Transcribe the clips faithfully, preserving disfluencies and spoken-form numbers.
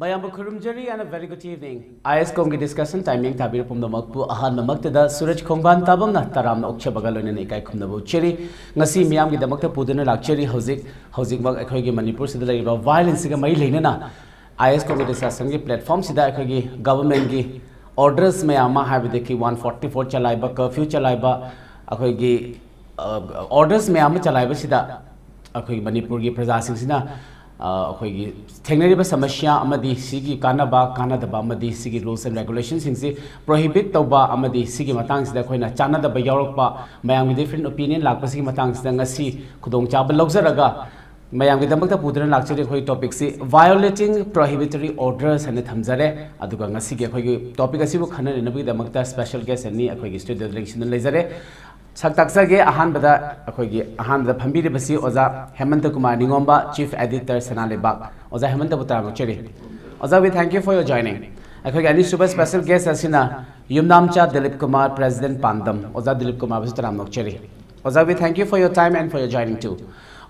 ꯃꯌꯥꯝꯕꯨ ꯈꯨꯔꯨꯝꯖꯔꯤ and a very good evening. I S ꯀꯣꯝꯒꯤ ꯗꯤꯁꯀꯁꯟ ꯇꯥꯏꯃꯤꯡ ꯊꯥꯕꯤꯔ ꯄꯨꯝꯅꯃꯛꯄꯨ ꯑꯍꯥꯟꯕꯃꯛꯇꯗ ꯁꯨꯔꯖ ꯈꯣꯡꯕꯥꯟ ꯇꯥꯕꯝꯅ ꯇꯔꯥꯝꯅ ꯑꯣꯛꯆꯕꯒ ꯂꯣꯏꯅꯅ ꯏꯀꯥꯏ ꯈꯨꯝꯅꯕ ꯎꯠꯆꯔꯤ꯫ ꯉꯁꯤ ꯃꯤꯌꯥꯝꯒꯤꯗꯃꯛꯇ ꯄꯨꯗꯨꯅ ꯂꯥꯛꯆꯔꯤ꯫ ꯍꯧꯖꯤꯛ ꯍꯧꯖꯤꯛꯃꯛ ꯑꯩꯈꯣꯏꯒꯤ ꯃꯅꯤꯄꯨꯔꯁꯤꯗ ꯂꯩꯔꯤꯕ ꯚꯥꯏꯑꯣꯂꯦꯟꯁꯁꯤꯒ ꯃꯔꯤ ꯂꯩꯅꯅ ꯑꯥꯏ ꯑꯦꯁ ꯀꯣꯝꯒꯤ ꯗꯤꯁꯀꯁꯟꯒꯤ ꯄ꯭ꯂꯦꯠꯐꯣꯝꯁꯤꯗ ꯑꯩꯈꯣꯏꯒꯤ ꯒꯚꯔꯟꯃꯦꯟꯒꯤ ꯑꯣꯔꯗꯔꯁ ꯃꯌꯥꯝ ꯑꯃ, ꯍꯥꯏꯕꯗꯤ ꯋꯥꯟ ꯐꯣꯔꯇꯤ ꯐꯣꯔ ꯆꯂꯥꯏꯕ, ꯀꯔꯐ꯭ꯌꯨ ꯆꯂꯥꯏꯕ, ꯑꯩꯈꯣꯏꯒꯤ ꯑꯣꯔꯗꯔꯁ ꯃꯌꯥꯝ ꯑꯃ ꯆꯂꯥꯏꯕꯁꯤꯗ ꯑꯩꯈꯣꯏꯒꯤ ꯃꯅꯤꯄꯨꯔꯒꯤ ꯄ꯭ꯔꯖꯥꯁꯤꯡꯁꯤꯅ ꯑ, ꯑꯩꯈꯣꯏꯒꯤ ꯊꯦꯡꯅꯔꯤꯕ ꯁꯃꯁ꯭ꯌꯥ ꯑꯃꯗꯤ ꯁꯤꯒꯤ ꯀꯥꯟꯅꯕ ꯀꯥꯟꯅꯗꯕ ꯑꯃꯗꯤ ꯁꯤꯒꯤ ꯔꯨꯜꯁ ꯑꯦꯟ ꯔꯦꯒꯨꯂꯦꯁꯟꯁꯤꯡꯁꯤ ꯄ꯭ꯔꯣꯍꯤꯕꯤꯠ ꯇꯧꯕ ꯑꯃꯗꯤ ꯁꯤꯒꯤ ꯃꯇꯥꯡꯁꯤꯗ ꯑꯩꯈꯣꯏꯅ ꯆꯥꯟꯅꯗꯕ ꯌꯥꯎꯔꯛꯄ, ꯃꯌꯥꯝꯒꯤ ꯗꯤꯐ꯭ꯔꯦꯟ ꯑꯣꯄꯤꯅꯤꯌꯟ ꯂꯥꯛꯄꯁꯤꯒꯤ ꯃꯇꯥꯡꯁꯤꯗ ꯉꯁꯤ ꯈꯨꯗꯣꯡꯆꯥꯕ ꯂꯧꯖꯔꯒ ꯃꯌꯥꯝꯒꯤꯗꯃꯛꯇ ꯄꯨꯗꯨꯅ ꯂꯥꯛꯆꯔꯤ꯫ ꯑꯩꯈꯣꯏꯒꯤ ꯇꯣꯄꯤꯛꯁꯤ Violating Prohibitory Orders ꯍꯥꯏꯅ ꯊꯝꯖꯔꯦ꯫ ꯑꯗꯨꯒ ꯉꯁꯤꯒꯤ ꯑꯩꯈꯣꯏꯒꯤ ꯇꯣꯄꯤꯛ ꯑꯁꯤꯕꯨ ꯈꯟꯅꯅꯕꯒꯤꯗꯃꯛꯇ ꯁ꯭ꯄꯦꯁꯦꯜ ꯒꯦꯁ ꯑꯅꯤ ꯑꯩꯈꯣꯏꯒꯤ ꯁ꯭ꯇꯨꯗꯤꯑꯣꯗ ꯂꯦꯡꯁꯤꯟꯗꯨꯅ ꯂꯩꯖꯔꯦ꯫ ꯁꯛ ꯇꯥꯛꯆꯒꯦ꯫ ꯑꯍꯥꯟꯕꯗ ꯑꯩꯈꯣꯏꯒꯤ ꯑꯍꯥꯟꯕꯗ ꯐꯝꯕꯤꯔꯤꯕꯁꯤ ꯑꯣꯖꯥ ꯍꯦꯃꯟꯇ ꯀꯨꯃꯥꯔ ꯅꯤꯉꯣꯝꯕ, ꯆꯤꯐ ꯑꯦꯗꯤꯇꯔ ꯁꯅꯥ ꯂꯩꯕꯥꯛ꯫ ꯑꯣꯖꯥ ꯍꯦꯃꯟꯇꯕꯨ ꯇꯔꯥꯝꯅ ꯑꯣꯛꯆꯔꯤ꯫ ꯑꯣꯖꯥ, we thank you for your joining. ꯑꯩꯈꯣꯏꯒꯤ ꯑꯅꯤꯁꯨꯕ ꯁ꯭ꯄꯦꯁꯦꯜ ꯒꯦꯁ ꯑꯁꯤꯅ ꯌꯨꯝꯅꯥꯝꯆꯥ ꯗꯤꯂꯤꯞ ꯀꯨꯃꯥꯔ, ꯄ꯭ꯔꯦꯁꯤꯗꯦꯟꯠ ꯄꯥꯟꯗꯝ꯫ ꯑꯣꯖꯥ ꯗꯤꯂꯤꯞ ꯀꯨꯃꯥꯔꯕꯨꯁꯨ ꯇꯔꯥꯝꯅ ꯑꯣꯛꯆꯔꯤ꯫ ꯑꯣꯖꯥ, we thank you for your time and for your joining too.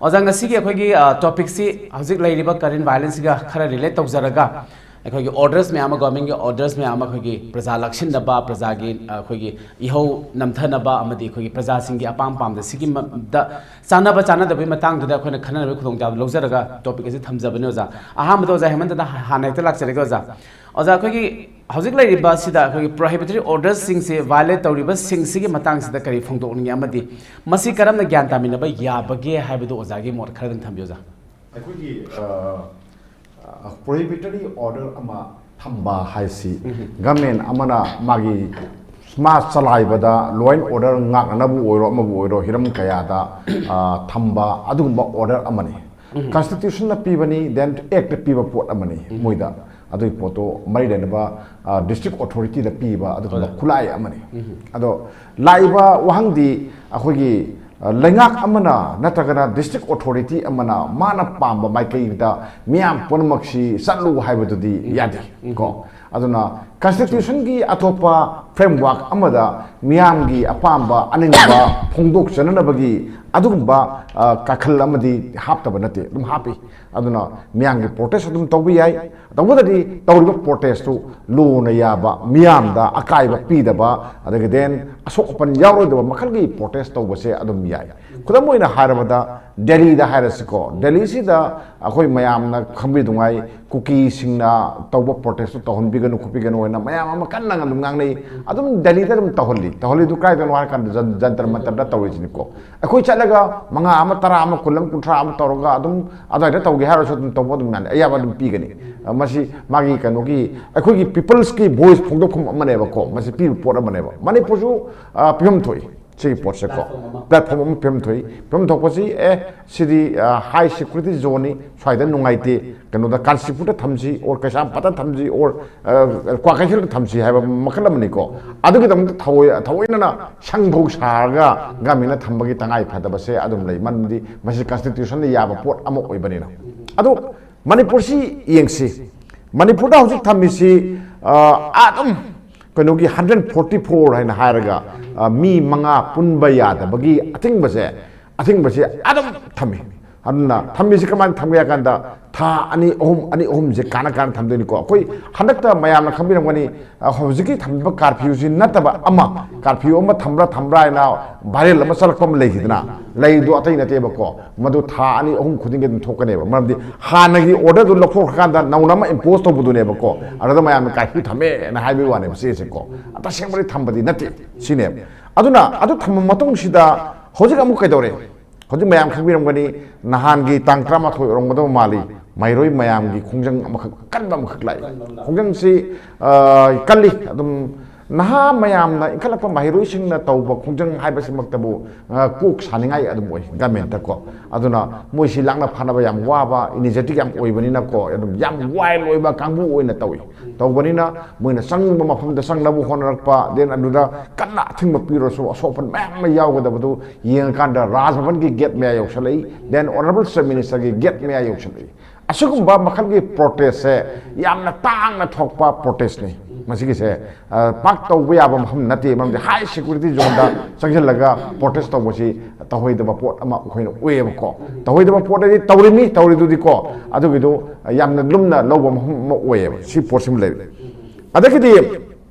ꯑꯣꯖꯥ, ꯉꯁꯤꯒꯤ ꯑꯩꯈꯣꯏꯒꯤ, ꯑ, ꯇꯣꯄꯤꯛꯁꯤ ꯍꯧꯖꯤꯛ ꯂꯩꯔꯤꯕ ꯀꯔꯦꯟ ꯚꯥꯏꯑꯣꯂꯦꯟꯁꯁꯤꯒ ꯈꯔ ꯔꯤꯂꯦꯠ ꯇꯧꯖꯔꯒ, ꯑꯩꯈꯣꯏꯒꯤ ꯑꯣꯔꯗꯔꯁ ꯃꯌꯥꯝ ꯑꯃ, ꯒꯣꯔꯃꯦꯟꯒꯤ ꯑꯣꯔꯗꯔꯁ ꯃꯌꯥꯝ ꯑꯃ ꯑꯩꯈꯣꯏꯒꯤ ꯄ꯭ꯔꯖꯥ ꯂꯥꯛꯁꯤꯟꯅꯕ, ꯄ꯭ꯔꯖꯥꯒꯤ, ꯑ, ꯑꯩꯈꯣꯏꯒꯤ ꯏꯍꯧ ꯅꯝꯊꯅꯕ ꯑꯃꯗꯤ ꯑꯩꯈꯣꯏꯒꯤ ꯄ꯭ꯔꯖꯥꯁꯤꯡꯒꯤ ꯑꯄꯥꯝ ꯄꯥꯝꯗ ꯁꯤꯒꯤ ꯃ-, ꯗ ꯆꯥꯟꯅꯕ ꯆꯥꯟꯅꯗꯕꯒꯤ ꯃꯇꯥꯡꯗꯨꯗ ꯑꯩꯈꯣꯏꯅ ꯈꯟꯅꯅꯕꯒꯤ ꯈꯨꯗꯣꯡꯆꯥꯕ ꯂꯧꯖꯔꯒ ꯇꯣꯄꯤꯛ ꯑꯁꯤ ꯊꯝꯖꯕꯅꯤ ꯑꯣꯖꯥ꯫ ꯑꯍꯥꯟꯕꯗ ꯑꯣꯖꯥ ꯍꯦꯃꯟꯇꯗ ꯍꯥꯟꯅ ꯍꯦꯛꯇ ꯂꯥꯛꯆꯔꯒꯦ ꯑꯣꯖꯥ꯫ ꯑꯣꯖꯥ, ꯑꯩꯈꯣꯏꯒꯤ ꯍꯧꯖꯤꯛ ꯂꯩꯔꯤꯕ ꯑꯁꯤꯗ ꯑꯩꯈꯣꯏꯒꯤ ꯄ꯭ꯔꯣꯍꯤꯕꯤꯇꯔꯤ ꯑꯣꯔꯗꯔꯁꯤꯡꯁꯦ ꯚꯥꯏꯑꯣꯂꯦꯠ ꯇꯧꯔꯤꯕꯁꯤꯡꯁꯤꯒꯤ ꯃꯇꯥꯡꯁꯤꯗ ꯀꯔꯤ ꯐꯣꯡꯗꯣꯛꯅꯤꯡꯉꯤ ꯑꯃꯗꯤ ꯃꯁꯤ ꯀꯔꯝꯅ ꯒ꯭ꯌꯥꯟ ꯇꯥꯃꯤꯟꯅꯕ ꯌꯥꯕꯒꯦ ꯍꯥꯏꯕꯗꯨ ꯑꯣꯖꯥꯒꯤ ꯃꯣꯠ ꯈꯔꯗꯪ ꯊꯝꯕꯤꯌꯨ ꯑꯣꯖꯥ꯫ ꯑꯩꯈꯣꯏꯒꯤ, ꯑ, ꯑ, ꯄ꯭ꯔꯣꯍꯤꯕꯤꯇꯔꯤ ꯑꯣꯔꯗꯔ ꯑꯃ ꯊꯝꯕ ꯍꯥꯏꯁꯤ ꯒꯃꯦꯟ ꯑꯃꯅ ꯃꯥꯒꯤ ꯃꯥ ꯆꯂꯥꯏꯕꯗ ꯂꯣ ꯑꯦꯟ ꯑꯣꯔꯗꯔ ꯉꯥꯛꯅꯅꯕꯕꯨ ꯑꯣꯏꯔꯣ, ꯑꯃꯕꯨ ꯑꯣꯏꯔꯣ, ꯍꯤꯔꯝ ꯀꯌꯥꯗ, ꯑ, ꯊꯝꯕ ꯑꯗꯨꯒꯨꯝꯕ ꯑꯣꯔꯗꯔ ꯑꯃꯅꯤ꯫ ꯀꯟꯁꯇꯤꯇ꯭ꯌꯨꯁꯟꯅ ꯄꯤꯕꯅꯤ, ꯗꯦꯟ ꯑꯦꯛꯇ ꯄꯤꯕ ꯄꯣꯠ ꯑꯃꯅꯤ ꯃꯣꯏꯗ꯫ ꯑꯗꯨꯒꯤ ꯄꯣꯠꯇꯣ ꯃꯔꯤ ꯂꯩꯅꯕ, ꯑ, ꯗꯤꯁꯇ꯭ꯔꯤꯛ ꯑꯣꯊꯣꯔꯤꯇꯤꯗ ꯄꯤꯕ ꯑꯗꯨꯒꯨꯝꯕ ꯈꯨꯠꯂꯥꯏ ꯑꯃꯅꯤ꯫ ꯑꯗꯣ ꯂꯥꯛꯏꯕ ꯋꯥꯍꯪꯗꯤ ꯑꯩꯈꯣꯏꯒꯤ, ꯑ, ꯂꯩꯉꯥꯛ ꯑꯃꯅ ꯅꯠꯇ꯭ꯔꯒꯅ ꯗꯤꯁꯇ꯭ꯔꯤꯛ ꯑꯣꯊꯣꯔꯤꯇꯤ ꯑꯃꯅ ꯃꯥꯅ ꯄꯥꯝꯕ ꯃꯥꯏꯀꯩꯗ ꯃꯤꯌꯥꯝ ꯄꯨꯝꯅꯃꯛꯁꯤ ꯆꯠꯂꯨ ꯍꯥꯏꯕꯗꯨꯗꯤ ꯌꯥꯗꯦ ꯀꯣ꯫ ꯑꯗꯨꯅ ꯀꯟꯁꯇꯤꯇ꯭ꯌꯨꯁꯟꯒꯤ ꯑꯇꯣꯞꯄ ꯐ꯭ꯔꯦꯝꯋꯥꯔꯛ ꯑꯃꯗ ꯃꯤꯌꯥꯝꯒꯤ ꯑꯄꯥꯝꯕ ꯑꯅꯤꯡꯕ ꯐꯣꯡꯗꯣꯛꯆꯅꯅꯕꯒꯤ ꯑꯗꯨꯒꯨꯝꯕ ꯀꯥꯈꯜ ꯑꯃꯗꯤ ꯍꯥꯞꯇꯕ ꯅꯠꯇꯦ, ꯑꯗꯨꯝ ꯍꯥꯞꯄꯤ꯫ ꯑꯗꯨꯅ ꯃꯤꯌꯥꯝꯒꯤ ꯄ꯭ꯔꯣꯇꯦꯁ ꯑꯗꯨꯝ ꯇꯧꯕ ꯌꯥꯏ꯫ ꯇꯧꯕꯗꯗꯤ ꯇꯧꯔꯤꯕ ꯄ꯭ꯔꯣꯇꯦꯁꯇꯨ ꯂꯣꯅ ꯌꯥꯕ, ꯃꯤꯌꯥꯝꯗ ꯑꯀꯥꯏꯕ ꯄꯤꯗꯕ, ꯑꯗꯒꯤ ꯗꯦꯟ ꯑꯁꯣꯛ ꯑꯄꯟ ꯌꯥꯎꯔꯣꯏꯗꯕ ꯃꯈꯜꯒꯤ ꯄ꯭ꯔꯣꯇꯦꯁ ꯇꯧꯕꯁꯦ ꯑꯗꯨꯝ ꯌꯥꯏ꯫ ꯈꯨꯗꯝ ꯑꯣꯏꯅ ꯍꯥꯏꯔꯕꯗ ꯗꯦꯜꯂꯤꯗ ꯍꯥꯏꯔꯁꯤꯀꯣ, ꯗꯦꯜꯂꯤꯁꯤꯗ ꯑꯩꯈꯣꯏ ꯃꯌꯥꯝꯅ ꯈꯪꯕꯤꯗꯨꯉꯥꯏ ꯀꯨꯀꯤꯁꯤꯡꯅ ꯇꯧꯕ ꯄ꯭ꯔꯣꯇꯦꯁꯇꯨ ꯇꯧꯍꯟꯕꯤꯒꯅꯨ ꯈꯣꯠꯄꯤꯒꯅꯨ ꯍꯥꯏꯅ ꯃꯌꯥꯝ ꯑꯃ ꯀꯟꯅ ꯑꯗꯨꯝ ꯉꯥꯡꯅꯩ꯫ ꯑꯗꯨꯝ ꯗꯦꯜꯂꯤꯗ ꯑꯗꯨꯝ ꯇꯧꯍꯜꯂꯤ꯫ ꯇꯧꯍꯜꯂꯤꯗꯨ ꯀꯥꯏꯗꯅꯣ ꯍꯥꯏꯔꯀꯥꯟꯗ ꯖꯟ-, ꯖꯟꯇꯔ ꯃꯟꯇꯔꯗ ꯇꯧꯔꯤꯁꯤꯅꯤꯀꯣ꯫ ꯑꯩꯈꯣꯏ ꯆꯠꯂꯒ ꯃꯉꯥ ꯑꯃ, ꯇꯔꯥ ꯑꯃ, ꯀꯨꯟ ꯑꯃ, ꯀꯨꯟꯊ꯭ꯔꯥ ꯑꯃ ꯇꯧꯔꯒ ꯑꯗꯨꯝ ꯑꯗꯨꯋꯥꯏꯗ ꯇꯧꯒꯦ ꯍꯥꯏꯔꯁꯨ ꯑꯗꯨꯝ ꯇꯧꯕ ꯑꯗꯨꯝ ꯌꯥꯅꯤ, ꯑꯌꯥꯕ ꯑꯗꯨꯝ ꯄꯤꯒꯅꯤ꯫ ꯑ, ꯃꯁꯤ ꯃꯥꯒꯤ ꯀꯩꯅꯣꯒꯤ ꯑꯩꯈꯣꯏꯒꯤ ꯄꯤꯄꯜꯁꯀꯤ ꯚꯣꯏꯁ ꯐꯣꯡꯗꯣꯛꯐꯝ ꯑꯃꯅꯦꯕꯀꯣ, ꯃꯁꯤ ꯄꯤꯕ ꯄꯣꯠ ꯑꯃꯅꯦꯕ꯫ ꯃꯅꯤꯄꯨꯔꯁꯨ ꯑ, ꯄꯤꯐꯝ ꯊꯣꯛꯏ꯫ ꯁꯤꯒꯤ ꯄꯣꯠꯁꯦꯀꯣ, ꯄ꯭ꯂꯦꯠꯐꯣꯝ ꯑꯃ ꯄꯤꯐꯝ ꯊꯣꯛꯏ꯫ ꯄꯤꯐꯝ ꯊꯣꯛꯄꯁꯤ, ꯑꯦ, ꯁꯤꯗꯤ ꯍꯥꯏ ꯁꯦꯀ꯭ꯌꯨꯔꯤꯇꯤ ꯖꯣꯟꯅꯤ, ꯁ꯭ꯋꯥꯏꯗ ꯅꯨꯡꯉꯥꯏꯇꯦ, ꯀꯩꯅꯣꯗ ꯀꯥꯟꯆꯤꯄꯨꯔꯗ ꯊꯝꯁꯤ, ꯑꯣꯔ ꯀꯩꯁꯥꯝꯄꯥꯠꯇ ꯊꯝꯁꯤ, ꯑꯣꯔ ꯀ꯭ꯋꯥꯀꯩꯊꯦꯜꯗ ꯊꯝꯁꯤ ꯍꯥꯏꯕ ꯃꯈꯜ ꯑꯃꯅꯤꯀꯣ꯫ ꯑꯗꯨꯒꯤꯗꯃꯛꯇ ꯊꯑꯣꯏ-, ꯊꯑꯣꯏꯅꯅ ꯁꯪꯐꯧ ꯁꯥꯔꯒ ꯒꯃꯦꯟꯅ ꯊꯝꯕꯒꯤ ꯇꯉꯥꯏ ꯐꯗꯕꯁꯦ ꯑꯗꯨꯝ ꯂꯩ, ꯃꯔꯝꯗꯤ ꯃꯁꯤ ꯀꯟꯁꯇꯤꯇ꯭ꯌꯨꯁꯟꯗ ꯌꯥꯕ ꯄꯣꯠ ꯑꯃ ꯑꯣꯏꯕꯅꯤꯅ꯫ ꯑꯗꯣ ꯃꯅꯤꯄꯨꯔꯁꯤ ꯌꯦꯡꯁꯤ꯫ ꯃꯅꯤꯄꯨꯔꯗ ꯍꯧꯖꯤꯛ ꯊꯝꯃꯤꯁꯤ, ꯑ, ꯑꯗꯨꯝ ꯀꯩꯅꯣꯒꯤ ꯍꯟꯗ꯭ꯔꯦꯠ ꯐꯣꯔꯇꯤ ꯐꯣꯔ ꯍꯥꯏꯅ ꯍꯥꯏꯔꯒ, ꯑ, ꯃꯤ ꯃꯉꯥ ꯄꯨꯟꯕ ꯌꯥꯗꯕꯒꯤ ꯑꯊꯤꯡꯕꯁꯦ, ꯑꯊꯤꯡꯕꯁꯦ ꯑꯗꯨꯝ ꯊꯝꯃꯤ꯫ ꯑꯗꯨꯅ ꯊꯝꯃꯤꯁꯤ ꯀꯃꯥꯏꯅ ꯊꯝꯒꯦ ꯍꯥꯏ ꯀꯥꯟꯗ, ꯊꯥ ꯑꯅꯤ, ꯑꯍꯨꯝ, ꯑꯅꯤ, ꯑꯍꯨꯝꯁꯦ ꯀꯥꯟꯅ ꯀꯥꯟꯅ ꯊꯝꯗꯣꯏꯅꯤꯀꯣ꯫ ꯑꯩꯈꯣꯏ ꯍꯟꯗꯛꯇ ꯃꯌꯥꯝꯅ ꯈꯪꯕꯤꯔꯝꯒꯅꯤ, ꯑ, ꯍꯧꯖꯤꯛꯀꯤ ꯊꯝꯃꯤꯕ ꯀꯥꯔꯐ꯭ꯌꯨꯁꯤ ꯅꯠꯇꯕ ꯑꯃ, ꯀꯥꯔꯐ꯭ꯌꯨ ꯑꯃ ꯊꯝꯕ꯭ꯔꯥ ꯊꯝꯕ꯭ꯔꯥ ꯍꯥꯏꯅ ꯚꯥꯏꯔꯦꯜ ꯑꯃ ꯆꯠꯂꯛꯄ ꯑꯃ ꯂꯩꯈꯤꯗꯅ, ꯂꯩꯗꯣ ꯑꯇꯩ ꯅꯠꯇꯦꯕꯀꯣ꯫ ꯃꯗꯨ ꯊꯥ ꯑꯅꯤ, ꯑꯍꯨꯝ ꯈꯨꯗꯤꯡꯒꯤ ꯑꯗꯨꯝ ꯊꯣꯛꯀꯅꯦꯕ꯫ ꯃꯔꯝꯗꯤ ꯍꯥꯟꯅꯒꯤ ꯑꯣꯔꯗꯔꯗꯨ ꯂꯧꯊꯣꯛꯈ꯭ꯔꯀꯥꯟꯗ ꯅꯧꯅ ꯑꯃ ꯏꯝꯄꯣꯁ ꯇꯧꯕꯗꯨꯅꯦꯕꯀꯣ꯫ ꯑꯗꯨꯗ ꯃꯌꯥꯝꯅ ꯀꯥꯔꯐ꯭ꯌꯨ ꯊꯝꯃꯦꯅ ꯍꯥꯏꯕꯒꯤ ꯋꯥꯅꯦꯕ ꯁꯤꯁꯦꯀꯣ꯫ ꯇꯁꯦꯡꯕꯗꯤ ꯊꯝꯕꯗꯤ ꯅꯠꯇꯦ ꯁꯤꯅꯦꯕ꯫ ꯑꯗꯨꯅ ꯑꯗꯨ ꯊꯝꯃ ꯃꯇꯨꯡꯁꯤꯗ ꯍꯧꯖꯤꯛ ꯑꯃꯨꯛ ꯀꯩꯗꯧꯔꯦ? ꯍꯧꯖꯤꯛ ꯃꯌꯥꯝ ꯈꯪꯕꯤꯔꯝꯒꯅꯤ, ꯅꯍꯥꯟꯒꯤ ꯇꯥꯡ ꯇꯔꯥꯃꯥꯊꯣꯏ ꯑꯣꯏꯔꯝꯒꯗꯕ ꯃꯥꯜꯂꯤ, ꯃꯍꯩꯔꯣꯏ ꯃꯌꯥꯝꯒꯤ ꯈꯣꯡꯖꯪ ꯑꯃꯈꯛ, ꯀꯟꯕ ꯑꯃꯈꯛ ꯂꯥꯛꯏ꯫ ꯈꯣꯡꯖꯪꯁꯤ, ꯑ, ꯀꯜꯂꯤ꯫ ꯑꯗꯨꯝ ꯅꯍꯥ ꯃꯌꯥꯝꯅ ꯏꯟꯈꯠꯂꯛꯄ ꯃꯍꯩꯔꯣꯏꯁꯤꯡꯅ ꯇꯧꯕ ꯈꯣꯡꯖꯪ ꯍꯥꯏꯕꯁꯤꯃꯛꯇꯕꯨ, ꯑ, ꯀꯣꯛ ꯁꯥꯅꯤꯡꯉꯥꯏ ꯑꯗꯨꯝ ꯑꯣꯏ ꯒꯃꯦꯟꯇꯀꯣ꯫ ꯑꯗꯨꯅ ꯃꯣꯏꯁꯤ ꯂꯥꯛꯅ ꯐꯥꯅꯕ ꯌꯥꯝ ꯋꯥꯕ, ꯏꯅꯔꯖꯦꯇꯤꯛ ꯌꯥꯝ ꯑꯣꯏꯕꯅꯤꯅꯀꯣ, ꯑꯗꯨꯝ ꯌꯥꯝ ꯋꯥꯏꯜ ꯑꯣꯏꯕ ꯀꯥꯡꯕꯨ ꯑꯣꯏꯅ ꯇꯧꯏ꯫ ꯇꯧꯕꯅꯤꯅ ꯃꯣꯏꯅ ꯆꯪꯅꯤꯡꯕ ꯃꯐꯝꯗ ꯆꯪꯅꯕ ꯍꯣꯠꯅꯔꯛꯄ, ꯗꯦꯟ ꯑꯗꯨꯗ ꯀꯟꯅ ꯑꯊꯤꯡꯕ ꯄꯤꯔꯁꯨ ꯑꯁꯣꯛ ꯑꯄꯟ ꯃꯌꯥꯝ ꯑꯃ ꯌꯥꯎꯒꯗꯕꯗꯨ ꯌꯦꯡꯉꯀꯥꯟꯗ ꯔꯥꯖ ꯚꯕꯟꯒꯤ ꯒꯦꯠ ꯃꯌꯥ ꯌꯧꯁꯜꯂꯛꯏ, ꯗꯦꯟ ꯑꯣꯅꯔꯦꯕꯜ ꯆꯤꯐ ꯃꯤꯅꯤꯁꯇꯔꯒꯤ ꯒꯦꯠ ꯃꯌꯥ ꯌꯧꯁꯜꯂꯛꯏ꯫ ꯑꯁꯤꯒꯨꯝꯕ ꯃꯈꯜꯒꯤ ꯄ꯭ꯔꯣꯇꯦꯁꯁꯦ ꯌꯥꯝꯅ ꯇꯥꯡꯅ ꯊꯣꯛꯄ ꯄ꯭ꯔꯣꯇꯦꯁꯅꯤ꯫ ꯃꯁꯤꯒꯤꯁꯦ ꯄꯥꯛ ꯇꯧꯕ ꯌꯥꯕ ꯃꯐꯝ ꯅꯠꯇꯦ꯫ ꯃꯔꯝꯗꯤ ꯍꯥꯏ ꯁꯦꯀ꯭ꯌꯨꯔꯤꯇꯤ ꯖꯣꯟꯗ ꯆꯪꯁꯤꯜꯂꯒ ꯄ꯭ꯔꯣꯇꯦꯁ ꯇꯧꯕꯁꯤ ꯇꯧꯍꯩꯗꯕ ꯄꯣꯠ ꯑꯃ ꯑꯩꯈꯣꯏꯅ ꯎꯏꯌꯦꯕꯀꯣ꯫ ꯇꯧꯍꯩꯗꯕ ꯄꯣꯠ ꯍꯥꯏꯗꯤ ꯇꯧꯔꯤꯃꯤ ꯇꯧꯔꯤꯗꯨꯗꯤꯀꯣ꯫ ꯑꯗꯨꯒꯤꯗꯨ ꯌꯥꯝꯅ ꯂꯨꯝꯅ ꯂꯧꯕ ꯃꯐꯝ ꯑꯃ ꯑꯣꯏꯌꯦꯕ ꯁꯤ ꯄꯣꯠꯁꯤꯃ ꯂꯩꯔꯦ꯫ ꯑꯗꯒꯤꯗꯤ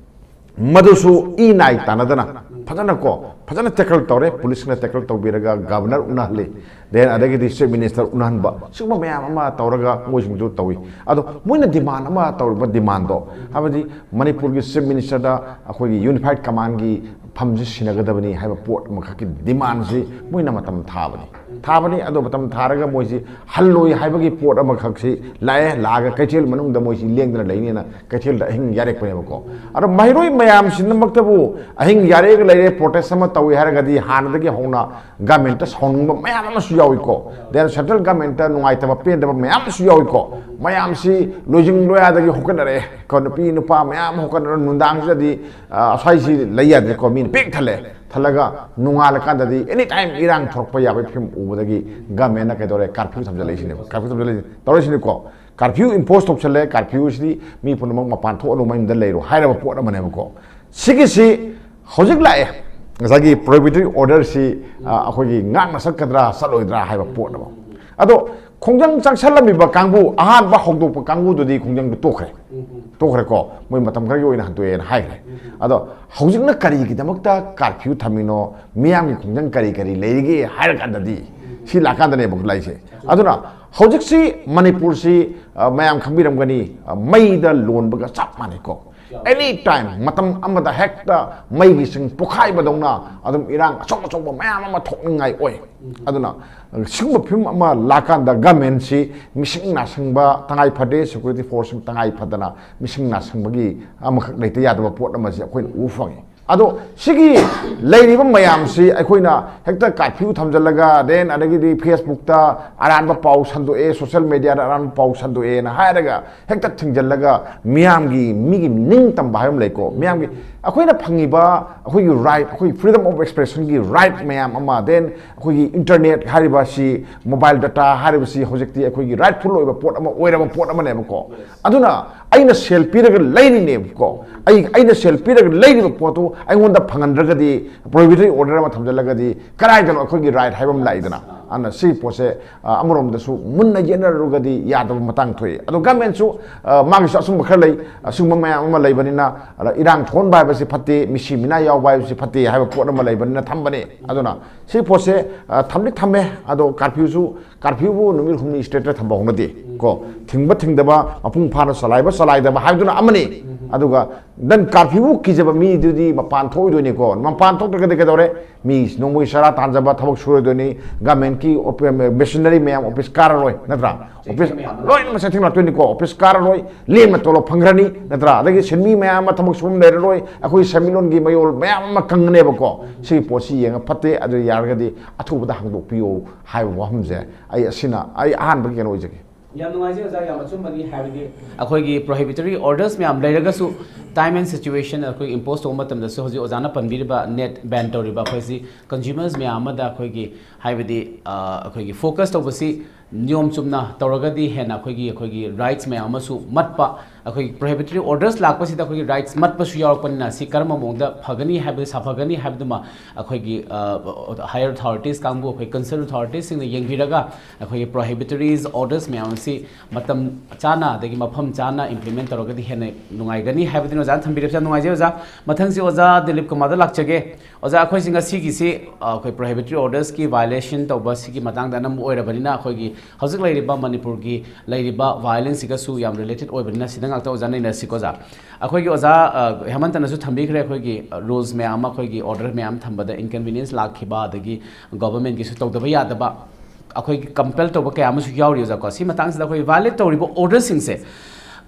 ꯃꯗꯨꯁꯨ ꯏ ꯅꯥꯏ ꯇꯥꯟꯅꯗꯅ ꯐꯖꯅ ꯀꯣ, ꯐꯖꯅ ꯇꯦꯀꯜ ꯇꯧꯔꯦ꯫ ꯄꯨꯂꯤꯁꯅ ꯇꯦꯀꯜ ꯇꯧꯕꯤꯔꯒ ꯒꯕꯔꯅꯔ ꯎꯅꯍꯜꯂꯤ, ꯗꯦꯟ ꯑꯗꯒꯤꯗꯤ ꯆꯤꯐ ꯃꯤꯅꯤꯁꯇꯔ ꯎꯅꯍꯟꯕ, ꯁꯤꯒꯨꯝꯕ ꯃꯌꯥꯝ ꯑꯃ ꯇꯧꯔꯒ ꯃꯣꯏꯁꯤꯡꯁꯨ ꯇꯧꯏ꯫ ꯑꯗꯣ ꯃꯣꯏꯅ ꯗꯤꯃꯥꯟ ꯑꯃ ꯇꯧꯔꯤꯕ ꯗꯤꯃꯥꯟꯗꯣ, ꯍꯥꯏꯕꯗꯤ ꯃꯅꯤꯄꯨꯔꯒꯤ ꯆꯤꯐ ꯃꯤꯅꯤꯁꯇꯔꯗ ꯑꯩꯈꯣꯏꯒꯤ ꯌꯨꯅꯤꯐꯥꯏꯠ ꯀꯃꯥꯟꯒꯤ ꯐꯝꯁꯤ ꯁꯤꯟꯅꯒꯗꯕꯅꯤ ꯍꯥꯏꯕ ꯄꯣꯠ ꯑꯃꯈꯛꯀꯤ ꯗꯤꯃꯥꯟꯁꯤ ꯃꯣꯏꯅ ꯃꯇꯝ ꯊꯥꯕꯅꯤ꯫ ꯊꯥꯕꯅꯤ꯫ ꯑꯗꯣ ꯃꯇꯝ ꯊꯥꯔꯒ ꯃꯣꯏꯁꯤ ꯍꯜꯂꯣꯏ ꯍꯥꯏꯕꯒꯤ ꯄꯣꯠ ꯑꯃꯈꯛꯁꯤ ꯂꯥꯛꯑꯦ꯫ ꯂꯥꯛꯑꯒ ꯀꯩꯊꯦꯜ ꯃꯅꯨꯡꯗ ꯃꯣꯏꯁꯤ ꯂꯦꯡꯗꯅ ꯂꯩꯅꯦꯅ ꯀꯩꯊꯦꯜꯗ ꯑꯍꯤꯡ ꯌꯥꯔꯦꯛꯄꯅꯦꯕꯀꯣ꯫ ꯑꯗꯣ ꯃꯍꯩꯔꯣꯏ ꯃꯌꯥꯝꯁꯤꯅꯃꯛꯇꯕꯨ ꯑꯍꯤꯡ ꯌꯥꯔꯦꯛꯑꯒ ꯂꯩꯔꯦ, ꯄ꯭ꯔꯣꯇꯦꯁ ꯑꯃ ꯇꯧꯏ ꯍꯥꯏꯔꯒꯗꯤ ꯍꯥꯟꯅꯗꯒꯤ ꯍꯧꯅ ꯒꯃꯦꯟꯇ ꯁꯥꯎꯅꯤꯡꯕ ꯃꯌꯥꯝ ꯑꯃꯁꯨ ꯌꯥꯎꯏꯀꯣ꯫ ꯗꯦꯟ ꯁꯦꯟꯇ꯭ꯔꯦꯜ ꯒꯃꯦꯟꯇ ꯅꯨꯡꯉꯥꯏꯇꯕ ꯄꯦꯟꯗꯕ ꯃꯌꯥꯝ ꯑꯃꯁꯨ ꯌꯥꯎꯏꯀꯣ꯫ ꯃꯌꯥꯝꯁꯤ ꯂꯣꯏꯖꯤꯡ ꯂꯣꯌꯥꯗꯒꯤ ꯍꯧꯒꯠꯅꯔꯛꯑꯦ ꯀꯣ꯫ ꯅꯨꯄꯤ ꯅꯨꯄꯥ ꯃꯌꯥꯝ ꯑꯃ ꯍꯧꯒꯠꯅꯔꯒ ꯅꯨꯡꯗꯥꯡꯁꯤꯗꯗꯤ, ꯑ, ꯑꯁ꯭ꯋꯥꯏꯁꯤ ꯂꯩ ꯌꯥꯗ꯭ꯔꯦꯀꯣ꯫ ꯃꯤꯅ ꯄꯤꯛ ꯊꯜꯂꯦ꯫ ꯊꯜꯂꯒ ꯅꯣꯡꯉꯥꯜꯂꯀꯥꯟꯗꯗꯤ ꯑꯦꯅꯤ ꯇꯥꯏꯝ ꯏꯔꯥꯡ ꯊꯣꯔꯛꯄ ꯌꯥꯕꯒꯤ ꯐꯤꯕꯝ ꯎꯕꯗꯒꯤ ꯒꯃꯦꯟꯅ ꯀꯩꯗꯧꯔꯦ? ꯀꯥꯔꯐ꯭ꯌꯨ ꯊꯝꯖꯤꯜꯂꯛꯏꯁꯤꯅꯦꯕ꯫ ꯀꯥꯔꯐ꯭ꯌꯨ ꯊꯝꯖꯤꯜꯂꯛꯏꯁꯦ ꯇꯧꯔꯛꯏꯁꯤꯅꯤꯀꯣ꯫ ꯀꯥꯔꯐ꯭ꯌꯨ ꯏꯝꯄꯣꯁ ꯇꯧꯁꯜꯂꯦ꯫ ꯀꯥꯔꯐ꯭ꯌꯨꯁꯤꯗꯤ ꯃꯤ ꯄꯨꯝꯅꯃꯛ ꯃꯄꯥꯟ ꯊꯣꯛꯑꯅꯨ, ꯃꯌꯨꯝꯗ ꯂꯩꯔꯣ ꯍꯥꯏꯔꯕ ꯄꯣꯠ ꯑꯃꯅꯦꯕꯀꯣ꯫ ꯁꯤꯒꯤꯁꯤ ꯍꯧꯖꯤꯛ ꯂꯥꯛꯑꯦ꯫ ꯉꯁꯥꯏꯒꯤ ꯄ꯭ꯔꯣꯍꯤꯕꯤꯇꯦꯠ ꯑꯣꯔꯗꯔꯁꯤ, ꯑ, ꯑꯩꯈꯣꯏꯒꯤ ꯉꯥꯛꯅ ꯆꯠꯀꯗ꯭ꯔꯥ ꯆꯠꯂꯣꯏꯗ꯭ꯔꯥ ꯍꯥꯏꯕ ꯄꯣꯠ ꯑꯃ꯫ ꯑꯗꯣ ꯈꯣꯡꯖꯪ ꯆꯪꯁꯜꯂꯝꯃꯤꯕ ꯀꯥꯡꯕꯨ, ꯑꯍꯥꯟꯕ ꯍꯧꯗꯣꯛꯄ ꯀꯥꯡꯕꯨꯗꯨꯗꯤ ꯈꯣꯡꯖꯪꯗꯨ ꯇꯣꯛꯈ꯭ꯔꯦ꯫ ꯇꯣꯛꯈ꯭ꯔꯦꯀꯣ꯫ ꯃꯣꯏ ꯃꯇꯝ ꯈꯔꯒꯤ ꯑꯣꯏꯅ ꯍꯟꯗꯣꯛꯑꯦꯅ ꯍꯥꯏꯈ꯭ꯔꯦ꯫ ꯑꯗꯣ ꯍꯧꯖꯤꯛꯅ ꯀꯔꯤꯒꯤꯗꯃꯛꯇ ꯀꯥꯔꯐ꯭ꯌꯨ ꯊꯝꯃꯤꯅꯣ? ꯃꯤꯌꯥꯝꯒꯤ ꯈꯣꯡꯖꯪ ꯀꯔꯤ ꯀꯔꯤ ꯂꯩꯔꯤꯒꯦ ꯍꯥꯏꯔ ꯀꯥꯟꯗꯗꯤ ꯁꯤ ꯂꯥꯛꯀꯥꯟꯗꯅꯦꯕ ꯂꯥꯛꯏꯁꯦ꯫ ꯑꯗꯨꯅ ꯍꯧꯖꯤꯛꯁꯤ ꯃꯅꯤꯄꯨꯔꯁꯤ, ꯑ, ꯃꯌꯥꯝ ꯈꯪꯕꯤꯔꯝꯒꯅꯤ, ꯑ, ꯃꯩꯗ ꯂꯣꯟꯕꯒ ꯆꯞ ꯃꯥꯟꯅꯩꯀꯣ꯫ ꯑꯦꯅꯤ ꯇꯥꯏꯝ, ꯃꯇꯝ ꯑꯃꯗ ꯍꯦꯛꯇ ꯃꯩꯒꯤ ꯆꯤꯡ ꯄꯣꯈꯥꯏꯕꯗꯧꯅ ꯑꯗꯨꯝ ꯏꯔꯥꯡ ꯑꯆꯧ ꯑꯆꯧꯕ ꯃꯌꯥꯝ ꯑꯃ ꯊꯣꯛꯅꯤꯡꯉꯥꯏ ꯑꯣꯏ꯫ ꯑꯗꯨꯅ ꯁꯤꯒꯨꯝꯕ ꯐꯤꯕꯝ ꯑꯃ ꯂꯥꯛꯀꯥꯟꯗ ꯒꯃꯦꯟꯁꯤ ꯃꯤꯁꯤꯡ ꯅꯥꯁꯤꯡꯕ ꯇꯉꯥꯏ ꯐꯗꯦ, ꯁꯦꯀ꯭ꯌꯨꯔꯤꯇꯤ ꯐꯣꯔꯁꯁꯤꯡ ꯇꯉꯥꯏ ꯐꯗꯅ ꯃꯤꯁꯤꯡ ꯅꯥꯁꯤꯡꯕꯒꯤ ꯑꯃꯈꯛ ꯂꯩꯇ ꯌꯥꯗꯕ ꯄꯣꯠ ꯑꯃꯁꯤ ꯑꯩꯈꯣꯏꯅ ꯎꯕ ꯐꯪꯉꯤ꯫ ꯑꯗꯣ ꯁꯤꯒꯤ ꯂꯩꯔꯤꯕ ꯃꯌꯥꯝꯁꯤ ꯑꯩꯈꯣꯏꯅ ꯍꯦꯛꯇ ꯀꯥꯔꯐ꯭ꯌꯨ ꯊꯝꯖꯤꯜꯂꯒ, ꯗꯦꯟ ꯑꯗꯒꯤꯗꯤ ꯐꯦꯁꯕꯨꯛꯇ ꯑꯔꯥꯟꯕ ꯄꯥꯎ ꯁꯟꯗꯣꯛꯑꯦ, ꯁꯣꯁꯤꯌꯦꯜ ꯃꯦꯗꯤꯌꯥꯗ ꯑꯔꯥꯟꯕ ꯄꯥꯎ ꯁꯟꯗꯣꯛꯑꯦꯅ ꯍꯥꯏꯔꯒ ꯍꯦꯛꯇ ꯊꯤꯡꯖꯤꯜꯂꯒ ꯃꯤꯌꯥꯝꯒꯤ, ꯃꯤꯒꯤ ꯅꯤꯡꯇꯝꯕ ꯍꯥꯏꯕ ꯑꯃ ꯂꯩꯀꯣ, ꯃꯤꯌꯥꯝꯒꯤ ꯑꯩꯈꯣꯏꯅ ꯐꯪꯉꯤꯕ ꯑꯩꯈꯣꯏꯒꯤ ꯔꯥꯏꯠ, ꯑꯩꯈꯣꯏ ꯐ꯭ꯔꯤꯗꯝ ꯑꯣꯐ ꯑꯦꯛꯁꯄ꯭ꯔꯦꯁꯟꯒꯤ ꯔꯥꯏꯠ ꯃꯌꯥꯝ ꯑꯃ, ꯗꯦꯟ ꯑꯩꯈꯣꯏꯒꯤ ꯏꯟꯇꯔꯅꯦꯠ ꯍꯥꯏꯔꯤꯕ ꯑꯁꯤ, ꯃꯣꯕꯥꯏꯜ ꯗꯇꯥ ꯍꯥꯏꯔꯤꯕꯁꯤ ꯍꯧꯖꯤꯛꯇꯤ ꯑꯩꯈꯣꯏꯒꯤ ꯔꯥꯏꯠꯐꯨꯜ ꯑꯣꯏꯕ ꯄꯣꯠ ꯑꯃ ꯑꯣꯏꯔꯕ ꯄꯣꯠ ꯑꯃꯅꯦꯕꯀꯣ꯫ ꯑꯗꯨꯅ ꯑꯩꯅ ꯁꯦꯜ ꯄꯤꯔꯒ ꯂꯩꯔꯤꯅꯦꯕꯀꯣ꯫ ꯑꯩ ꯑꯩꯅ ꯁꯦꯜ ꯄꯤꯔꯒ ꯂꯩꯔꯤꯕ ꯄꯣꯠꯇꯨ ꯑꯩꯉꯣꯟꯗ ꯐꯪꯍꯟꯗ꯭ꯔꯒꯗꯤ, prohibitory order ꯑꯃ ꯊꯝꯖꯤꯜꯂꯒꯗꯤ ꯀꯗꯥꯏꯗꯅꯣ ꯑꯩꯈꯣꯏꯒꯤ right ꯍꯥꯏꯕ ꯑꯃ ꯂꯥꯛꯏꯗꯅ? ꯑꯗꯨꯅ ꯁꯤ ꯄꯣꯠꯁꯦ, ꯑ, ꯑꯃꯔꯣꯝꯗꯁꯨ ꯃꯨꯟꯅ ꯌꯦꯠꯅꯔꯨꯔꯒꯗꯤ ꯌꯥꯗꯕ ꯃꯇꯥꯡ ꯊꯣꯛꯏ꯫ ꯑꯗꯣ government ꯁꯨ, ꯑ, ꯃꯥꯒꯤꯁꯨ ꯑꯆꯨꯝꯕ ꯈꯔ ꯂꯩ꯫ ꯑꯁꯤꯒꯨꯝꯕ ꯃꯌꯥꯝ ꯑꯃ ꯂꯩꯕꯅꯤꯅ, ꯑꯗ ꯏꯔꯥꯡ ꯊꯣꯛꯍꯟꯕ ꯍꯥꯏꯕꯁꯤ ꯐꯠꯇꯦ, ꯃꯤꯁꯤ ꯃꯤꯅꯥ ꯌꯥꯎꯕ ꯍꯥꯏꯕꯁꯤ ꯐꯠꯇꯦ ꯍꯥꯏꯕ ꯄꯣꯠ ꯑꯃ ꯂꯩꯕꯅꯤꯅ ꯊꯝꯕꯅꯤ꯫ ꯑꯗꯨꯅ ꯁꯤ ꯄꯣꯠꯁꯦ, ꯑ, ꯊꯝꯗꯤ ꯊꯝꯃꯦ, ꯑꯗꯣ curfew ꯁꯨ, curfew ꯕꯨ ꯅꯨꯃꯤꯠ ꯍꯨꯝꯅꯤ straight ꯊꯝꯕ ꯍꯧꯅꯗꯦ ꯀꯣ꯫ ꯊꯤꯡꯕ ꯊꯤꯡꯗꯕ, ꯃꯄꯨꯡ ꯐꯥꯅ ꯆꯂꯥꯏꯕ ꯆꯂꯥꯏꯗꯕ ꯍꯥꯏꯕꯗꯨꯅ ꯑꯃꯅꯤ꯫ ꯑꯗꯨꯒ then curfew ꯕꯨ ꯀꯤꯖꯕ ꯃꯤꯗꯨꯗꯤ ꯃꯄꯥꯟ ꯊꯣꯛꯑꯣꯏꯗꯣꯏꯅꯤꯀꯣ꯫ ꯃꯄꯥꯟ ꯊꯣꯛꯇ꯭ꯔꯒꯗꯤ ꯀꯩꯗꯧꯔꯦ? ꯃꯤ ꯅꯣꯡꯃꯒꯤ ꯆꯔꯥ ꯇꯥꯟꯖꯕ ꯊꯕꯛ ꯁꯨꯔꯣꯏꯗꯣꯏꯅꯤ꯫ Government ꯀꯤ ꯑꯣꯄ-, machinery ꯃꯌꯥꯝ office ꯀꯥꯔꯔꯣꯏ, ꯅꯠꯇ꯭ꯔꯥ? Office ꯂꯣꯏꯅꯃꯛ ꯆꯩꯊꯦꯡ ꯂꯥꯛꯇꯣꯏꯅꯤꯀꯣ꯫ Office ꯀꯥꯔꯔꯣꯏ, ꯂꯦꯝꯅ ꯇꯣꯂꯣꯞ ꯐꯪꯈ꯭ꯔꯅꯤ, ꯅꯠꯇ꯭ꯔꯥ? ꯑꯗꯒꯤ ꯁꯤꯟꯃꯤ ꯃꯌꯥꯝ ꯑꯃ ꯊꯕꯛ ꯁꯨꯐꯝ ꯂꯩꯔꯔꯣꯏ, ꯑꯩꯈꯣꯏ ꯁꯦꯟꯃꯤꯠꯂꯣꯟꯒꯤ ꯃꯌꯣꯜ ꯃꯌꯥꯝ ꯑꯃ ꯀꯪꯒꯅꯦꯕꯀꯣ꯫ ꯁꯤꯒꯤ ꯄꯣꯠꯁꯤ ꯌꯦꯡꯉ ꯐꯠꯇꯦ, ꯑꯗꯨ ꯌꯥꯔꯒꯗꯤ ꯑꯊꯨꯕꯗ ꯍꯥꯡꯗꯣꯛꯄꯤꯌꯨ ꯍꯥꯏꯕ ꯋꯥꯐꯝꯁꯦ ꯑꯩ ꯑꯁꯤꯅ ꯑꯩ ꯑꯍꯥꯟꯕꯒꯤ ꯀꯩꯅꯣ ꯑꯣꯏꯖꯒꯦ꯫ ꯌꯥꯝ ꯅꯨꯡꯉꯥꯏꯖꯩ ꯑꯣꯖꯥ, ꯌꯥꯝ ꯑꯆꯨꯝꯕꯅꯤ꯫ ꯍꯥꯏꯕꯗꯤ ꯑꯩꯈꯣꯏꯒꯤ prohibitory orders ꯃꯌꯥꯝ ꯂꯩꯔꯒꯁꯨ, time and situation ꯑꯩꯈꯣꯏ impose ꯇꯧꯕ ꯃꯇꯝꯗꯁꯨ, ꯍꯧꯖꯤꯛ ꯑꯣꯖꯥꯅ ꯄꯟꯕꯤꯔꯤꯕ net ban ꯇꯧꯔꯤꯕ ꯑꯩꯈꯣꯏꯁꯤ consumers ꯃꯌꯥꯝ ꯑꯃꯗ ꯑꯩꯈꯣꯏꯒꯤ, ꯍꯥꯏꯕꯗꯤ, ꯑ, ꯑꯩꯈꯣꯏꯒꯤ focus ꯇꯧꯕꯁꯤ ꯅꯤꯌꯣꯝ ꯆꯨꯝꯅ ꯇꯧꯔꯒꯗꯤ ꯍꯦꯟꯅ ꯑꯩꯈꯣꯏꯒꯤ, ꯑꯩꯈꯣꯏꯒꯤ rights ꯃꯌꯥꯝ ꯑꯃꯁꯨ ꯃꯠꯄ, ꯑꯩꯈꯣꯏꯒꯤ prohibitory orders ꯂꯥꯛꯄꯁꯤꯗ ꯑꯩꯈꯣꯏꯒꯤ rights ꯃꯠꯄꯁꯨ ꯌꯥꯎꯔꯛꯄꯅꯤꯅ, ꯁꯤ ꯀꯔꯝꯕ ꯃꯑꯣꯡꯗ ꯐꯒꯅꯤ ꯍꯥꯏꯕꯗꯨ, ꯁꯥꯐꯒꯅꯤ ꯍꯥꯏꯕꯗꯨꯃ ꯑꯩꯈꯣꯏꯒꯤ, ꯑ, higher authorities ꯀꯥꯡꯕꯨ, ꯑꯩꯈꯣꯏ concerned authorities ꯁꯤꯡꯅ ꯌꯦꯡꯕꯤꯔꯒ, ꯑꯩꯈꯣꯏꯒꯤ prohibitory orders ꯃꯌꯥꯝ ꯑꯁꯤ ꯃꯇꯝ ꯆꯥꯅ ꯑꯗꯒꯤ ꯃꯐꯝ ꯆꯥꯅ implement ꯇꯧꯔꯒꯗꯤ ꯍꯦꯟꯅ ꯅꯨꯡꯉꯥꯏꯒꯅꯤ ꯍꯥꯏꯕꯗꯨꯅꯤ ꯑꯣꯖꯥꯅ ꯊꯝꯕꯤꯔꯤꯕꯁꯦ꯫ ꯌꯥꯝ ꯅꯨꯡꯉꯥꯏꯖꯩ ꯑꯣꯖꯥ꯫ ꯃꯊꯪꯁꯤ ꯑꯣꯖꯥ ꯗꯤꯂꯤꯞ ꯀꯃꯥꯔꯗ ꯂꯥꯛꯆꯒꯦ꯫ ꯑꯣꯖꯥ, ꯑꯩꯈꯣꯏꯁꯤ ꯉꯁꯤꯒꯤꯁꯤ, ꯑ, ꯑꯩꯈꯣꯏ prohibitory orders ꯀꯤ violation ꯇꯧꯕ ꯁꯤꯒꯤ ꯃꯇꯥꯡꯗ ꯑꯅꯝꯕ ꯑꯣꯏꯔꯕꯅꯤꯅ, ꯑꯩꯈꯣꯏꯒꯤ ꯍꯧꯖꯤꯛ ꯂꯩꯔꯤꯕ ꯃꯅꯤꯄꯨꯔꯒꯤ ꯂꯩꯔꯤꯕ violence ꯁꯤꯒꯁꯨ ꯌꯥꯝ related ꯑꯣꯏꯕꯅꯤꯅ, ꯁꯤꯗ ꯉꯥꯛꯇ ꯑꯣꯖꯥ ꯅꯩꯅꯔꯁꯤꯀꯣ ꯑꯣꯖꯥ꯫ ꯑꯩꯈꯣꯏꯒꯤ ꯑꯣꯖꯥ, ꯑ, ꯍꯦꯃꯟꯇꯅꯁꯨ ꯊꯝꯕꯤꯈ꯭ꯔꯦ, ꯑꯩꯈꯣꯏꯒꯤ, ꯑ, rules ꯃꯌꯥꯝ ꯑꯃ, ꯑꯩꯈꯣꯏꯒꯤ order ꯃꯌꯥꯝ ꯊꯝꯕꯗ inconvenience ꯂꯥꯛꯈꯤꯕ, ꯑꯗꯒꯤ government ꯀꯤꯁꯨ ꯇꯧꯗꯕ ꯌꯥꯗꯕ, ꯑꯩꯈꯣꯏꯒꯤ compel ꯇꯧꯕ ꯀꯌꯥ ꯑꯃꯁꯨ ꯌꯥꯎꯔꯤ ꯑꯣꯖꯥꯀꯣ꯫ ꯁꯤ ꯃꯇꯥꯡꯁꯤꯗ ꯑꯩꯈꯣꯏ violate ꯇꯧꯔꯤꯕ order ꯁꯤꯡꯁꯦ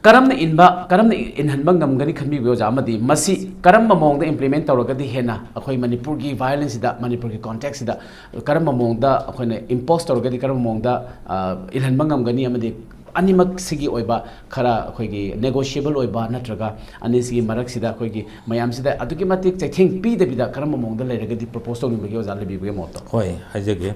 ꯀꯔꯝꯅ ꯏꯟꯕ, ꯀꯔꯝꯅ ꯏꯟꯍꯟꯕ ꯉꯝꯒꯅꯤ ꯈꯟꯕꯤꯕꯒꯦ ꯑꯣꯖꯥ? ꯑꯃꯗꯤ ꯃꯁꯤ ꯀꯔꯝꯕ ꯃꯑꯣꯡꯗ implement ꯇꯧꯔꯒꯗꯤ ꯍꯦꯟꯅ ꯑꯩꯈꯣꯏ ꯃꯅꯤꯄꯨꯔꯒꯤ violence ꯁꯤꯗ, ꯃꯅꯤꯄꯨꯔꯒꯤ context ꯁꯤꯗ ꯀꯔꯝꯕ ꯃꯑꯣꯡꯗ ꯑꯩꯈꯣꯏꯅ impose ꯇꯧꯔꯒꯗꯤ ꯀꯔꯝꯕ ꯃꯑꯣꯡꯗ, ꯑ, ꯏꯜꯍꯟꯕ ꯉꯝꯒꯅꯤ? ꯑꯃꯗꯤ ꯑꯅꯤꯃꯛꯁꯤꯒꯤ ꯑꯣꯏꯕ ꯈꯔ ꯑꯩꯈꯣꯏꯒꯤ negotiable ꯑꯣꯏꯕ, ꯅꯠꯇ꯭ꯔꯒ ꯑꯅꯤꯁꯤꯒꯤ ꯃꯔꯛꯁꯤꯗ ꯑꯩꯈꯣꯏꯒꯤ ꯃꯌꯥꯝꯁꯤꯗ ꯑꯗꯨꯛꯀꯤ ꯃꯇꯤꯛ ꯆꯩꯊꯦꯡ ꯄꯤꯗꯕꯤꯗ ꯀꯔꯝꯕ ꯃꯑꯣꯡꯗ ꯂꯩꯔꯒꯗꯤ propose ꯇꯧꯅꯤꯡꯕꯒꯦ ꯑꯣꯖꯥ, ꯂꯩꯕꯤꯕꯒꯦ ꯃꯣꯠꯇꯣ? ꯍꯣꯏ, ꯍꯥꯏꯖꯒꯦ꯫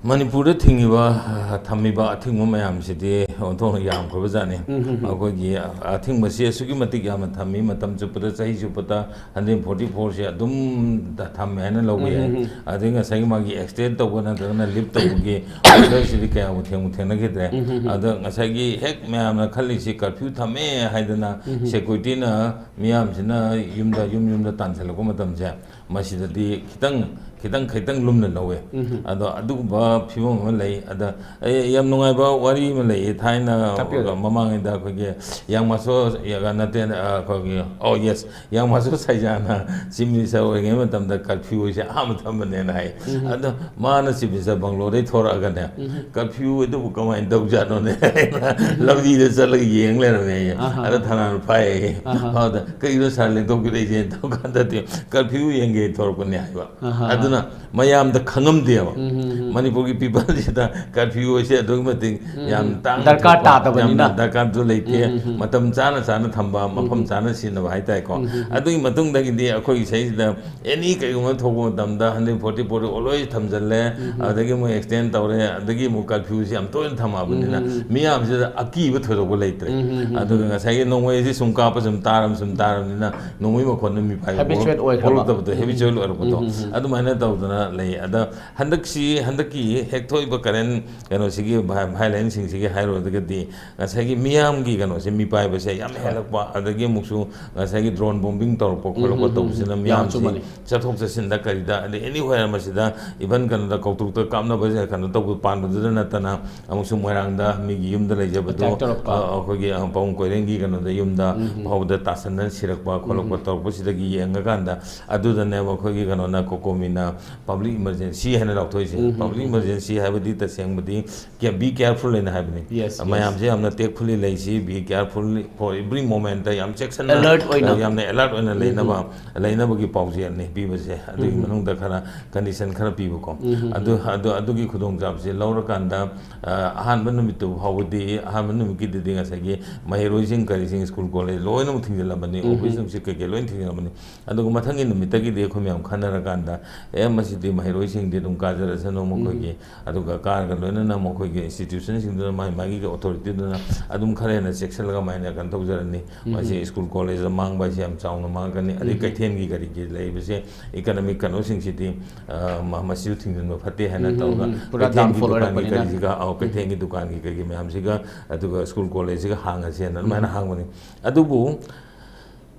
ꯃꯅꯤꯄꯨꯔꯗ ꯊꯤꯡꯉꯤꯕ, ꯑ, ꯊꯝꯃꯤꯕ ꯑꯊꯤꯡꯕ ꯃꯌꯥꯝꯁꯤꯗꯤ ꯑꯣꯟꯊꯣꯛꯅ ꯌꯥꯝꯈ꯭ꯔꯕꯖꯥꯠꯅꯤ꯫ ꯑꯩꯈꯣꯏꯒꯤ ꯑꯊꯤꯡꯕꯁꯤ ꯑꯁꯨꯛꯀꯤ ꯃꯇꯤꯛ ꯌꯥꯝꯅ ꯊꯝꯃꯤ, ꯃꯇꯝ ꯆꯨꯞꯄꯗ, ꯆꯍꯤ ꯆꯨꯞꯄꯗ ꯍꯟꯗ꯭ꯔꯦꯠ ꯐꯣꯔꯇꯤ ꯐꯣꯔꯁꯦ ꯑꯗꯨꯝ ꯊꯝꯃꯦ ꯍꯥꯏꯅ ꯂꯧꯕ ꯌꯥꯏ꯫ ꯑꯗꯩ ꯉꯁꯥꯏꯒꯤ ꯃꯥꯒꯤ ꯑꯦꯛꯁꯇꯦꯟ ꯇꯧꯕ ꯅꯠꯇ꯭ꯔꯒꯅ ꯂꯤꯐ ꯇꯧꯕꯒꯤ ꯑꯣꯔꯗꯔꯁꯤꯗꯤ ꯀꯌꯥꯕꯨ ꯊꯦꯡꯕꯨ ꯊꯦꯡꯅꯈꯤꯗ꯭ꯔꯦ꯫ ꯑꯗ ꯉꯁꯥꯏꯒꯤ ꯍꯦꯛ ꯃꯌꯥꯝꯅ ꯈꯜꯂꯤꯁꯤ ꯀꯔꯐ꯭ꯌꯨ ꯊꯝꯃꯦ ꯍꯥꯏꯗꯅ ꯁꯦꯀ꯭ꯌꯨꯔꯤꯇꯤꯅ ꯃꯤꯌꯥꯝꯁꯤꯅ ꯌꯨꯝꯗ, ꯌꯨꯝ ꯌꯨꯝꯗ ꯇꯥꯟꯁꯤꯜꯂꯛꯄ ꯃꯇꯝꯁꯦ, ꯃꯁꯤꯗꯗꯤ ꯈꯤꯇꯪ, ꯈꯤꯇꯪ, ꯈꯤꯇꯪ ꯂꯨꯝꯅ ꯂꯧꯋꯦ꯫ ꯑꯗꯣ ꯑꯗꯨꯒꯨꯝꯕ ꯐꯤꯕꯝ ꯑꯃ ꯂꯩ꯫ ꯑꯗ ꯑꯩ ꯌꯥꯝ ꯅꯨꯡꯉꯥꯏꯕ ꯋꯥꯔꯤ ꯑꯃ ꯂꯩꯌꯦ꯫ ꯊꯥꯏꯅ ꯇꯥꯛꯄꯤꯌꯨ꯫ ꯃꯃꯥꯡꯉꯩꯗ ꯑꯩꯈꯣꯏꯒꯤ ꯌꯥꯡꯃꯥꯁꯣ, ꯅꯠꯇꯦ, ꯑꯩꯈꯣꯏꯒꯤ, ꯑꯣ, ꯌꯦꯁ, ꯌꯥꯡꯃꯥꯁꯣ ꯁꯥꯏꯖꯥꯅ ꯆꯤꯐ ꯃꯤꯅꯤꯁꯇꯔ ꯑꯣꯏꯔꯤꯉꯩ ꯃꯇꯝꯗ ꯀꯔꯐ꯭ꯌꯨ ꯍꯥꯏꯁꯦ ꯑꯍꯥꯟꯕ ꯊꯝꯕꯅꯦꯅ ꯍꯥꯏ꯫ ꯑꯗꯣ ꯃꯥꯅ ꯆꯤꯐ ꯃꯤꯅꯤꯁꯇꯔ ꯕꯪꯒ꯭ꯂꯣꯗꯩ ꯊꯣꯔꯛꯑꯒꯅꯦ, "ꯀꯔꯐ꯭ꯌꯨ ꯑꯗꯨꯕꯨ ꯀꯃꯥꯏꯅ ꯇꯧꯖꯥꯠꯅꯣꯅꯦ?" ꯍꯥꯏꯅ ꯂꯝꯕꯤꯗ ꯆꯠꯂꯒ ꯌꯦꯡ ꯂꯩꯔꯝꯃꯦ ꯑꯩ꯫ ꯑꯗ ꯊꯅꯥꯅ ꯐꯥꯏ꯫ ꯑꯗ, "ꯀꯩꯅꯣ ꯁꯥꯔ ꯂꯦꯡꯊꯣꯛꯄꯤꯔꯛꯏꯁꯦ?" ꯇꯧ ꯀꯥꯟꯗꯗꯤ, "ꯀꯔꯐ꯭ꯌꯨ ꯌꯦꯡꯒꯦ ꯊꯣꯔꯛꯄꯅꯦ" ꯍꯥꯏꯕ꯫ ꯑꯗꯨꯅ ꯃꯌꯥꯝꯗ ꯈꯪꯉꯝꯗꯦꯕ꯫ ꯃꯅꯤꯄꯨꯔꯒꯤ ꯄꯤꯄꯜꯁꯤꯗ ꯀꯔꯐ꯭ꯌꯨ ꯍꯥꯏꯁꯦ ꯑꯗꯨꯛꯀꯤ ꯃꯇꯤꯛ ꯌꯥꯝ ꯇꯥꯡꯅ ꯗꯔꯀꯥꯔ ꯊꯣꯛꯄ, ꯇꯥꯗꯕꯅꯤꯅ꯫ ꯌꯥꯝꯅ ꯗꯔꯀꯥꯔꯁꯨ ꯂꯩꯇꯦ꯫ ꯃꯇꯝ ꯆꯥꯅ ꯆꯥꯅ ꯊꯝꯕ, ꯃꯐꯝ ꯆꯥꯅ ꯁꯤꯖꯤꯟꯅꯕ ꯍꯥꯏꯇꯥꯔꯦꯀꯣ꯫ ꯑꯗꯨꯒꯤ ꯃꯇꯨꯡꯗꯒꯤꯗꯤ ꯑꯩꯈꯣꯏꯒꯤ ꯁꯤꯗꯩꯁꯤꯗ ꯑꯦꯅꯤ ꯀꯩꯒꯨꯝꯕ ꯊꯣꯛꯄ ꯃꯇꯝꯗ ꯍꯟꯗ꯭ꯔꯦꯠ ꯐꯣꯔꯇꯤ ꯐꯣꯔ ꯑꯣꯜꯋꯦꯁ ꯊꯝꯖꯤꯜꯂꯦ꯫ ꯑꯗꯒꯤ ꯃꯣꯏ ꯑꯦꯛꯁꯇꯦꯟ ꯇꯧꯔꯦ꯫ ꯑꯗꯒꯤ ꯑꯃꯨꯛ ꯀꯔꯐ꯭ꯌꯨꯁꯤ ꯌꯥꯝ ꯇꯣꯏꯅ ꯊꯝꯃꯛꯑꯕꯅꯤꯅ ꯃꯤꯌꯥꯝꯁꯤꯗ ꯑꯀꯤꯕ ꯊꯣꯏꯗꯣꯛꯄ ꯂꯩꯇ꯭ꯔꯦ꯫ ꯑꯗꯨꯒ ꯉꯁꯥꯏꯒꯤ ꯅꯣꯡꯃꯩꯁꯤ ꯁꯨꯝ ꯀꯥꯞꯄ ꯁꯨꯝ ꯇꯥꯔꯝ ꯁꯨꯝ ꯇꯥꯔꯕꯅꯤꯅ ꯅꯣꯡꯃꯩ ꯃꯈꯣꯟꯗꯣ ꯃꯤꯄꯥꯏꯕ ꯍꯦꯕꯤꯆꯨꯋꯦꯠ ꯑꯣꯏꯈ꯭ꯔꯕ꯫ ꯊꯣꯛꯂꯛꯇꯕꯗꯣ, ꯍꯦꯕꯤꯆꯨꯋꯦꯠ ꯑꯣꯏꯔꯛꯄꯗꯣ꯫ ꯑꯗꯨꯃꯥꯏꯅ ꯇꯧꯗꯅ ꯂꯩ꯫ ꯑꯗ ꯍꯟꯗꯛꯁꯤ, ꯍꯟꯗꯛꯀꯤ ꯍꯦꯛ ꯊꯣꯛꯏꯕ ꯀꯔꯦꯟ ꯀꯩꯅꯣꯁꯤꯒꯤ ꯚꯥꯏ-, ꯚꯥꯏꯂꯦꯟꯁꯁꯤꯡꯁꯤꯒꯤ ꯍꯥꯏꯔꯨꯔꯒꯗꯤ ꯉꯁꯥꯏꯒꯤ ꯃꯤꯌꯥꯝꯒꯤ ꯀꯩꯅꯣꯁꯦ ꯃꯤꯄꯥꯏꯕꯁꯦ ꯌꯥꯝ ꯍꯦꯜꯂꯛꯄ, ꯑꯗꯒꯤ ꯑꯃꯨꯛꯁꯨ ꯉꯁꯥꯏꯒꯤ ꯗ꯭ꯔꯣꯟ ꯕꯣꯝꯕꯤꯡ ꯇꯧꯔꯛꯄ ꯈꯣꯠꯂꯛꯄ ꯇꯧꯕꯁꯤꯅ ꯌꯥꯝ ꯃꯤꯌꯥꯝꯁꯤ ꯆꯨꯝꯕꯅꯤ꯫ ꯆꯠꯊꯣꯛ ꯆꯠꯁꯤꯟꯗ ꯀꯔꯤꯗ, ꯑꯗꯩ ꯑꯦꯅꯤꯋꯦꯌꯔ ꯃꯁꯤꯗ, ꯏꯚꯟ ꯀꯩꯅꯣꯗ ꯀꯧꯇ꯭ꯔꯨꯛꯇ ꯀꯥꯞꯅꯕ ꯀꯩꯅꯣ ꯇꯧꯕ ꯄꯥꯟꯕꯗꯨꯗ ꯅꯠꯇꯅ ꯑꯃꯨꯛꯁꯨ ꯃꯣꯏꯔꯥꯡꯗ ꯃꯤꯒꯤ ꯌꯨꯝꯗ ꯂꯩꯖꯕꯗꯨ, ꯑꯦꯇꯦꯛ ꯇꯧꯔꯛꯄ꯫ ꯑ, ꯑꯩꯈꯣꯏꯒꯤ, ꯑ, ꯄꯥꯕꯨꯡ ꯀꯣꯏꯔꯦꯡꯒꯤ ꯀꯩꯅꯣꯗ ꯌꯨꯝꯗ ꯐꯥꯎꯕꯗ ꯇꯥꯁꯟꯗꯅ ꯁꯤꯔꯛꯄ ꯈꯣꯠꯂꯛꯄ ꯇꯧꯔꯛꯄꯁꯤꯗꯒꯤ ꯌꯦꯡꯉꯀꯥꯟꯗ ꯑꯗꯨꯗꯅꯦꯕ ꯑꯩꯈꯣꯏꯒꯤ ꯀꯩꯅꯣꯅ ꯀꯣꯀꯣꯃꯤꯅ ꯄꯕ꯭ꯂꯤꯛ ꯏꯃꯔꯖꯦꯟꯁꯤ ꯍꯥꯏꯅ ꯂꯥꯎꯊꯣꯛꯏꯁꯦ꯫ ꯄꯕ꯭ꯂꯤꯛ ꯏꯃꯔꯖꯦꯟꯁꯤ ꯍꯥꯏꯕꯗꯤ ꯇꯁꯦꯡꯕꯗꯤ ꯕꯤ ꯀꯦꯌꯔꯐꯨꯜ ꯍꯥꯏꯅ ꯍꯥꯏꯕꯅꯤ꯫ Yes, yes. ꯃꯌꯥꯝꯁꯦ ꯌꯥꯝꯅ ꯇꯦꯛꯐꯨꯜꯂꯤ ꯂꯩꯁꯤ, ꯕꯤ ꯀꯦꯌꯔꯐꯨꯜ ꯐꯣꯔ ꯑꯦꯕ꯭ꯔꯤ ꯃꯣꯃꯦꯟꯇ ꯌꯥꯝ ꯆꯦꯛꯁꯟꯅ, ꯑꯦꯂꯔꯠ ꯑꯣꯏꯅ꯫ ꯌꯥꯝꯅ ꯑꯦꯂꯔꯠ ꯑꯣꯏꯅ ꯂꯩꯅꯕ, ꯂꯩꯅꯕꯒꯤ ꯄꯥꯎꯖꯦꯜꯅꯤ ꯄꯤꯕꯁꯦ꯫ ꯑꯗꯨꯒꯤ ꯃꯅꯨꯡꯗ ꯈꯔ ꯀꯟꯗꯤꯁꯟ ꯈꯔ ꯄꯤꯕꯀꯣ꯫ ꯑꯗꯨ, ꯑꯗꯨ, ꯑꯗꯨꯒꯤ ꯈꯨꯗꯣꯡꯆꯥꯕꯁꯦ ꯂꯧꯔꯀꯥꯟꯗ, ꯑ, ꯑꯍꯥꯟꯕ ꯅꯨꯃꯤꯠꯇꯨ ꯐꯥꯎꯕꯗꯤ, ꯑꯍꯥꯟꯕ ꯅꯨꯃꯤꯠꯀꯤꯗꯨꯗꯤ ꯉꯁꯥꯏꯒꯤ ꯃꯍꯩꯔꯣꯏꯁꯤꯡ ꯀꯔꯤꯁꯤꯡ ꯁ꯭ꯀꯨꯜ ꯀꯣꯂꯦꯖ ꯂꯣꯏꯅꯃꯛ ꯊꯤꯡꯖꯤꯜꯂꯕꯅꯤ, ꯑꯣꯐꯤꯁ ꯅꯨꯡꯁꯤꯠ ꯀꯩꯀꯩ ꯂꯣꯏꯅ ꯊꯤꯡꯖꯤꯜꯂꯕꯅꯤ꯫ ꯑꯗꯨꯒ ꯃꯊꯪꯒꯤ ꯅꯨꯃꯤꯠꯇꯒꯤꯗꯤ ꯑꯩꯈꯣꯏ ꯃꯌꯥꯝ ꯈꯟꯅꯔꯀꯥꯟꯗ ꯑꯦ, ꯃꯁꯤꯗꯤ ꯃꯍꯩꯔꯣꯏꯁꯤꯡꯗꯤ ꯑꯗꯨꯝ ꯀꯥꯖꯔꯁꯅꯨ ꯃꯈꯣꯏꯒꯤ, ꯑꯗꯨꯒ ꯀꯥꯔꯒ ꯂꯣꯏꯅꯅ ꯃꯈꯣꯏꯒꯤ institutionꯁꯤꯡꯗꯨꯅ, ꯃꯥꯒꯤ ꯃꯥꯒꯤ authorityꯗꯨꯅ ꯑꯗꯨꯝ ꯈꯔ ꯍꯦꯟꯅ ꯆꯦꯛꯁꯤꯜꯂꯒ ꯃꯥꯏꯅ ꯀꯩꯅꯣ ꯇꯧꯖꯔꯅꯤ꯫ ꯃꯁꯤ ꯁ꯭ꯀꯨꯜ ꯀꯣꯂꯦꯖꯇ ꯃꯥꯡꯕ ꯍꯥꯏꯁꯦ ꯌꯥꯝ ꯆꯥꯎꯅ ꯃꯥꯡꯉꯛꯀꯅꯤ꯫ ꯑꯗꯩ ꯀꯩꯊꯦꯜꯒꯤ ꯀꯔꯤꯒꯤ ꯂꯩꯔꯤꯕꯁꯦ, economic ꯀꯩꯅꯣꯁꯤꯡꯁꯤꯗꯤ, ꯑ, ꯃ-, ꯃꯁꯤꯁꯨ ꯊꯤꯡꯖꯤꯟꯕ ꯐꯠꯇꯦ ꯍꯥꯏꯅ ꯇꯧꯔꯒ, ꯄꯨꯔꯥ ꯀꯩꯊꯦꯜꯒꯤ downfall ꯗꯨꯀꯥꯟꯒꯤ ꯑꯣꯏꯔꯛꯄꯅꯤꯅ꯫ ꯀꯔꯤꯁꯤꯒ, ꯑꯧ, ꯀꯩꯊꯦꯜꯒꯤ ꯗꯨꯀꯥꯟꯒꯤ ꯀꯩꯒꯤ ꯃꯌꯥꯝꯁꯤꯒ, ꯑꯗꯨꯒ ꯁ꯭ꯀꯨꯜ ꯀꯣꯂꯦꯖꯁꯤꯒ ꯍꯥꯡꯉꯁꯦꯅ ꯑꯗꯨꯃꯥꯏꯅ ꯍꯥꯡꯕꯅꯤ꯫ ꯑꯗꯨꯕꯨ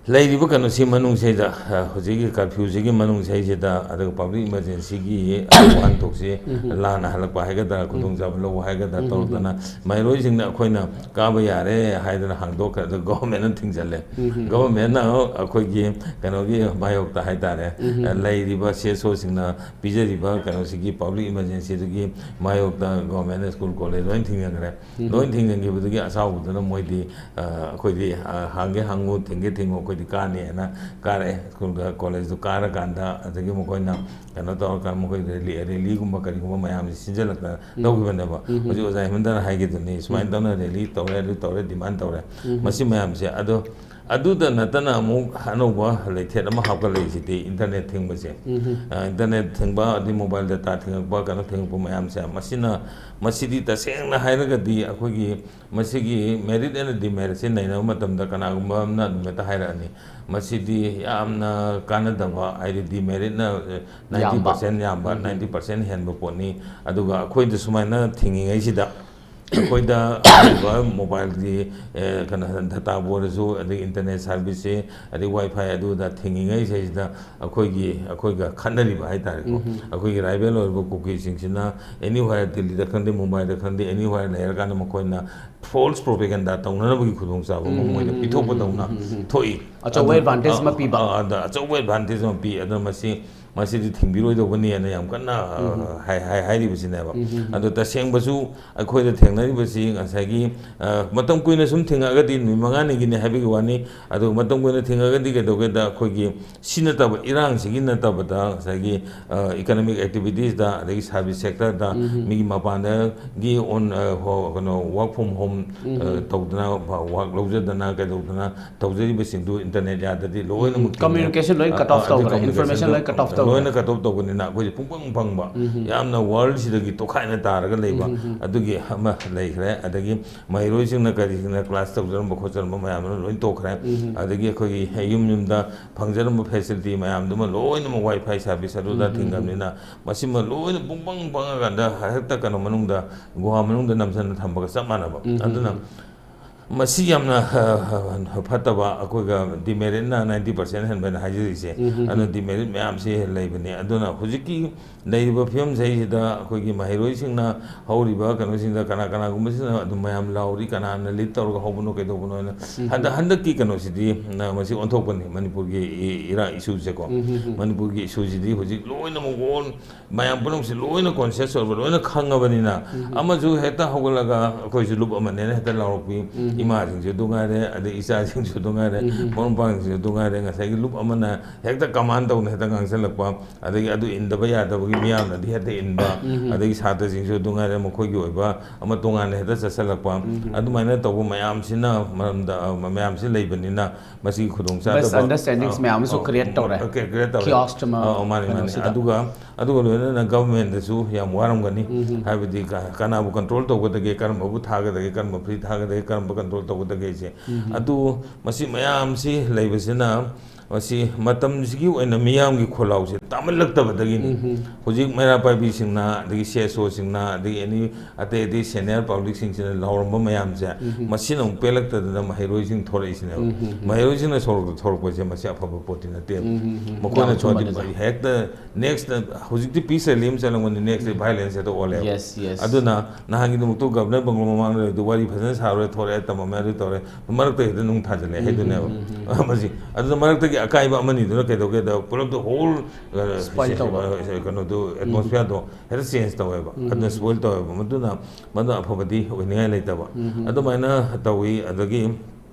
ꯂꯩꯔꯤꯕ ꯀꯩꯅꯣꯁꯤ ꯃꯅꯨꯡꯁꯤꯗ, ꯑ, ꯍꯧꯖꯤꯛꯀꯤ curfewꯁꯤꯒꯤ ꯃꯅꯨꯡꯁꯤꯗꯩꯁꯤꯗ, ꯑꯗꯨꯒ public emergencyꯒꯤ ꯋꯥꯍꯟꯊꯣꯛꯁꯤ ꯂꯥꯟꯅ ꯍꯜꯂꯛꯄ ꯍꯥꯏꯒꯗ꯭ꯔꯥ, ꯈꯨꯗꯣꯡꯆꯥꯕ ꯂꯧꯕ ꯍꯥꯏꯒꯗ꯭ꯔꯥ ꯇꯧꯔꯛꯇꯅ, ꯃꯍꯩꯔꯣꯏꯁꯤꯡꯅ ꯑꯩꯈꯣꯏꯅ ꯀꯥꯕ ꯌꯥꯔꯦ ꯍꯥꯏꯗꯅ ꯍꯥꯡꯗꯣꯛꯈ꯭ꯔꯦ, ꯑꯗꯨ governmentꯅ ꯊꯤꯡꯖꯜꯂꯦ꯫ Governmentꯅ ꯑꯩꯈꯣꯏꯒꯤ ꯀꯩꯅꯣꯒꯤ ꯃꯥꯌꯣꯛꯇ ꯍꯥꯏꯇꯥꯔꯦ, ꯑ, ꯂꯩꯔꯤꯕ CSOꯁꯤꯡꯅ ꯄꯤꯖꯔꯤꯕ ꯀꯩꯅꯣꯁꯤꯒꯤ public emergencyꯗꯨꯒꯤ ꯃꯥꯌꯣꯛꯇ governmentꯅ ꯁ꯭ꯀꯨꯜ ꯀꯣꯂꯦꯖ ꯂꯣꯏ ꯊꯤꯡꯖꯤꯟꯈ꯭ꯔꯦ꯫ ꯂꯣꯏ ꯊꯤꯡꯖꯤꯟꯈꯤꯕꯗꯨꯒꯤ ꯑꯁꯥꯎꯕꯗꯨꯅ ꯃꯣꯏꯗꯤ, ꯑ, ꯑꯩꯈꯣꯏꯗꯤ, ꯑ, ꯍꯥꯡꯒꯦ ꯍꯥꯡꯉꯨ, ꯊꯤꯡꯒꯦ ꯊꯤꯡꯉꯨ, ꯑꯩꯈꯣꯏꯗꯤ ꯀꯥꯅꯤ ꯍꯥꯏꯅ ꯀꯥꯔꯛꯑꯦ꯫ ꯁ꯭ꯀꯨꯜꯒ ꯀꯣꯂꯦꯖꯇꯨ ꯀꯥꯔꯀꯥꯟꯗ ꯑꯗꯒꯤ ꯃꯈꯣꯏꯅ ꯀꯩꯅꯣ ꯇꯧꯔꯀꯥꯟꯗ ꯃꯈꯣꯏ rally, rallyꯒꯨꯝꯕ ꯀꯔꯤꯒꯨꯝꯕ ꯃꯌꯥꯝꯁꯤ ꯁꯤꯟꯖꯜꯂꯛꯇꯅ ꯇꯧꯈꯤꯕꯅꯦꯕ꯫ ꯍꯧꯖꯤꯛ ꯑꯣꯖꯥ ꯍꯦꯃꯟꯇꯅ ꯍꯥꯏꯈꯤꯗꯨꯅꯤ, ꯁꯨꯃꯥꯏꯅ ꯇꯧꯅ rally ꯇꯧꯔꯦ, ꯑꯗꯨ ꯇꯧꯔꯦ, demand ꯇꯧꯔꯦ꯫ ꯃꯁꯤ ꯃꯌꯥꯝꯁꯦ ꯑꯗꯣ ꯑꯗꯨꯗ ꯅꯠꯇꯅ ꯑꯃꯨꯛ ꯑꯅꯧꯕ ꯂꯩꯊꯦꯠ ꯑꯃ ꯍꯥꯞꯀꯠꯂꯛꯏꯁꯤꯗꯤ internet ꯊꯤꯡꯕꯁꯦ꯫ ꯑ, internet ꯊꯤꯡꯕ, ꯑꯗꯩ mobile data ꯊꯤꯡꯉꯛꯄ, ꯀꯩꯅꯣ ꯊꯤꯡꯉꯛꯄ ꯃꯌꯥꯝꯁꯦ, ꯃꯁꯤꯅ, ꯃꯁꯤꯗꯤ ꯇꯁꯦꯡꯅ ꯍꯥꯏꯔꯒꯗꯤ ꯑꯩꯈꯣꯏꯒꯤ ꯃꯁꯤꯒꯤ merit and demeritꯁꯦ ꯅꯩꯅꯕ ꯃꯇꯝꯗ ꯀꯅꯥꯒꯨꯝꯕ ꯑꯃꯅ ꯑꯗꯨꯝ ꯍꯦꯛꯇ ꯍꯥꯏꯔꯛꯑꯅꯤ, ꯃꯁꯤꯗꯤ ꯌꯥꯝꯅ ꯀꯥꯟꯅꯗꯕ, ꯍꯥꯏꯗꯤ demeritꯅ, ꯑ, ninety percent ꯌꯥꯝꯕ, ninety percent ꯍꯦꯟꯕ ꯄꯣꯠꯅꯤ꯫ ꯑꯗꯨꯒ ꯑꯩꯈꯣꯏꯗ ꯁꯨꯃꯥꯏꯅ ꯊꯤꯡꯉꯤꯉꯩꯁꯤꯗ ꯑꯩꯈꯣꯏꯗ ꯍꯥꯏꯔꯤꯕ mobileꯒꯤ, ꯑꯦ, ꯀꯩꯅꯣ, dataꯕꯨ ꯑꯣꯏꯔꯁꯨ, ꯑꯗꯒꯤ internet serviceꯁꯦ, ꯑꯗꯩ WiFi ꯑꯗꯨꯗ ꯊꯤꯡꯉꯤꯉꯩꯁꯤꯗ ꯑꯩꯈꯣꯏꯒꯤ, ꯑꯩꯈꯣꯏꯒ ꯈꯠꯅꯔꯤꯕ ꯍꯥꯏꯇꯥꯔꯦꯀꯣ꯫ ꯑꯩꯈꯣꯏꯒꯤ rival ꯑꯣꯏꯔꯤꯕ ꯀꯨꯀꯤꯁꯤꯡꯁꯤꯅ anywhere, ꯗꯤꯜꯂꯤꯗ ꯈꯪꯗꯦ, ꯃꯨꯝꯕꯥꯏꯗ ꯈꯪꯗꯦ, anywhere ꯂꯩꯔꯀꯥꯟꯗ ꯃꯈꯣꯏꯅ false propaganda ꯇꯧꯅꯅꯕꯒꯤ ꯈꯨꯗꯣꯡꯆꯥꯕ ꯑꯃ ꯃꯣꯏꯅ ꯄꯤꯊꯣꯛꯄꯗꯧꯅ ꯊꯣꯛꯏ꯫ ꯑꯆꯧꯕ ꯑꯗꯨ, advantage ꯑꯃ ꯑ, ꯄꯤꯕ꯫ ꯑ, ꯑꯗ ꯑꯆꯧꯕ advantage ꯑꯃ ꯄꯤ꯫ ꯑꯗꯨꯅ ꯃꯁꯤ, ꯃꯁꯤꯗꯤ ꯊꯤꯡꯕꯤꯔꯣꯏꯗꯧꯕꯅꯤ ꯍꯥꯏꯅ ꯌꯥꯝ ꯀꯟꯅ, ꯑ, ꯍꯥꯏ-, ꯍꯥꯏ-, ꯍꯥꯏꯔꯤꯕꯁꯤꯅꯦꯕ꯫ ꯑꯗꯣ ꯇꯁꯦꯡꯕꯁꯨ ꯑꯩꯈꯣꯏꯗ ꯊꯦꯡꯅꯔꯤꯕꯁꯤ ꯉꯁꯥꯏꯒꯤ, ꯑ, ꯃꯇꯝ ꯀꯨꯏꯅ ꯁꯨꯝ ꯊꯤꯡꯉꯛꯑꯒꯗꯤ, ꯅꯨꯃꯤꯠ ꯃꯉꯥꯅꯤꯒꯤꯅꯤ ꯍꯥꯏꯕꯒꯤ ꯋꯥꯅꯤ꯫ ꯑꯗꯨꯒ ꯃꯇꯝ ꯀꯨꯏꯅ ꯊꯤꯡꯉꯒꯗꯤ ꯀꯩꯗꯧꯒꯦꯗ, ꯑꯩꯈꯣꯏꯒꯤ ꯁꯤ ꯅꯠꯇꯕ, ꯏꯔꯥꯡꯁꯤꯒꯤ ꯅꯠꯇꯕꯗ ꯉꯁꯥꯏꯒꯤ, ꯑ, economic activitiesꯇ, ꯑꯗꯒꯤ service sectorꯗ, ꯃꯤꯒꯤ ꯃꯄꯥꯟꯗꯒꯤ on, ꯑ, ꯍꯣ-, ꯀꯩꯅꯣ, work from home, ꯑ, ꯇꯧꯗꯅ, work ꯂꯧꯖꯗꯅ, ꯀꯩꯗꯧꯗꯅ ꯇꯧꯖꯔꯤꯕꯁꯤꯡꯗꯨ internet ꯌꯥꯗ꯭ꯔꯗꯤ ꯂꯣꯏꯅꯃꯛ ꯊꯤꯡꯉꯦ꯫ Communication ꯂꯣꯏ cut off ꯑ, ꯑꯗꯨ ꯇꯧꯈ꯭ꯔꯦ, communicationꯗꯨ, information ꯂꯣꯏ cut off ꯑ, ꯂꯣꯏꯅ ꯀꯠ ꯑꯣꯐ ꯇꯧꯕꯅꯤꯅ ꯑꯩꯈꯣꯏꯁꯦ ꯄꯨꯡꯄꯪ ꯐꯪꯕ, ꯌꯥꯝꯅ ꯋꯥꯔꯜꯁꯤꯗꯒꯤ ꯇꯣꯈꯥꯏꯅ ꯇꯥꯔꯒ ꯂꯩꯕ, ꯑꯗꯨꯒꯤ ꯑꯃ ꯂꯩꯈ꯭ꯔꯦ꯫ ꯑꯗꯒꯤ ꯃꯍꯩꯔꯣꯏꯁꯤꯡꯅ ꯀꯔꯤꯁꯤꯡꯅ ꯀ꯭ꯂꯥꯁ ꯇꯧꯖꯔꯝꯕ ꯈꯣꯠꯆꯔꯝꯕ ꯃꯌꯥꯝꯗꯨꯅ ꯂꯣꯏ ꯇꯣꯛꯈ꯭ꯔꯦ꯫ ꯑꯗꯒꯤ ꯑꯩꯈꯣꯏꯒꯤ ꯌꯨꯝ ꯌꯨꯝꯗ ꯐꯪꯖꯔꯝꯕ ꯐꯦꯁꯤꯂꯤꯇꯤ ꯃꯌꯥꯝꯗꯨꯃ ꯂꯣꯏꯅꯃꯛ ꯋꯥꯏ ꯐꯥꯏ ꯁꯥꯔꯚꯤꯁ ꯑꯗꯨꯗ ꯊꯤꯡꯈ꯭ꯔꯕꯅꯤꯅ, ꯃꯁꯤꯃ ꯂꯣꯏꯅ ꯄꯨꯡꯄꯪ ꯄꯪꯉꯀꯥꯟꯗ ꯍꯦꯛꯇ ꯀꯩꯅꯣ ꯃꯅꯨꯡꯗ, ꯒꯨꯍꯥ ꯃꯅꯨꯡꯗ ꯅꯝꯁꯤꯟꯅ ꯊꯝꯕꯒ ꯆꯞ ꯃꯥꯟꯅꯕ꯫ ꯑꯗꯨꯅ ꯃꯁꯤ ꯌꯥꯝꯅ, ꯑ, ꯑ, ꯐꯠꯇꯕ, ꯑꯩꯈꯣꯏꯒ ꯗꯤꯃꯦꯔꯤꯠꯅ ꯅꯥꯏꯟꯇꯤ ꯄꯥꯔꯁꯦꯟ ꯍꯦꯟꯕ ꯍꯥꯏꯅ ꯍꯥꯏꯖꯔꯤꯁꯦ꯫ ꯑꯗꯨꯅ ꯗꯤꯃꯦꯔꯤꯠ ꯃꯌꯥꯝꯁꯤ ꯂꯩꯕꯅꯤ꯫ ꯑꯗꯨꯅ ꯍꯧꯖꯤꯛꯀꯤ ꯂꯩꯔꯤꯕ ꯐꯤꯕꯝꯁꯤꯗꯩꯁꯤꯗ ꯑꯩꯈꯣꯏꯒꯤ ꯃꯍꯩꯔꯣꯏꯁꯤꯡꯅ ꯍꯧꯔꯤꯕ ꯀꯩꯅꯣꯁꯤꯡꯗ ꯀꯅꯥ ꯀꯅꯥꯒꯨꯝꯕꯁꯤꯅ ꯑꯗꯨꯝ ꯃꯌꯥꯝ ꯂꯥꯎꯔꯤ, ꯀꯅꯥꯅ ꯂꯤꯗ ꯇꯧꯔꯒ ꯍꯧꯕꯅꯣ ꯀꯩꯗꯧꯕꯅꯣ ꯍꯥꯏꯅ꯫ ꯍꯟꯗꯛ, ꯍꯟꯗꯛꯀꯤ ꯀꯩꯅꯣꯁꯤꯗꯤ, ꯑ, ꯃꯁꯤ ꯑꯣꯟꯊꯣꯛꯄꯅꯤ, ꯃꯅꯤꯄꯨꯔꯒꯤ ꯏ-, ꯏꯔꯥꯡ ꯏꯁꯨꯁꯦꯀꯣ꯫ ꯃꯅꯤꯄꯨꯔꯒꯤ ꯏꯁꯨꯁꯤꯗꯤ ꯍꯧꯖꯤꯛ ꯂꯣꯏꯅꯃꯛ ꯑꯣꯜ ꯃꯌꯥꯝ ꯄꯨꯝꯅꯃꯛꯁꯦ ꯂꯣꯏꯅ ꯀꯣꯟꯁꯤꯌꯁ ꯑꯣꯏꯕ, ꯂꯣꯏꯅ ꯈꯪꯉꯕꯅꯤꯅ, ꯑꯃꯁꯨ ꯍꯦꯛꯇ ꯍꯧꯒꯠꯂꯒ ꯑꯩꯈꯣꯏꯁꯨ ꯂꯨꯞ ꯑꯃꯅꯦꯅ ꯍꯦꯛꯇ ꯂꯥꯎꯔꯛꯄꯤ꯫ ꯏꯃꯥꯁꯤꯡꯁꯨ ꯑꯗꯨ ꯉꯥꯏꯔꯦ, ꯑꯗꯩ ꯏꯆꯥꯁꯤꯡꯁꯨ ꯑꯗꯨ ꯉꯥꯏꯔꯦ, ꯃꯔꯨꯞ ꯃꯄꯥꯡꯁꯤꯡꯁꯨ ꯑꯗꯨ ꯉꯥꯏꯔꯦ, ꯉꯁꯥꯏꯒꯤ ꯂꯨꯞ ꯑꯃꯅ ꯍꯦꯛꯇ ꯀꯃꯥꯟ ꯇꯧꯅ ꯍꯦꯛꯇ ꯉꯥꯡꯁꯤꯜꯂꯛꯄ, ꯑꯗꯒꯤ ꯑꯗꯨ ꯏꯟꯗꯕ ꯌꯥꯗꯕꯒꯤ ꯃꯤꯌꯥꯝꯅꯗꯤ ꯍꯦꯛꯇ ꯏꯟꯕ, ꯑꯗꯒꯤ ꯁꯥꯇ꯭ꯔꯁꯤꯡꯁꯨ ꯑꯗꯨ ꯉꯥꯏꯔꯦ, ꯃꯈꯣꯏꯒꯤ ꯑꯣꯏꯕ ꯑꯃ ꯇꯣꯉꯥꯟꯅ ꯍꯦꯛꯇ ꯆꯠꯁꯤꯜꯂꯛꯄ, ꯑꯗꯨꯃꯥꯏꯅ ꯇꯧꯕ ꯃꯌꯥꯝꯁꯤꯅ ꯃꯔꯝꯗ, ꯑ, ꯃꯌꯥꯝꯁꯤ ꯂꯩꯕꯅꯤꯅ, ꯃꯁꯤꯒꯤ ꯈꯨꯗꯣꯡꯆꯥꯗꯕ, misunderstandings ꯑ, ꯃꯌꯥꯝ ꯑꯃꯁꯨ ꯑ, create ꯇꯧꯔꯦ꯫ ꯑ, create ꯇꯧꯔꯦ꯫ Kiosk ꯑꯃ ꯑ, ꯑ, ꯃꯥꯅꯤ, ꯃꯥꯅꯤ꯫ ꯀꯩꯅꯣꯁꯤꯗ꯫ ꯑꯗꯨꯒ, ꯑꯗꯨꯒ ꯂꯣꯏꯅꯅ ꯒꯚꯔꯟꯃꯦꯟꯗꯁꯨ ꯌꯥꯝ ꯋꯥꯔꯝꯒꯅꯤ꯫ ꯍꯥꯏꯕꯗꯤ ꯀ-, ꯀꯅꯥꯕꯨ ꯀꯟꯇ꯭ꯔꯣꯜ ꯇꯧꯒꯗꯒꯦ, ꯀꯔꯝꯕꯕꯨ ꯊꯥꯒꯗꯒꯦ, ꯀꯔꯝꯕ ꯐ꯭ꯔꯤ ꯊꯥꯒꯗꯒꯦ, ꯀꯔꯝꯕ ꯀꯟꯇ꯭ꯔꯣꯜ ꯇꯧꯒꯗꯒꯦꯁꯦ꯫ ꯑꯗꯨ ꯃꯁꯤ ꯃꯌꯥꯝꯁꯤ ꯂꯩꯕꯁꯤꯅ, ꯃꯁꯤ ꯃꯇꯝꯁꯤꯒꯤ ꯑꯣꯏꯅ ꯃꯤꯌꯥꯝꯒꯤ ꯈꯣꯜꯂꯥꯎꯁꯦ ꯇꯥꯃꯜꯂꯛꯇꯕꯗꯒꯤꯅꯤ꯫ ꯍꯧꯖꯤꯛ ꯃꯩꯔꯥ ꯄꯥꯏꯕꯤꯁꯤꯡꯅ, ꯑꯗꯒꯤ ꯁꯤ ꯑꯦꯁ ꯑꯣꯁꯤꯡꯅ, ꯑꯗꯒꯤ ꯑꯦꯅꯤ ꯑꯇꯩ ꯑꯇꯩ ꯁꯦꯅꯤꯌꯔ ꯄꯕ꯭ꯂꯤꯛꯁꯤꯡꯁꯤꯅ ꯂꯥꯎꯔꯝꯕ ꯃꯌꯥꯝꯁꯦ, ꯃꯁꯤꯅ ꯑꯃꯨꯛ ꯄꯦꯜꯂꯛꯇꯗꯅ ꯃꯍꯩꯔꯣꯏꯁꯤꯡ ꯊꯣꯔꯛꯏꯁꯤꯅꯦꯕ꯫ ꯃꯍꯩꯔꯣꯏꯁꯤꯡꯅ ꯁꯣꯔꯣꯛꯇ ꯊꯣꯔꯛꯄꯁꯦ, ꯃꯁꯤ ꯑꯐꯕ ꯄꯣꯠꯇꯤ ꯅꯠꯇꯦꯕ꯫ ꯃꯈꯣꯏꯅ ꯌꯥꯝ ꯊꯣꯔꯗꯤ ꯆꯨꯝꯕꯅꯤꯗ꯫ ꯍꯦꯛꯇ ꯅꯦꯛꯁꯇ, ꯍꯧꯖꯤꯛꯇꯤ ꯄꯤꯁ ꯔꯦꯂꯤ ꯑꯃ ꯆꯠꯂꯝꯒꯅꯤ, ꯅꯦꯛꯁꯇ ꯚꯥꯏꯂꯦꯟꯁ ꯍꯦꯛꯇ ꯑꯣꯜꯂꯦꯕ꯫ Yes, yes. ꯑꯗꯨꯅ ꯅꯍꯥꯟꯒꯤꯗꯃꯛꯇꯣ ꯒꯚꯔꯅꯔ ꯕꯪꯒ꯭ꯂꯣ ꯃꯃꯥꯡꯗ ꯂꯩꯕꯗꯣ ꯋꯥꯔꯤ ꯐꯖꯅ ꯁꯥꯔꯨꯔꯦ, ꯊꯣꯔꯛꯑꯦ, ꯇꯝꯃꯝꯃꯦ, ꯑꯗꯨ ꯇꯧꯔꯦ, ꯃꯔꯛꯇ ꯍꯦꯛꯇ ꯅꯨꯡ ꯊꯥꯖꯤꯜꯂꯦ ꯍꯥꯏꯗꯨꯅꯦꯕ꯫ ꯃꯁꯤ ꯑꯗꯨꯅ ꯃꯔꯛꯇꯒꯤ ꯑꯀꯥꯏꯕ ꯑꯃꯅꯤꯗꯨꯅ ꯀꯩꯗꯧꯒꯦꯗ, ꯄꯨꯂꯞꯇ ꯍꯣꯜ, ꯑ, spoil ꯇꯧꯕ꯫ ꯑ, ꯀꯩꯅꯣꯗꯣ, ꯑꯦꯠꯃꯣꯁꯐꯤꯌꯔꯗꯣ ꯍꯦꯛꯇ ꯆꯦꯟꯖ ꯇꯧꯋꯦꯕ꯫ ꯑꯗꯨꯅ ꯁ꯭ꯄꯣꯏꯜ ꯇꯧꯋꯦꯕ꯫ ꯃꯗꯨꯅ, ꯃꯗꯨ ꯑꯐꯕꯗꯤ ꯑꯣꯏꯅꯤꯡꯉꯥꯏ ꯂꯩꯇꯕ꯫ ꯑꯗꯨꯃꯥꯏꯅ ꯇꯧꯋꯤ꯫ ꯑꯗꯒꯤ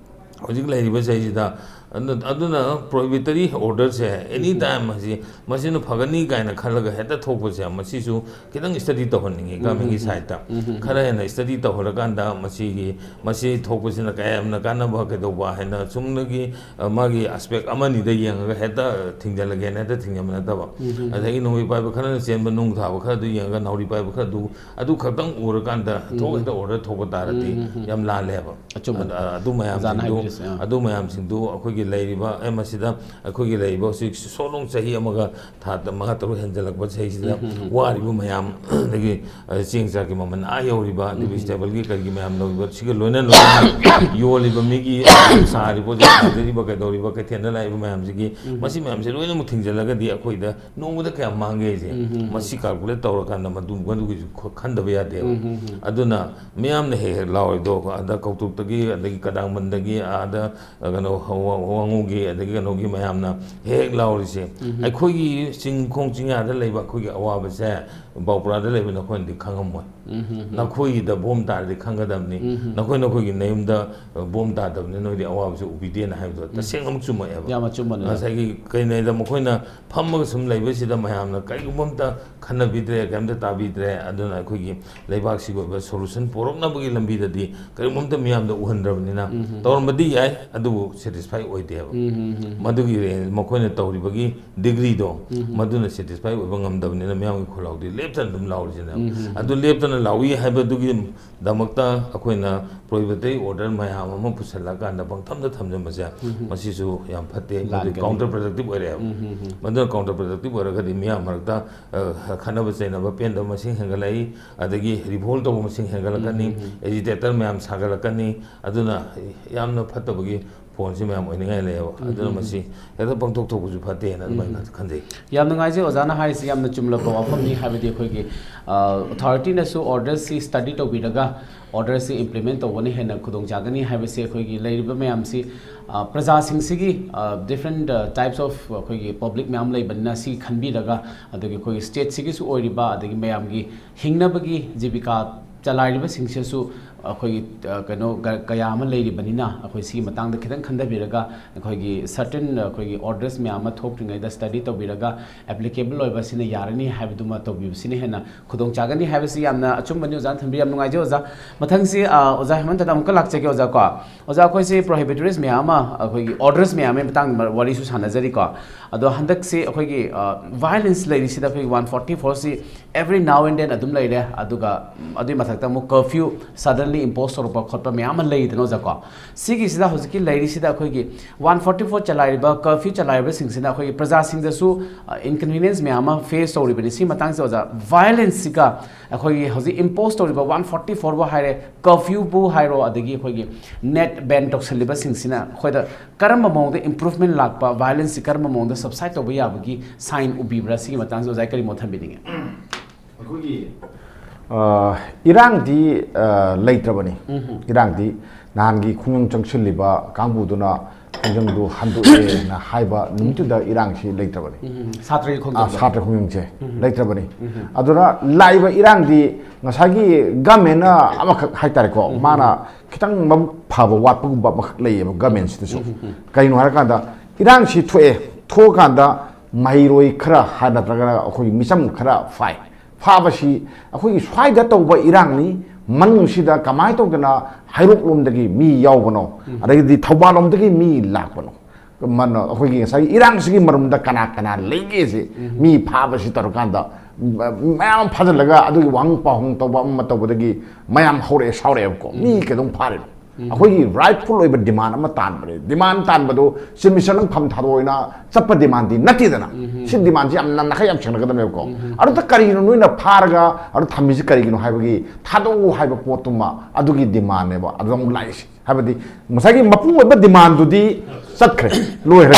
ꯍꯧꯖꯤꯛ ꯂꯩꯔꯤꯕ ꯆꯍꯤꯁꯤꯗ ꯑꯗꯨ- ꯑꯗꯨꯅ ꯄ꯭ꯔꯣꯍꯤꯕꯤꯇꯔꯤ ꯑꯣꯔꯗꯔꯁꯦ ꯑꯦꯅꯤ ꯇꯥꯏꯝ ꯍꯧꯖꯤꯛ ꯃꯁꯤꯅ ꯐꯒꯅꯤ ꯀꯥꯏꯅ ꯈꯜꯂꯒ ꯍꯦꯛꯇ ꯊꯣꯛꯄꯁꯦ, ꯃꯁꯤꯁꯨ ꯈꯤꯇꯪ ꯁ꯭ꯇꯗꯤ ꯇꯧꯍꯟꯅꯤꯡꯉꯤ ꯒꯚꯔꯟꯃꯦꯟꯒꯤ ꯁꯥꯏꯠꯇ꯫ ꯈꯔ ꯍꯦꯟꯅ ꯁ꯭ꯇꯗꯤ ꯇꯧꯍꯜꯂꯀꯥꯟꯗ ꯃꯁꯤꯒꯤ, ꯃꯁꯤ ꯊꯣꯛꯄꯁꯤꯅ ꯀꯌꯥꯝꯅ ꯀꯥꯟꯅꯕ ꯀꯩꯗꯧꯕ ꯍꯥꯏꯅ ꯆꯨꯝꯅꯒꯤ, ꯑ, ꯃꯥꯒꯤ ꯑꯦꯁꯄꯦꯛ ꯑꯃꯅꯤꯗ ꯌꯦꯡꯉꯒ ꯍꯦꯛꯇ ꯊꯤꯡꯖꯤꯜꯂꯒꯦꯅ ꯍꯦꯛꯇ ꯊꯤꯡꯖꯤꯟꯕ ꯅꯠꯇꯕ꯫ ꯑꯗꯒꯤ ꯅꯣꯡꯃꯩ ꯄꯥꯏꯕ ꯈꯔꯅ ꯆꯦꯟꯕ, ꯅꯨꯡ ꯊꯥꯕ ꯈꯔꯗꯨ ꯌꯦꯡꯉꯒ ꯅꯥꯎꯔꯤ ꯄꯥꯏꯕ ꯈꯔꯗꯨ, ꯑꯗꯨ ꯈꯛꯇꯪ ꯎꯔꯀꯥꯟꯗ ꯊꯣꯛ ꯍꯦꯛꯇ ꯑꯣꯔꯗꯔ ꯊꯣꯛꯄ ꯇꯥꯔꯗꯤ ꯌꯥꯝ ꯂꯥꯜꯂꯦꯕ꯫ ꯑꯆꯨꯝꯕꯅꯤ꯫ ꯑꯗ- ꯑꯗꯨ ꯑꯣꯖꯥꯅ ꯃꯌꯥꯝꯁꯤꯡꯗꯨ ꯍꯥꯏꯕꯤꯔꯤꯁꯦ, ꯑꯥ꯫ ꯑꯗꯨ ꯃꯌꯥꯝꯁꯤꯡꯗꯨ ꯑꯩꯈꯣꯏꯒꯤ ꯂꯩꯔꯤꯕ, ꯑꯦ, ꯃꯁꯤꯗ ꯑꯩꯈꯣꯏꯒꯤ ꯂꯩꯔꯤꯕ ꯍꯧꯖꯤꯛ ꯁꯣꯂꯣꯡ ꯆꯍꯤ ꯑꯃꯒ ꯊꯥ ꯃꯉꯥ ꯇꯔꯨꯛ ꯍꯦꯟꯖꯜꯂꯛꯄ ꯆꯍꯤꯁꯤꯗ ꯋꯥꯔꯤꯕ ꯃꯌꯥꯝ, ꯑꯗꯒꯤ, ꯑ, ꯆꯦꯡ ꯆꯥꯛꯀꯤ ꯃꯃꯜ ꯑꯥ ꯌꯧꯔꯤꯕ, ꯑꯗꯒꯤ ꯚꯤꯖꯤꯇꯦꯕꯜꯒꯤ ꯀꯔꯤꯒꯤ ꯃꯌꯥꯝ ꯂꯧꯔꯤꯕ, ꯁꯤꯒ ꯂꯣꯏꯅ ꯂꯣꯏꯅꯅ ꯌꯣꯜꯂꯤꯕ ꯃꯤꯒꯤ, ꯁꯥꯔꯤꯕ, ꯍꯧꯖꯤꯛ ꯁꯥꯖꯔꯤꯕ, ꯀꯩꯗꯧꯔꯤꯕ, ꯀꯩꯊꯦꯜꯗ ꯂꯥꯛꯏꯕ ꯃꯌꯥꯝꯁꯤꯒꯤ, ꯃꯁꯤ ꯃꯌꯥꯝꯁꯦ ꯂꯣꯏꯅꯃꯛ ꯊꯤꯡꯖꯤꯜꯂꯒꯗꯤ ꯑꯩꯈꯣꯏꯗ ꯅꯣꯡꯃꯗ ꯀꯌꯥꯝ ꯃꯥꯡꯒꯦ ꯍꯥꯏꯁꯦ, ꯃꯁꯤ ꯀꯥꯜꯀꯨꯂꯦꯠ ꯇꯧꯔꯀꯥꯟꯗ ꯃꯗꯨ, ꯃꯗꯨꯒꯤꯁꯨ ꯈ- ꯈꯟꯗꯕ ꯌꯥꯗꯦꯕ꯫ ꯑꯗꯨꯅ ꯃꯤꯌꯥꯝꯅ ꯍꯦꯛ ꯍꯦꯛ ꯂꯥꯎꯔꯤꯗꯣ, ꯑꯗ ꯀꯧꯇꯨꯛꯇꯒꯤ, ꯑꯗꯒꯤ ꯀꯗꯥꯡꯕꯟꯗꯒꯤ, ꯑꯥꯗ ꯀꯩꯅꯣ, ꯋꯥ- ꯋꯥꯉꯨꯒꯤ, ꯑꯗꯒꯤ ꯀꯩꯅꯣꯒꯤ ꯃꯌꯥꯝꯅ ꯍꯦꯛ ꯍꯦꯛ ꯂꯥꯎꯔꯤꯁꯦ, ꯑꯩꯈꯣꯏꯒꯤ ꯆꯤꯡꯈꯣꯡ ꯆꯤꯡꯌꯥꯗ ꯂꯩꯕ ꯑꯩꯈꯣꯏꯒꯤ ꯑꯋꯥꯕꯁꯦ ꯕꯥꯎꯄ꯭ꯔꯥꯗ ꯂꯩꯕ ꯅꯈꯣꯏꯅꯗꯤ ꯈꯪꯉꯝꯃꯣꯏ꯫ ꯅꯈꯣꯏꯒꯤꯗ ꯕꯣꯝ ꯇꯥꯔꯗꯤ ꯈꯪꯒꯗꯕꯅꯤ꯫ ꯅꯈꯣꯏ ꯅꯈꯣꯏꯒꯤ ꯅꯌꯨꯝꯗ, ꯑ, ꯕꯣꯝ ꯇꯥꯗꯕꯅꯤ, ꯅꯣꯏꯗꯤ ꯑꯋꯥꯕꯁꯨ ꯎꯕꯤꯗꯦꯅ ꯍꯥꯏꯕꯗꯣ ꯇꯁꯦꯡꯅꯃꯛ ꯆꯨꯝꯃꯛꯑꯦꯕ꯫ ꯌꯥꯝꯅ ꯑꯆꯨꯝꯕꯅꯦ꯫ ꯉꯁꯥꯏꯒꯤ ꯀꯩꯅꯣꯗ ꯃꯈꯣꯏꯅ ꯐꯝꯃꯒ ꯁꯨꯝ ꯂꯩꯕꯁꯤꯗ ꯃꯌꯥꯝꯅ ꯀꯔꯤꯒꯨꯝꯕ ꯑꯝꯇ ꯈꯟꯅꯕꯤꯗ꯭ꯔꯦ, ꯀꯔꯤꯝꯇ ꯇꯥꯕꯤꯗ꯭ꯔꯦ꯫ ꯑꯗꯨꯅ ꯑꯩꯈꯣꯏꯒꯤ ꯂꯩꯕꯥꯛꯁꯤꯒꯤ ꯑꯣꯏꯕ ꯁꯣꯂꯨꯁꯟ ꯄꯨꯔꯛꯅꯕꯒꯤ ꯂꯝꯕꯤꯗꯗꯤ ꯀꯔꯤꯒꯨꯝꯕ ꯑꯝꯇ ꯃꯤꯌꯥꯝꯗ ꯎꯍꯟꯗ꯭ꯔꯕꯅꯤꯅ, ꯇꯧꯔꯝꯕꯗꯤ ꯌꯥꯏ, ꯑꯗꯨꯕꯨ ꯁꯦꯇꯤꯁꯐꯥꯏ ꯑꯣꯏꯗꯦꯕ꯫ ꯃꯗꯨꯒꯤ ꯔꯦꯟꯖ, ꯃꯈꯣꯏꯅ ꯇꯧꯔꯤꯕꯒꯤ ꯗꯤꯒ꯭ꯔꯤꯗꯣ, ꯃꯗꯨꯅ ꯁꯦꯇꯤꯁꯐꯥꯏ ꯑꯣꯏꯕ ꯉꯝꯗꯕꯅꯤꯅ ꯃꯤꯌꯥꯝꯒꯤ ꯈꯣꯜꯂꯥꯎꯗꯤ ꯂꯦꯞꯇꯅ ꯑꯗꯨꯝ ꯂꯥꯎꯔꯤꯁꯤꯅꯦꯕ꯫ ꯑꯗꯨ ꯂꯦꯞꯇꯅ ꯂꯥꯎꯏ ꯍꯥꯏꯕꯗꯨꯒꯤ ꯗꯃꯛꯇ ꯑꯩꯈꯣꯏꯅ ꯄ꯭ꯔꯣꯍꯤꯕꯤꯇꯔꯤ ꯑꯣꯔꯗꯔ ꯃꯌꯥꯝ ꯑꯃ ꯄꯨꯁꯜꯂꯀꯥꯟꯗ ꯄꯪꯊꯝꯗ ꯊꯝꯖꯤꯟꯕꯁꯦ, ꯃꯁꯤꯁꯨ ꯌꯥꯝ ꯐꯠꯇꯦ, ꯃꯗꯨ ꯂꯥꯟꯒꯅꯤ꯫ Counter productive ꯑꯣꯏꯔꯛꯑꯦꯕ꯫ ꯃꯗꯨꯅ ꯀꯥꯎꯟꯇꯔ ꯄ꯭ꯔꯗꯛꯇꯤꯞ ꯑꯣꯏꯔꯒꯗꯤ ꯃꯤꯌꯥꯝ ꯃꯔꯛꯇ, ꯑ, ꯈꯠꯅꯕ ꯆꯩꯅꯕ, ꯄꯦꯟꯗꯕ ꯃꯁꯤꯡ ꯍꯦꯟꯒꯠꯂꯛꯏ, ꯑꯗꯒꯤ ꯔꯤꯚꯣꯜ ꯇꯧꯕ ꯃꯁꯤꯡ ꯍꯦꯟꯒꯠꯂꯛꯀꯅꯤ, ꯑꯦꯖꯤꯇꯦꯇꯔ ꯃꯌꯥꯝ ꯁꯥꯒꯠꯂꯛꯀꯅꯤ꯫ ꯑꯗꯨꯅ ꯌꯥꯝꯅ ꯐꯠꯇꯕꯒꯤ ꯐꯣꯟꯁꯤ ꯃꯌꯥꯝ ꯑꯣꯏꯅꯤꯡꯉꯥꯏ ꯂꯩꯌꯦꯕ꯫ ꯑꯗꯨꯅ ꯃꯁꯤ ꯍꯦꯛꯇ ꯄꯪꯊꯣꯛ ꯊꯣꯛꯄꯁꯨ ꯐꯠꯇꯦꯅ ꯑꯗꯨꯃꯥꯏꯅ ꯈꯟꯖꯩ꯫ ꯌꯥꯝ ꯅꯨꯡꯉꯥꯏꯖꯩ ꯑꯣꯖꯥꯅ ꯍꯥꯏꯔꯤꯁꯤ ꯌꯥꯝꯅ ꯆꯨꯝꯂꯕ ꯋꯥꯐꯝꯅꯤ꯫ ꯍꯥꯏꯕꯗꯤ ꯑꯩꯈꯣꯏꯒꯤ, ꯑ, ꯑꯣꯊꯣꯔꯤꯇꯤꯅꯁꯨ ꯑꯣꯔꯗꯔꯁꯤ ꯁ꯭ꯇꯗꯤ ꯇꯧꯕꯤꯔꯒ ꯑꯣꯔꯗꯔꯁꯤ ꯏꯝꯄ꯭ꯂꯤꯃꯦꯟ ꯇꯧꯕꯅ ꯍꯦꯟꯅ ꯈꯨꯗꯣꯡꯆꯥꯒꯅꯤ ꯍꯥꯏꯕꯁꯤ ꯑꯩꯈꯣꯏꯒꯤ ꯂꯩꯔꯤꯕ ꯃꯌꯥꯝꯁꯤ, ꯑ, ꯄ꯭ꯔꯖꯥꯁꯤꯡꯁꯤꯒꯤ, ꯑ, ꯗꯤꯐ꯭ꯔꯦꯟꯠ, ꯑ, ꯇꯥꯏꯞꯁ ꯑꯣꯐ ꯑꯩꯈꯣꯏꯒꯤ ꯄꯕ꯭ꯂꯤꯛ ꯃꯌꯥꯝ ꯂꯩꯕꯅꯤꯅ ꯁꯤ ꯈꯟꯕꯤꯔꯒ ꯑꯗꯒꯤ ꯑꯩꯈꯣꯏꯒꯤ ꯁ꯭ꯇꯦꯠꯁꯤꯒꯤꯁꯨ ꯑꯣꯏꯔꯤꯕ ꯑꯗꯒꯤ ꯃꯌꯥꯝꯒꯤ ꯍꯤꯡꯅꯕꯒꯤ ꯖꯤꯕꯤꯀꯥ ꯆꯂꯥꯏꯔꯤꯕꯁꯤꯡꯁꯤꯁꯨ ꯑꯩꯈꯣꯏꯒꯤ ꯑ, ꯀꯩꯅꯣ ꯀ- ꯀꯌꯥ ꯑꯃ ꯂꯩꯔꯤꯕꯅꯤꯅ, ꯑꯩꯈꯣꯏ ꯁꯤꯒꯤ ꯃꯇꯥꯡꯗ ꯈꯤꯇꯪ ꯈꯟꯊꯕꯤꯔꯒ, ꯑꯩꯈꯣꯏꯒꯤ certain ꯑꯩꯈꯣꯏꯒꯤ orders ꯃꯌꯥꯝ ꯑꯃ ꯊꯣꯛꯇ꯭ꯔꯤꯉꯩꯗ study ꯇꯧꯕꯤꯔꯒ, applicable ꯑꯣꯏꯕ ꯁꯤꯅ ꯌꯥꯔꯅꯤ ꯍꯥꯏꯕꯗꯨꯃ ꯇꯧꯕꯤꯕꯁꯤꯅ ꯍꯦꯟꯅ ꯈꯨꯗꯣꯡ ꯆꯥꯒꯅꯤ ꯍꯥꯏꯕꯁꯤ ꯌꯥꯝꯅ ꯑꯆꯨꯝꯕꯅꯤ꯫ ꯑꯣꯖꯥꯅ ꯊꯝꯕꯤꯔꯤ, ꯌꯥꯝ ꯅꯨꯡꯉꯥꯏꯖꯩ ꯑꯣꯖꯥ꯫ ꯃꯊꯪꯁꯤ, ꯑ, ꯑꯣꯖꯥ ꯍꯦꯃꯟꯇꯗ ꯑꯃꯨꯛꯀ ꯂꯥꯛꯆꯒꯦ ꯑꯣꯖꯥ ꯀꯣ꯫ ꯑꯣꯖꯥ, ꯑꯩꯈꯣꯏꯁꯤ prohibitories ꯃꯌꯥꯝ ꯑꯃ, ꯑꯩꯈꯣꯏꯒꯤ orders ꯃꯌꯥꯝ ꯑꯃꯒꯤ ꯃꯇꯥꯡꯗ ꯋꯥꯔꯤꯁꯨ ꯁꯥꯟꯅꯖꯔꯤꯀꯣ꯫ ꯑꯗꯣ ꯍꯟꯗꯛꯁꯤ ꯑꯩꯈꯣꯏꯒꯤ, ꯑ, violence ꯂꯩꯔꯤꯁꯤꯗ ꯑꯩꯈꯣꯏꯒꯤ one forty four ꯁꯤ every now and then ꯑꯗꯨꯝ ꯂꯩꯔꯦ꯫ ꯑꯗꯨꯒ, ꯎꯝ, ꯑꯗꯨꯒꯤ ꯃꯊꯛꯇ ꯑꯃꯨꯛ curfew suddenly impose ꯇꯧꯔꯛꯄ ꯈꯣꯠꯄ ꯃꯌꯥꯝ ꯑꯃ ꯂꯩꯗꯅ ꯑꯣꯖꯥ ꯀꯣ꯫ ꯁꯤꯒꯤꯁꯤꯗ ꯍꯧꯖꯤꯛꯀꯤ ꯂꯩꯔꯤꯁꯤꯗ ꯑꯩꯈꯣꯏꯒꯤ one forty four ꯆꯂꯥꯏꯔꯤꯕ, curfew ꯆꯂꯥꯏꯔꯤꯕꯁꯤꯡꯁꯤꯅ ꯑꯩꯈꯣꯏꯒꯤ ꯄ꯭ꯔꯖꯥꯁꯤꯡꯗꯁꯨ, ꯑ, inconvenience ꯃꯌꯥꯝ ꯑꯃ face ꯇꯧꯔꯤꯕꯅꯤ꯫ ꯁꯤ ꯃꯇꯥꯡꯁꯤꯗ ꯑꯣꯖꯥ, violence ꯁꯤꯒ ꯑꯩꯈꯣꯏꯒꯤ ꯍꯧꯖꯤꯛ impose ꯇꯧꯔꯤꯕ one forty four ꯕꯨ ꯍꯥꯏꯔꯦ, curfew ꯕꯨ ꯍꯥꯏꯔꯣ, ꯑꯗꯒꯤ ꯑꯩꯈꯣꯏꯒꯤ net ban ꯇꯧꯁꯜꯂꯤꯕꯁꯤꯡꯁꯤꯅ ꯑꯩꯈꯣꯏꯗ ꯀꯔꯝꯕ ꯃꯑꯣꯡꯗ improvement ꯂꯥꯛꯄ, violence ꯁꯤ ꯀꯔꯝꯕ ꯃꯑꯣꯡꯗ subside ꯇꯧꯕ ꯌꯥꯕꯒꯤ sign ꯎꯕꯤꯕ꯭ꯔꯥ? ꯁꯤꯒꯤ ꯃꯇꯥꯡꯁꯤꯗ ꯑꯣꯖꯥ ꯀꯔꯤ ꯃꯣꯠ ꯊꯝꯕꯤꯅꯤꯡꯉꯤ? ꯑꯩꯈꯣꯏꯒꯤ ꯑ, ꯏꯔꯥꯡꯗꯤ, ꯑ, ꯂꯩꯇ꯭ꯔꯕꯅꯤ꯫ ꯏꯔꯥꯡꯗꯤ ꯅꯍꯥꯟꯒꯤ ꯈꯣꯡꯖꯪ ꯆꯪꯁꯤꯜꯂꯤꯕ ꯀꯥꯡꯕꯨꯗꯨꯅ ꯈꯣꯡꯖꯪꯗꯨ ꯍꯟꯗꯣꯛꯑꯦꯅ ꯍꯥꯏꯕ ꯅꯨꯃꯤꯠꯇꯨꯗ ꯏꯔꯥꯡꯁꯤ ꯂꯩꯇ꯭ꯔꯕꯅꯤ꯫ ꯎꯝ, ꯁꯥꯇ꯭ꯔꯒꯤ ꯑ, ꯈꯣꯡꯖꯪꯗꯣ꯫ ꯁꯥꯇ꯭ꯔ ꯈꯣꯡꯖꯪꯁꯦ ꯂꯩꯇ꯭ꯔꯕꯅꯤ꯫ ꯑꯗꯨꯅ ꯂꯥꯛꯏꯕ ꯏꯔꯥꯡꯗꯤ ꯉꯁꯥꯏꯒꯤ government ꯅ ꯑꯃꯈꯛ ꯍꯥꯏꯇꯥꯔꯦꯀꯣ, ꯃꯥꯅ ꯈꯤꯇꯪ ꯃꯕꯨꯛ ꯐꯕ ꯋꯥꯠꯄꯒꯨꯝꯕ ꯑꯃꯈꯛ ꯂꯩꯌꯦꯕ government ꯁꯤꯗꯁꯨ꯫ ꯀꯩꯅꯣ ꯍꯥꯏꯔꯀꯥꯟꯗ, ꯏꯔꯥꯡꯁꯤ ꯊꯣꯛꯑꯦ, ꯊꯣꯛꯑꯀꯥꯟꯗ ꯃꯍꯩꯔꯣꯏ ꯈꯔ ꯍꯥꯏ ꯅꯠꯇ꯭ꯔꯒꯅ ꯑꯩꯈꯣꯏꯒꯤ ꯃꯤꯆꯝ ꯈꯔ ꯐꯥꯏ꯫ ꯐꯥꯕꯁꯤ ꯑꯩꯈꯣꯏꯒꯤ ꯁ꯭ꯋꯥꯏꯗ ꯇꯧꯕ ꯏꯔꯥꯡꯅꯤ, ꯃꯅꯨꯡꯁꯤꯗ ꯀꯃꯥꯏꯅ ꯇꯧꯗꯅ ꯍꯩꯔꯣꯛꯂꯣꯝꯗꯒꯤ ꯃꯤ ꯌꯥꯎꯕꯅꯣ, ꯑꯗꯒꯤꯗꯤ ꯊꯧꯕꯥꯜꯂꯣꯝꯗꯒꯤ ꯃꯤ ꯂꯥꯛꯄꯅꯣ, ꯃꯅ-, ꯑꯩꯈꯣꯏꯒꯤ ꯉꯁꯥꯏꯒꯤ ꯏꯔꯥꯡꯁꯤꯒꯤ ꯃꯔꯨꯝꯗ ꯀꯅꯥ ꯀꯅꯥ ꯂꯩꯒꯦꯁꯦ ꯃꯤ ꯐꯥꯕꯁꯤ ꯇꯧꯔꯀꯥꯟꯗ, ꯃ-, ꯃꯌꯥꯝ ꯑꯃ ꯐꯥꯖꯤꯜꯂꯒ ꯑꯗꯨꯒꯤ ꯋꯥꯍꯪ ꯄꯥꯎꯍꯪ ꯇꯧꯕ ꯑꯃ ꯇꯧꯕꯗꯒꯤ ꯃꯌꯥꯝ ꯍꯧꯔꯛꯑꯦ, ꯁꯥꯎꯔꯛꯑꯦꯕꯀꯣ꯫ ꯃꯤ ꯀꯩꯗꯧ ꯐꯥꯔꯤꯅꯣ? ꯑꯩꯈꯣꯏꯒꯤ rightful ꯑꯣꯏꯕ demand ꯑꯃ ꯇꯥꯟꯕꯅꯦ꯫ Demand ꯇꯥꯟꯕꯗꯣ ꯆꯤꯞ ꯃꯤꯅꯤꯁꯇꯔꯅ ꯐꯝ ꯊꯥꯗꯣꯛꯑꯣꯏꯅ ꯆꯠꯄ demand ꯗꯤ ꯅꯠꯇꯦꯗꯅ꯫ ꯁꯤ demand ꯁꯤ ꯌꯥꯝ ꯅꯥꯈꯩ ꯌꯥꯝ ꯁꯦꯡꯅꯒꯗꯕꯅꯦꯕꯀꯣ꯫ ꯑꯗꯨꯗ ꯀꯔꯤꯒꯤꯅꯣ ꯅꯣꯏꯅ ꯐꯥꯔꯒ ꯑꯗꯨ ꯊꯝꯃꯤꯁꯤ ꯀꯔꯤꯒꯤꯅꯣ ꯍꯥꯏꯕꯒꯤ, ꯊꯥꯗꯣꯛꯎ ꯍꯥꯏꯕ ꯄꯣꯠꯇꯨꯃ ꯑꯗꯨꯒꯤ demand ꯅꯦꯕ ꯑꯗꯨꯗ ꯑꯃꯨꯛ ꯂꯥꯛꯏꯁꯦ꯫ ꯍꯥꯏꯕꯗꯤ ꯉꯁꯥꯏꯒꯤ ꯃꯄꯨꯡ ꯑꯣꯏꯕ demand ꯗꯨꯗꯤ ꯆꯠꯈ꯭ꯔꯦ, ꯂꯣꯏꯈ꯭ꯔꯦ꯫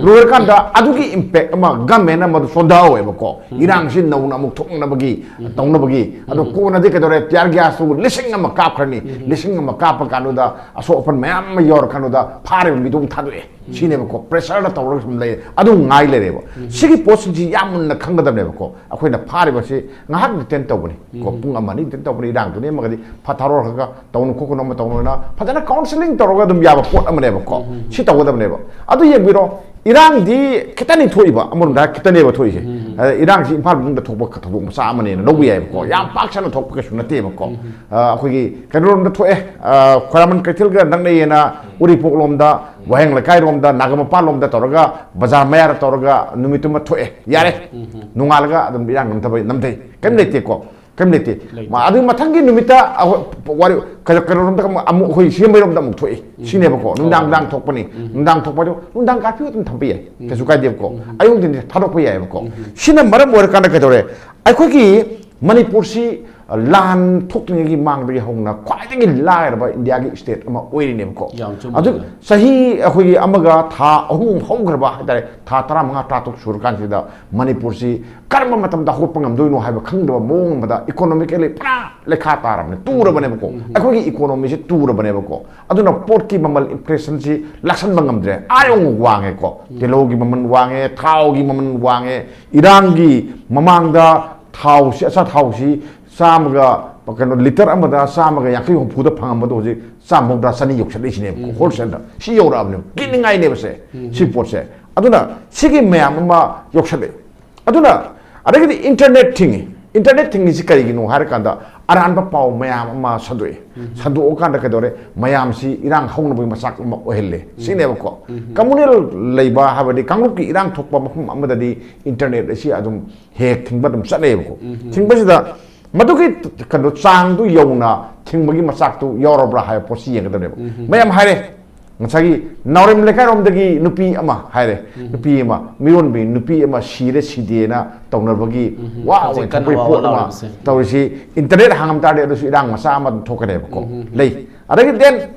ꯂꯣꯏꯔꯀꯥꯟꯗ ꯑꯗꯨꯒꯤ ꯏꯝꯄꯦꯛ ꯑꯃ ꯒꯃꯦꯟꯅ ꯃꯗꯨ ꯁꯣꯟꯊꯍꯧꯋꯦꯕꯀꯣ꯫ ꯏꯔꯥꯡꯁꯤ ꯅꯧꯅ ꯑꯃꯨꯛ ꯊꯣꯛꯅꯕꯒꯤ, ꯇꯧꯅꯕꯒꯤ꯫ ꯑꯗꯣ ꯀꯣꯟꯅꯗꯤ ꯀꯩꯗꯧꯔꯦ? ꯇꯤꯌꯥꯔ ꯒ꯭ꯌꯥꯁꯇꯨ ꯂꯤꯁꯤꯡ ꯑꯃ ꯀꯥꯞꯈ꯭ꯔꯅꯤ꯫ ꯂꯤꯁꯤꯡ ꯑꯃ ꯀꯥꯞꯄ ꯀꯥꯟꯗꯨꯗ ꯑꯁꯣꯛ ꯑꯄꯟ ꯃꯌꯥꯝ ꯑꯃ ꯌꯧꯔꯀꯥꯟꯗꯨꯗ ꯐꯥꯔꯤꯕ ꯃꯤꯗꯨ ꯑꯃꯨꯛ ꯊꯥꯗꯣꯛꯑꯦ꯫ ꯁꯤꯅꯦꯕꯀꯣ, ꯄ꯭ꯔꯦꯁꯔꯗ ꯇꯧꯔꯒ ꯁꯨꯝ ꯂꯩ꯫ ꯑꯗꯨ ꯉꯥꯏ ꯂꯩꯔꯦꯕ꯫ ꯁꯤꯒꯤ ꯄꯣꯠꯁꯤꯡꯁꯤ ꯌꯥꯝ ꯃꯨꯟꯅ ꯈꯪꯒꯗꯕꯅꯦꯕꯀꯣ꯫ ꯑꯩꯈꯣꯏꯅ ꯐꯥꯔꯤꯕꯁꯤ ꯉꯥꯏꯍꯥꯛ ꯗꯤꯇꯦꯟ ꯇꯧꯕꯅꯤ ꯀꯣ, ꯄꯨꯡ ꯑꯃ ꯑꯅꯤ ꯗꯤꯇꯦꯟ ꯇꯧꯕꯅꯤ꯫ ꯏꯔꯥꯡꯗꯨ ꯅꯦꯝꯃꯒꯗꯤ ꯐꯠ ꯊꯥꯗꯣꯔꯛꯑꯒ ꯇꯧꯅꯨ ꯈꯣꯠꯀꯅꯨ ꯑꯃ ꯇꯧꯅꯨꯅ ꯐꯖꯅ ꯀꯥꯎꯟꯁꯤꯂꯤꯡ ꯇꯧꯔꯒ ꯑꯗꯨꯝ ꯌꯥꯕ ꯄꯣꯠ ꯑꯃꯅꯦꯕꯀꯣ꯫ ꯁꯤ ꯇꯧꯒꯗꯕꯅꯦꯕ꯫ ꯑꯗꯨ ꯌꯦꯡꯕꯤꯔꯣ, ꯏꯔꯥꯡꯗꯤ ꯈꯤꯇꯅꯤ ꯊꯣꯛꯏꯕ, ꯑꯃꯔꯣꯝꯗ ꯍꯥꯏꯔ ꯈꯤꯇꯅꯦꯕ ꯊꯣꯛꯏꯁꯦ꯫ ꯑꯗ ꯏꯔꯥꯡꯁꯤ ꯏꯝꯐꯥꯜ ꯃꯅꯨꯡꯗ ꯊꯣꯛꯄ ꯊꯧꯗꯣꯛ ꯃꯆꯥ ꯑꯃꯅꯦꯅ ꯂꯧꯕ ꯌꯥꯏꯕꯀꯣ꯫ ꯌꯥꯝ ꯄꯥꯛ ꯁꯟꯅ ꯊꯣꯛꯄ ꯀꯩꯁꯨ ꯅꯠꯇꯦꯕꯀꯣ꯫ ꯑ, ꯑꯩꯈꯣꯏꯒꯤ ꯀꯩꯅꯣꯔꯣꯝꯗ ꯊꯣꯛꯑꯦ, ꯑ, ꯈ꯭ꯋꯥꯏꯔꯝꯕꯟ ꯀꯩꯊꯦꯜꯒ ꯅꯛꯅꯩꯌꯦꯅ ꯎꯔꯤꯄꯣꯛꯂꯣꯝꯗ, ꯋꯥꯍꯦꯡ ꯂꯩꯀꯥꯏꯔꯣꯝꯗ, ꯅꯥꯒꯥꯃꯄꯥꯜꯂꯣꯝꯗ ꯇꯧꯔꯒ ꯕꯖꯥꯔ ꯃꯌꯥꯗ ꯇꯧꯔꯒ ꯅꯨꯃꯤꯠꯇꯨꯃ ꯊꯣꯛꯑꯦ, ꯌꯥꯔꯦ꯫ ꯅꯣꯡꯉꯥꯜꯂꯒ ꯑꯗꯨꯝ ꯏꯔꯥꯡ ꯅꯝꯊꯕ ꯅꯝꯊꯩ, ꯀꯔꯤꯝ ꯂꯩꯇꯦꯀꯣ꯫ ꯀꯔꯤꯝ ꯂꯩꯇꯦ꯫ ꯂꯩꯇꯦ꯫ ꯃ-, ꯑꯗꯨꯒꯤ ꯃꯊꯪꯒꯤ ꯅꯨꯃꯤꯠꯇ ꯑꯩꯈꯣꯏ ꯋꯥꯔꯤ-, ꯀꯩꯅꯣ-, ꯀꯩꯅꯣꯔꯣꯝꯗ ꯑꯃꯨꯛ, ꯑꯃꯨꯛ ꯑꯩꯈꯣꯏ ꯁꯤꯡꯖꯃꯩꯔꯣꯝꯗ ꯑꯃꯨꯛ ꯊꯣꯛꯏ꯫ ꯁꯤꯅꯦꯕꯀꯣ꯫ ꯅꯨꯡꯗꯥꯡ, ꯑꯣ꯫ ꯅꯨꯡꯗꯥꯡ ꯊꯣꯛꯄꯅꯤ꯫ ꯅꯨꯡꯗꯥꯡ ꯊꯣꯛꯄ ꯍꯥꯏꯗꯣ ꯅꯨꯡꯗꯥꯡ ꯀꯥꯔꯐ꯭ꯌꯨ ꯑꯗꯨꯝ ꯊꯝꯕ ꯌꯥꯏ꯫ ꯀꯩꯁꯨ ꯀꯥꯏꯗꯦꯕꯀꯣ꯫ ꯑꯌꯨꯛ ꯅꯨꯡꯊꯤꯟꯗꯤ ꯊꯥꯗꯣꯛꯄ ꯌꯥꯏꯕꯀꯣ꯫ ꯁꯤꯅ ꯃꯔꯝ ꯑꯣꯏꯔꯀꯥꯟꯗ ꯀꯩꯗꯧꯔꯦ? ꯑꯩꯈꯣꯏꯒꯤ ꯃꯅꯤꯄꯨꯔꯁꯤ ꯂꯥꯟ ꯊꯣꯛꯇ꯭ꯔꯤꯉꯩꯒꯤ ꯃꯥꯡꯗꯒꯤ ꯍꯧꯅ ꯈ꯭ꯋꯥꯏꯗꯒꯤ ꯂꯥꯏꯔꯕ ꯏꯟꯗꯤꯌꯥꯒꯤ ꯁ꯭ꯇꯦꯠ ꯑꯃ ꯑꯣꯏꯔꯤꯅꯦꯕꯀꯣ꯫ ꯌꯥꯝ ꯆꯨꯝꯕ ꯑꯗꯨ ꯋꯥꯐꯝꯅꯤ꯫ ꯆꯍꯤ ꯑꯩꯈꯣꯏꯒꯤ ꯑꯃꯒ ꯊꯥ ꯑꯍꯨꯝ ꯍꯧꯈ꯭ꯔꯕ ꯍꯥꯏꯇꯥꯔꯦ, ꯊꯥ ꯇꯔꯥꯃꯉꯥ, ꯇꯔꯥꯇꯔꯨꯛ ꯁꯨꯔꯀꯥꯟꯁꯤꯗ ꯃꯅꯤꯄꯨꯔꯁꯤ ꯀꯔꯝꯕ ꯃꯇꯝꯗ ꯍꯧꯒꯠꯄ ꯉꯝꯗꯣꯏꯅꯣ ꯍꯥꯏꯕ ꯈꯪꯗꯕ ꯃꯑꯣꯡ ꯑꯃꯗ ꯏꯀꯣꯅꯣꯃꯤꯀꯦꯜꯂꯤ ꯄꯨꯔꯥ ꯂꯩꯈꯥ ꯇꯥꯔꯕꯅꯦ, ꯇꯨꯔꯕꯅꯦꯕꯀꯣ꯫ ꯑꯩꯈꯣꯏꯒꯤ ꯏꯀꯣꯅꯣꯃꯤꯁꯤ ꯇꯨꯔꯕꯅꯦꯕꯀꯣ꯫ ꯑꯗꯨꯅ ꯄꯣꯠꯀꯤ ꯃꯃꯜ, ꯏꯟꯐ꯭ꯂꯦꯁꯟꯁꯤ ꯂꯥꯛꯁꯟꯕ ꯉꯝꯗ꯭ꯔꯦ꯫ ꯑꯥ ꯌꯧꯅ ꯋꯥꯡꯉꯦꯀꯣ꯫ ꯇꯤꯜꯍꯧꯒꯤ ꯃꯃꯜ ꯋꯥꯡꯉꯦ, ꯊꯥꯎꯒꯤ ꯃꯃꯜ ꯋꯥꯡꯉꯦ꯫ ꯏꯔꯥꯡꯒꯤ ꯃꯃꯥꯡꯗ ꯊꯥꯎꯁꯤ, ꯑꯆꯥꯊꯥꯎꯁꯤ ꯆꯥꯝꯃꯒ, ꯀꯩꯅꯣ, ꯂꯤꯇꯔ ꯑꯃꯗ ꯆꯥꯝꯃꯒ ꯌꯥꯡꯈꯩ ꯍꯨꯝꯐꯨꯗ ꯐꯪꯉꯝꯕꯗꯣ ꯍꯧꯖꯤꯛ ꯆꯥꯝꯃ ꯃꯧꯗ꯭ꯔꯥ, ꯆꯅꯤ ꯌꯧꯁꯜꯂꯛꯏꯁꯤꯅꯦꯕ꯫ ꯍꯣꯜꯁꯦꯜꯗ ꯁꯤ ꯌꯧꯔꯛꯑꯕꯅꯦꯕ꯫ ꯀꯤꯅꯤꯡꯉꯥꯏꯅꯦꯕ ꯁꯦ, ꯁꯤ ꯄꯣꯠꯁꯦ꯫ ꯑꯗꯨꯅ ꯁꯤꯒꯤ ꯃꯌꯥꯝ ꯑꯃ ꯌꯧꯁꯜꯂꯛꯑꯦ꯫ ꯑꯗꯨꯅ ꯑꯗꯒꯤꯗꯤ ꯏꯟꯇꯔꯅꯦꯠ ꯊꯤꯡꯉꯤ꯫ ꯏꯟꯇꯔꯅꯦꯠ ꯊꯤꯡꯉꯤꯁꯤ ꯀꯔꯤꯒꯤꯅꯣ ꯍꯥꯏꯔꯀꯥꯟꯗ ꯑꯔꯥꯟꯕ ꯄꯥꯎ ꯃꯌꯥꯝ ꯑꯃ ꯁꯟꯗꯣꯛꯑꯦ꯫ ꯁꯟꯗꯣꯛꯑꯀꯥꯟꯗ ꯀꯩꯗꯧꯔꯦ? ꯃꯌꯥꯝꯁꯤ ꯏꯔꯥꯡ ꯍꯧꯅꯕꯒꯤ ꯃꯆꯥꯛ ꯑꯃ ꯑꯣꯏꯍꯜꯂꯦ꯫ ꯁꯤꯅꯦꯕꯀꯣ꯫ ꯀꯝꯃꯨꯅꯦꯜ ꯂꯩꯕ ꯍꯥꯏꯕꯗꯤ ꯀꯥꯡꯂꯨꯞꯀꯤ ꯏꯔꯥꯡ ꯊꯣꯛꯄ ꯃꯐꯝ ꯑꯃꯗꯗꯤ ꯏꯟꯇꯔꯅꯦꯠ ꯑꯁꯤ ꯑꯗꯨꯝ ꯍꯦꯛ ꯍꯦꯛ ꯊꯤꯡꯕ ꯑꯗꯨꯝ ꯆꯠꯅꯩꯌꯦꯕꯀꯣ꯫ ꯊꯤꯡꯕꯁꯤꯗ ꯃꯗꯨꯒꯤ ꯀꯩꯅꯣ ꯆꯥꯡꯗꯨ ꯌꯧꯅ ꯊꯤꯡꯕꯒꯤ ꯃꯆꯥꯛꯇꯨ ꯌꯥꯎꯔꯕ꯭ꯔꯥ ꯍꯥꯏꯕ ꯄꯣꯠꯁꯤ ꯌꯦꯡꯒꯗꯕꯅꯦꯕ꯫ ꯃꯌꯥꯝ ꯍꯥꯏꯔꯦ, ꯉꯁꯥꯏꯒꯤ ꯅꯥꯎꯔꯦꯝ ꯂꯩꯀꯥꯏꯔꯣꯝꯗꯒꯤ ꯅꯨꯄꯤ ꯑꯃ ꯍꯥꯏꯔꯦ, ꯅꯨꯄꯤ ꯑꯃ, ꯃꯤꯔꯣꯟꯕꯤ ꯅꯨꯄꯤ ꯑꯃ ꯁꯤꯔꯦ ꯁꯤꯗꯦꯅ ꯇꯧꯅꯕꯒꯤ ꯋꯥ ꯍꯧꯖꯤꯛ ꯑꯣꯏꯅ ꯀꯟꯅ ꯊꯣꯛꯄꯒꯤ ꯋꯥ ꯄꯣꯠ ꯑꯃ ꯂꯥꯎꯔꯤꯕꯁꯦ꯫ ꯇꯧꯔꯤꯁꯤ꯫ ꯏꯟꯇꯔꯅꯦꯠ ꯍꯥꯡꯉꯝ ꯇꯥꯔꯗꯤ ꯑꯗꯨꯁꯨ ꯏꯔꯥꯡ ꯃꯆꯥ ꯑꯃ ꯑꯗꯨꯝ ꯊꯣꯛꯀꯅꯦꯕꯀꯣ꯫ ꯂꯩ꯫ ꯑꯗꯒꯤ then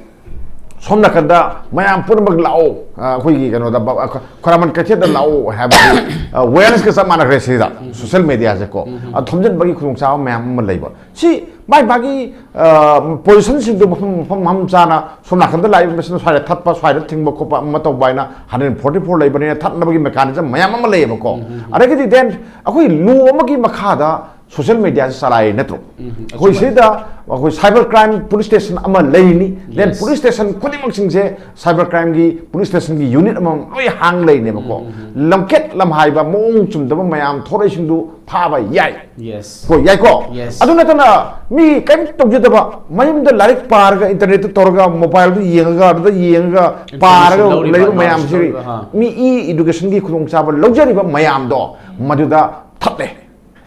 ꯁꯣꯝ ꯅꯥꯀꯟꯗ ꯃꯌꯥꯝ ꯄꯨꯝꯅꯃꯛ ꯂꯥꯛꯑꯣ, ꯑ, ꯑꯩꯈꯣꯏꯒꯤ ꯀꯩꯅꯣꯗ, ꯕ-, ꯑ, ꯈꯣꯏꯔꯥꯃꯟ ꯀꯩꯊꯦꯜꯗ ꯂꯥꯛꯑꯣ ꯍꯥꯏꯕꯗꯤ, ꯑ, awareness ꯀ ꯆꯞ ꯃꯥꯟꯅꯈ꯭ꯔꯦ ꯁꯤꯗ, ꯁꯣꯁꯦꯜ ꯃꯦꯗꯤꯌꯥꯁꯦꯀꯣ꯫ ꯑ, ꯊꯣꯝꯖꯤꯟꯕꯒꯤ ꯈꯨꯗꯣꯡꯆꯥꯕ ꯃꯌꯥꯝ ꯑꯃ ꯂꯩꯕ꯫ ꯁꯤ ꯃꯥꯏ ꯃꯥꯒꯤ, ꯑ, position ꯁꯤꯡꯗꯨ ꯃꯐꯝ, ꯃꯐꯝ, ꯃꯐꯝ ꯆꯥꯅ, ꯁꯣꯝ ꯅꯥꯀꯟꯗ ꯂꯥꯛꯏꯕ ꯃꯁꯤꯅ ꯁ꯭ꯋꯥꯏꯗ ꯊꯠꯄ, ꯁ꯭ꯋꯥꯏꯗ ꯊꯤꯡꯕ ꯈꯣꯠꯄ ꯑꯃ ꯇꯧꯕ ꯍꯥꯏꯅ hundred forty four ꯂꯩꯕꯅꯤꯅ ꯊꯠꯅꯕꯒꯤ mechanism ꯃꯌꯥꯝ ꯑꯃ ꯂꯩꯌꯦꯕꯀꯣ꯫ ꯑꯗꯒꯤꯗꯤ then ꯑꯩꯈꯣꯏ law ꯑꯃꯒꯤ ꯃꯈꯥꯗ ꯁꯣꯁꯦꯜ ꯃꯦꯗꯤꯌꯥꯁꯤ ꯆꯂꯥꯏꯔꯤ ꯅꯠꯇ꯭ꯔꯣ? ꯑꯩꯈꯣꯏ ꯁꯤꯗ ꯑꯩꯈꯣꯏ cyber crime police station ꯑꯃ ꯂꯩꯔꯤꯅꯤ, then police station ꯈꯨꯗꯤꯡꯃꯛꯁꯤꯡꯁꯦ cyber crime ꯒꯤ police station ꯒꯤ unit ꯑꯃꯃꯝ ꯂꯣꯏ ꯍꯥꯡ ꯂꯩꯔꯤꯅꯦꯕꯀꯣ꯫ ꯂꯝꯀꯦꯠ ꯂꯝꯍꯥꯏꯕ ꯃꯑꯣꯡ ꯆꯨꯝꯗꯕ ꯃꯌꯥꯝ ꯊꯣꯔꯛꯏꯁꯤꯡꯗꯨ ꯐꯥꯕ ꯌꯥꯏ꯫ Yes. ꯀꯣ, ꯌꯥꯏꯀꯣ? Yes. ꯑꯗꯨ ꯅꯠꯇꯅ ꯃꯤ ꯀꯔꯤꯝ ꯇꯧꯖꯗꯕ, ꯃꯌꯨꯝꯗ ꯂꯥꯏꯔꯤꯛ ꯄꯥꯔꯒ, internet ꯇ ꯇꯧꯔꯒ, mobile ꯗ ꯌꯦꯡꯉꯒ, ꯑꯗꯨꯗ ꯌꯦꯡꯉꯒ, Information ꯄꯥꯔꯒ ꯂꯧꯔꯤꯕ, ꯂꯩꯕ knowledge ꯃꯌꯥꯝꯁꯤ ꯂꯧꯔꯤꯕ, ꯍꯥ꯫ ꯃꯤ e education ꯒꯤ ꯈꯨꯗꯣꯡꯆꯥꯕ ꯂꯧꯖꯔꯤꯕ ꯃꯌꯥꯝꯗꯣ ꯃꯗꯨꯗ ꯊꯠꯂꯦ꯫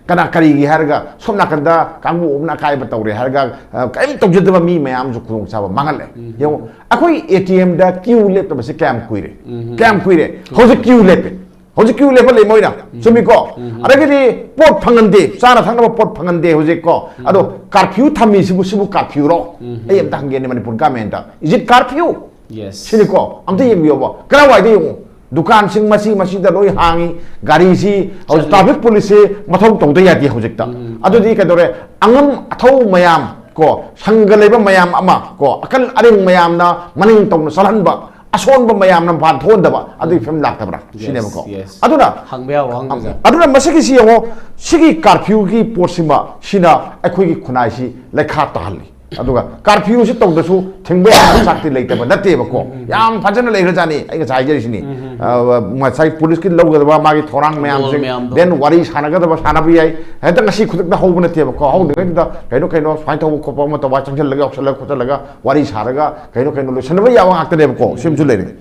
ꯀꯅꯥ ꯀꯔꯤꯒꯤ ꯍꯥꯏꯔꯒ ꯁꯣꯝ ꯅꯥꯀꯟꯗ ꯀꯥꯡꯕꯨ ꯑꯃꯅ ꯑꯀꯥꯏꯕ ꯇꯧꯔꯦ ꯍꯥꯏꯔꯒ, ꯑ, ꯀꯔꯤꯝ ꯇꯧꯖꯗꯕ ꯃꯤ ꯃꯌꯥꯝꯁꯨ ꯈꯨꯗꯣꯡꯆꯥꯕ ꯃꯥꯡꯍꯜꯂꯦ꯫ ꯌꯦꯡꯉꯨ, ꯑꯩꯈꯣꯏ A T M the queue ꯂꯦꯞꯇꯕꯁꯦ ꯀꯌꯥꯝ ꯀꯨꯏꯔꯦ? ꯀꯌꯥꯝ ꯀꯨꯏꯔꯦ? ꯍꯧꯖꯤꯛ queue ꯂꯦꯞꯄꯦ꯫ ꯍꯧꯖꯤꯛ queue ꯂꯦꯞꯄ ꯂꯩ ꯃꯣꯏꯅ꯫ ꯆꯨꯝꯃꯤꯀꯣ? ꯑꯗꯒꯤꯗꯤ ꯄꯣꯠ ꯐꯪꯍꯟꯗꯦ, ꯆꯥꯅ ꯊꯛꯅꯕ ꯄꯣꯠ ꯐꯪꯍꯟꯗꯦ ꯍꯧꯖꯤꯛ ꯀꯣ꯫ ꯑꯗꯣ curfew ꯊꯝꯃꯤꯁꯤꯕꯨ, ꯁꯤꯕꯨ curfew ꯔꯣ? ꯑꯩ ꯑꯝꯇ ꯍꯪꯒꯦꯅꯦ Manipur government the. Is it curfew? Yes. ꯁꯤꯅꯤꯀꯣ꯫ ꯑꯝꯇ ꯌꯦꯡꯕꯤꯌꯣꯕ꯫ ꯀꯔꯥꯏꯋꯥꯏꯗ ꯌꯦꯡꯉꯨ? ꯗꯨꯀꯥꯟꯁꯤꯡ ꯃꯁꯤ ꯃꯁꯤꯗ ꯂꯣꯏ ꯍꯥꯡꯉꯤ꯫ ꯒꯥꯔꯤꯁꯤ ꯍꯧꯖꯤꯛ traffic police ꯁꯤ ꯃꯊꯧ ꯇꯧꯗ ꯌꯥꯗꯦ ꯍꯧꯖꯤꯛꯇ꯫ ꯑꯗꯨꯗꯤ ꯀꯩꯗꯧꯔꯦ? ꯑꯉꯝ ꯑꯊꯧ ꯃꯌꯥꯝ ꯀꯣ, ꯁꯪꯒ ꯂꯩꯕ ꯃꯌꯥꯝ ꯑꯃ ꯀꯣ, ꯑꯀꯜ ꯑꯔꯤꯡ ꯃꯌꯥꯝꯅ ꯃꯅꯤꯡ ꯇꯧꯅ ꯆꯠꯍꯟꯕ, ꯑꯁꯣꯟꯕ ꯃꯌꯥꯝꯅ ꯃꯄꯥꯟ ꯊꯣꯛꯍꯟꯗꯕ, ꯑꯗꯨꯒꯤ ꯐꯤꯕꯝ ꯂꯥꯛꯇꯕ꯭ꯔꯥ? ꯁꯤꯅꯦꯕꯀꯣ꯫ Yes. ꯑꯗꯨꯅ ꯍꯪꯕ ꯌꯥꯕ ꯋꯥꯍꯪꯗꯨꯗ꯫ ꯑꯗꯨꯅ ꯃꯁꯤꯒꯤꯁꯤ ꯌꯦꯡꯉꯣ, ꯁꯤꯒꯤ curfew ꯒꯤ ꯄꯣꯠꯁꯤꯃ ꯁꯤꯅ ꯑꯩꯈꯣꯏꯒꯤ ꯈꯨꯟꯅꯥꯏꯁꯤ ꯂꯩꯈꯥ ꯇꯥꯍꯜꯂꯤ꯫ ꯑꯗꯨꯒ curfew ꯁꯤ ꯇꯧꯗ꯭ꯔꯁꯨ ꯊꯤꯡꯕ ꯌꯥꯕ ꯆꯥꯛꯇꯤ ꯂꯩꯇꯕ ꯅꯠꯇꯦꯕꯀꯣ꯫ ꯌꯥꯝ ꯐꯖꯅ ꯂꯩꯈ꯭ꯔꯖꯥꯠꯅꯤ꯫ ꯑꯩ ꯉꯁꯥꯏ ꯍꯥꯏꯖꯔꯤꯁꯤꯅꯤ꯫ ꯑ, ꯉꯁꯥꯏ police ꯀꯤ ꯂꯧꯒꯗꯕ ꯃꯥꯒꯤ ꯊꯧꯔꯥꯡ ꯃꯌꯥꯝꯁꯤꯡ, ꯃꯌꯥꯝꯗꯣ꯫ Then ꯋꯥꯔꯤ ꯁꯥꯟꯅꯒꯗꯕ ꯁꯥꯟꯅꯕ ꯌꯥꯏ꯫ ꯍꯦꯛꯇ ꯉꯁꯤ ꯈꯨꯗꯛꯇ ꯍꯧꯕ ꯅꯠꯇꯦꯕꯀꯣ꯫ ꯍꯧꯗ꯭ꯔꯤꯉꯩꯗꯨꯗ ꯀꯩꯅꯣ ꯀꯩꯅꯣ ꯁꯨꯃꯥꯏꯅ ꯇꯧꯕ ꯈꯣꯠꯄ ꯑꯃ ꯇꯧꯕ, ꯆꯪꯁꯤꯜꯂꯒ ꯌꯥꯎꯁꯜꯂꯒ ꯈꯣꯠꯆꯜꯂꯒ ꯋꯥꯔꯤ ꯁꯥꯔꯒ ꯀꯩꯅꯣ ꯀꯩꯅꯣ ꯂꯣꯏꯁꯤꯟꯅꯕ ꯌꯥꯕ ꯉꯥꯛꯇꯅꯦꯕꯀꯣ꯫ ꯁꯤꯃꯁꯨ ꯂꯩꯔꯦ꯫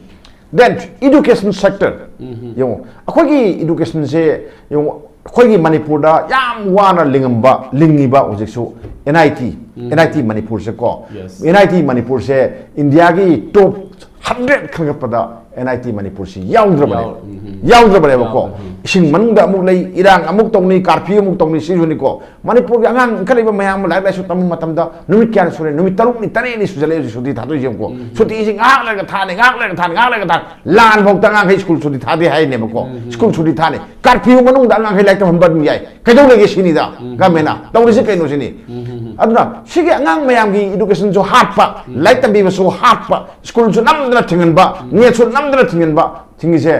Then education sector ꯌꯦꯡꯉꯣ, ꯑꯩꯈꯣꯏꯒꯤ education ꯁꯦ ꯌꯦꯡꯉꯣ, ꯑꯩꯈꯣꯏꯒꯤ ꯃꯅꯤꯄꯨꯔꯗ ꯌꯥꯝ ꯋꯥꯅ ꯂꯤꯡꯉꯝꯕ, ꯂꯤꯡꯉꯤꯕ ꯍꯧꯖꯤꯛꯁꯨ N I T, N I T ꯃꯅꯤꯄꯨꯔꯁꯦ ꯀꯣ꯫ Yes. N I T ꯃꯅꯤꯄꯨꯔꯁꯦ India ꯒꯤ top hundred ꯈꯟꯒꯠꯄꯗ N I T ꯃꯅꯤꯄꯨꯔꯁꯤ ꯌꯥꯎꯗ꯭ꯔꯕꯅꯦ꯫ ꯌꯥꯎ-, ꯎꯝ, ꯎꯝ. ꯌꯥꯎꯗ꯭ꯔꯕꯅꯦꯕꯀꯣ꯫ ꯌꯥꯎꯗ꯭ꯔꯕꯅꯤ꯫ ꯏꯁꯤꯡ ꯃꯅꯨꯡꯗ ꯑꯃꯨꯛ ꯂꯩ, ꯏꯔꯥꯡ ꯑꯃꯨꯛ ꯇꯧꯅꯤ, ꯀꯥꯔꯐ꯭ꯌꯨ ꯑꯃꯨꯛ ꯇꯧꯅꯤ, ꯁꯤꯁꯨꯅꯤꯀꯣ꯫ ꯃꯅꯤꯄꯨꯔꯒꯤ ꯑꯉꯥꯡ ꯏꯟꯈꯠꯂꯛꯏꯕ ꯃꯌꯥꯝ ꯑꯃ ꯂꯥꯏꯔꯤꯛ ꯂꯥꯏꯁꯨ ꯇꯝꯕ ꯃꯇꯝꯗ ꯅꯨꯃꯤꯠ ꯀꯌꯥꯅꯤ ꯁꯨꯔꯦ? ꯅꯨꯃꯤꯠ ꯇꯔꯨꯛꯅꯤ, ꯇꯔꯦꯠꯅꯤ ꯁꯨꯖꯜꯂꯛꯑꯦ ꯍꯧꯖꯤꯛ ꯁꯨꯇꯤ ꯊꯥꯗꯣꯏꯁꯦ ꯌꯦꯡꯉꯨꯀꯣ꯫ ꯎꯝ꯫ ꯁꯨꯇꯤꯁꯤ ꯉꯥꯏꯍꯥꯛ ꯂꯩꯔꯒ ꯊꯥꯅꯤ, ꯉꯥꯏꯍꯥꯛ ꯂꯩꯔꯒ ꯊꯥꯅꯤ, ꯉꯥꯏꯍꯥꯛ ꯂꯩꯔꯒ ꯊꯥꯅꯤ꯫ ꯂꯥꯟ ꯐꯥꯎꯗ ꯑꯉꯥꯡꯈꯩ ꯁ꯭ꯀꯨꯜ ꯁꯨꯇꯤ ꯊꯥꯗꯦ ꯍꯥꯏꯅꯦꯕꯀꯣ꯫ ꯎꯝ꯫ ꯁ꯭ꯀꯨꯜ ꯁꯨꯇꯤ ꯊꯥꯅꯤ꯫ ꯀꯥꯔꯐ꯭ꯌꯨ ꯃꯅꯨꯡꯗ ꯑꯉꯥꯡꯈꯩ ꯂꯥꯏꯔꯤꯛ ꯇꯝꯍꯟꯕ ꯑꯗꯨꯝ ꯌꯥꯏ꯫ ꯀꯩꯗꯧꯔꯒꯦ ꯁꯤꯅꯤꯗ ꯎꯝ꯫ ꯒꯃꯦꯟꯅ ꯇꯧꯔꯤꯁꯤ ꯀꯩꯅꯣ ꯁꯤꯅꯤ꯫ ꯎꯝ꯫ ꯑꯗꯨꯅ ꯁꯤꯒꯤ ꯑꯉꯥꯡ ꯃꯌꯥꯝꯒꯤ educationꯁꯨ ꯍꯥꯠꯄ, ꯎꯝ꯫ ꯂꯥꯏꯔꯤꯛ ꯇꯝꯕꯤꯕꯁꯨ ꯍꯥꯠꯄ, ꯁ꯭ꯀꯨꯜꯁꯨ ꯅꯝꯗꯅ ꯊꯤꯡꯍꯟꯕ, ꯎꯝ꯫ ꯅꯦꯠꯁꯨ ꯅꯝꯗꯅ ꯊꯤꯡꯍꯟꯕ, ꯊꯤꯡꯉꯤꯁꯦ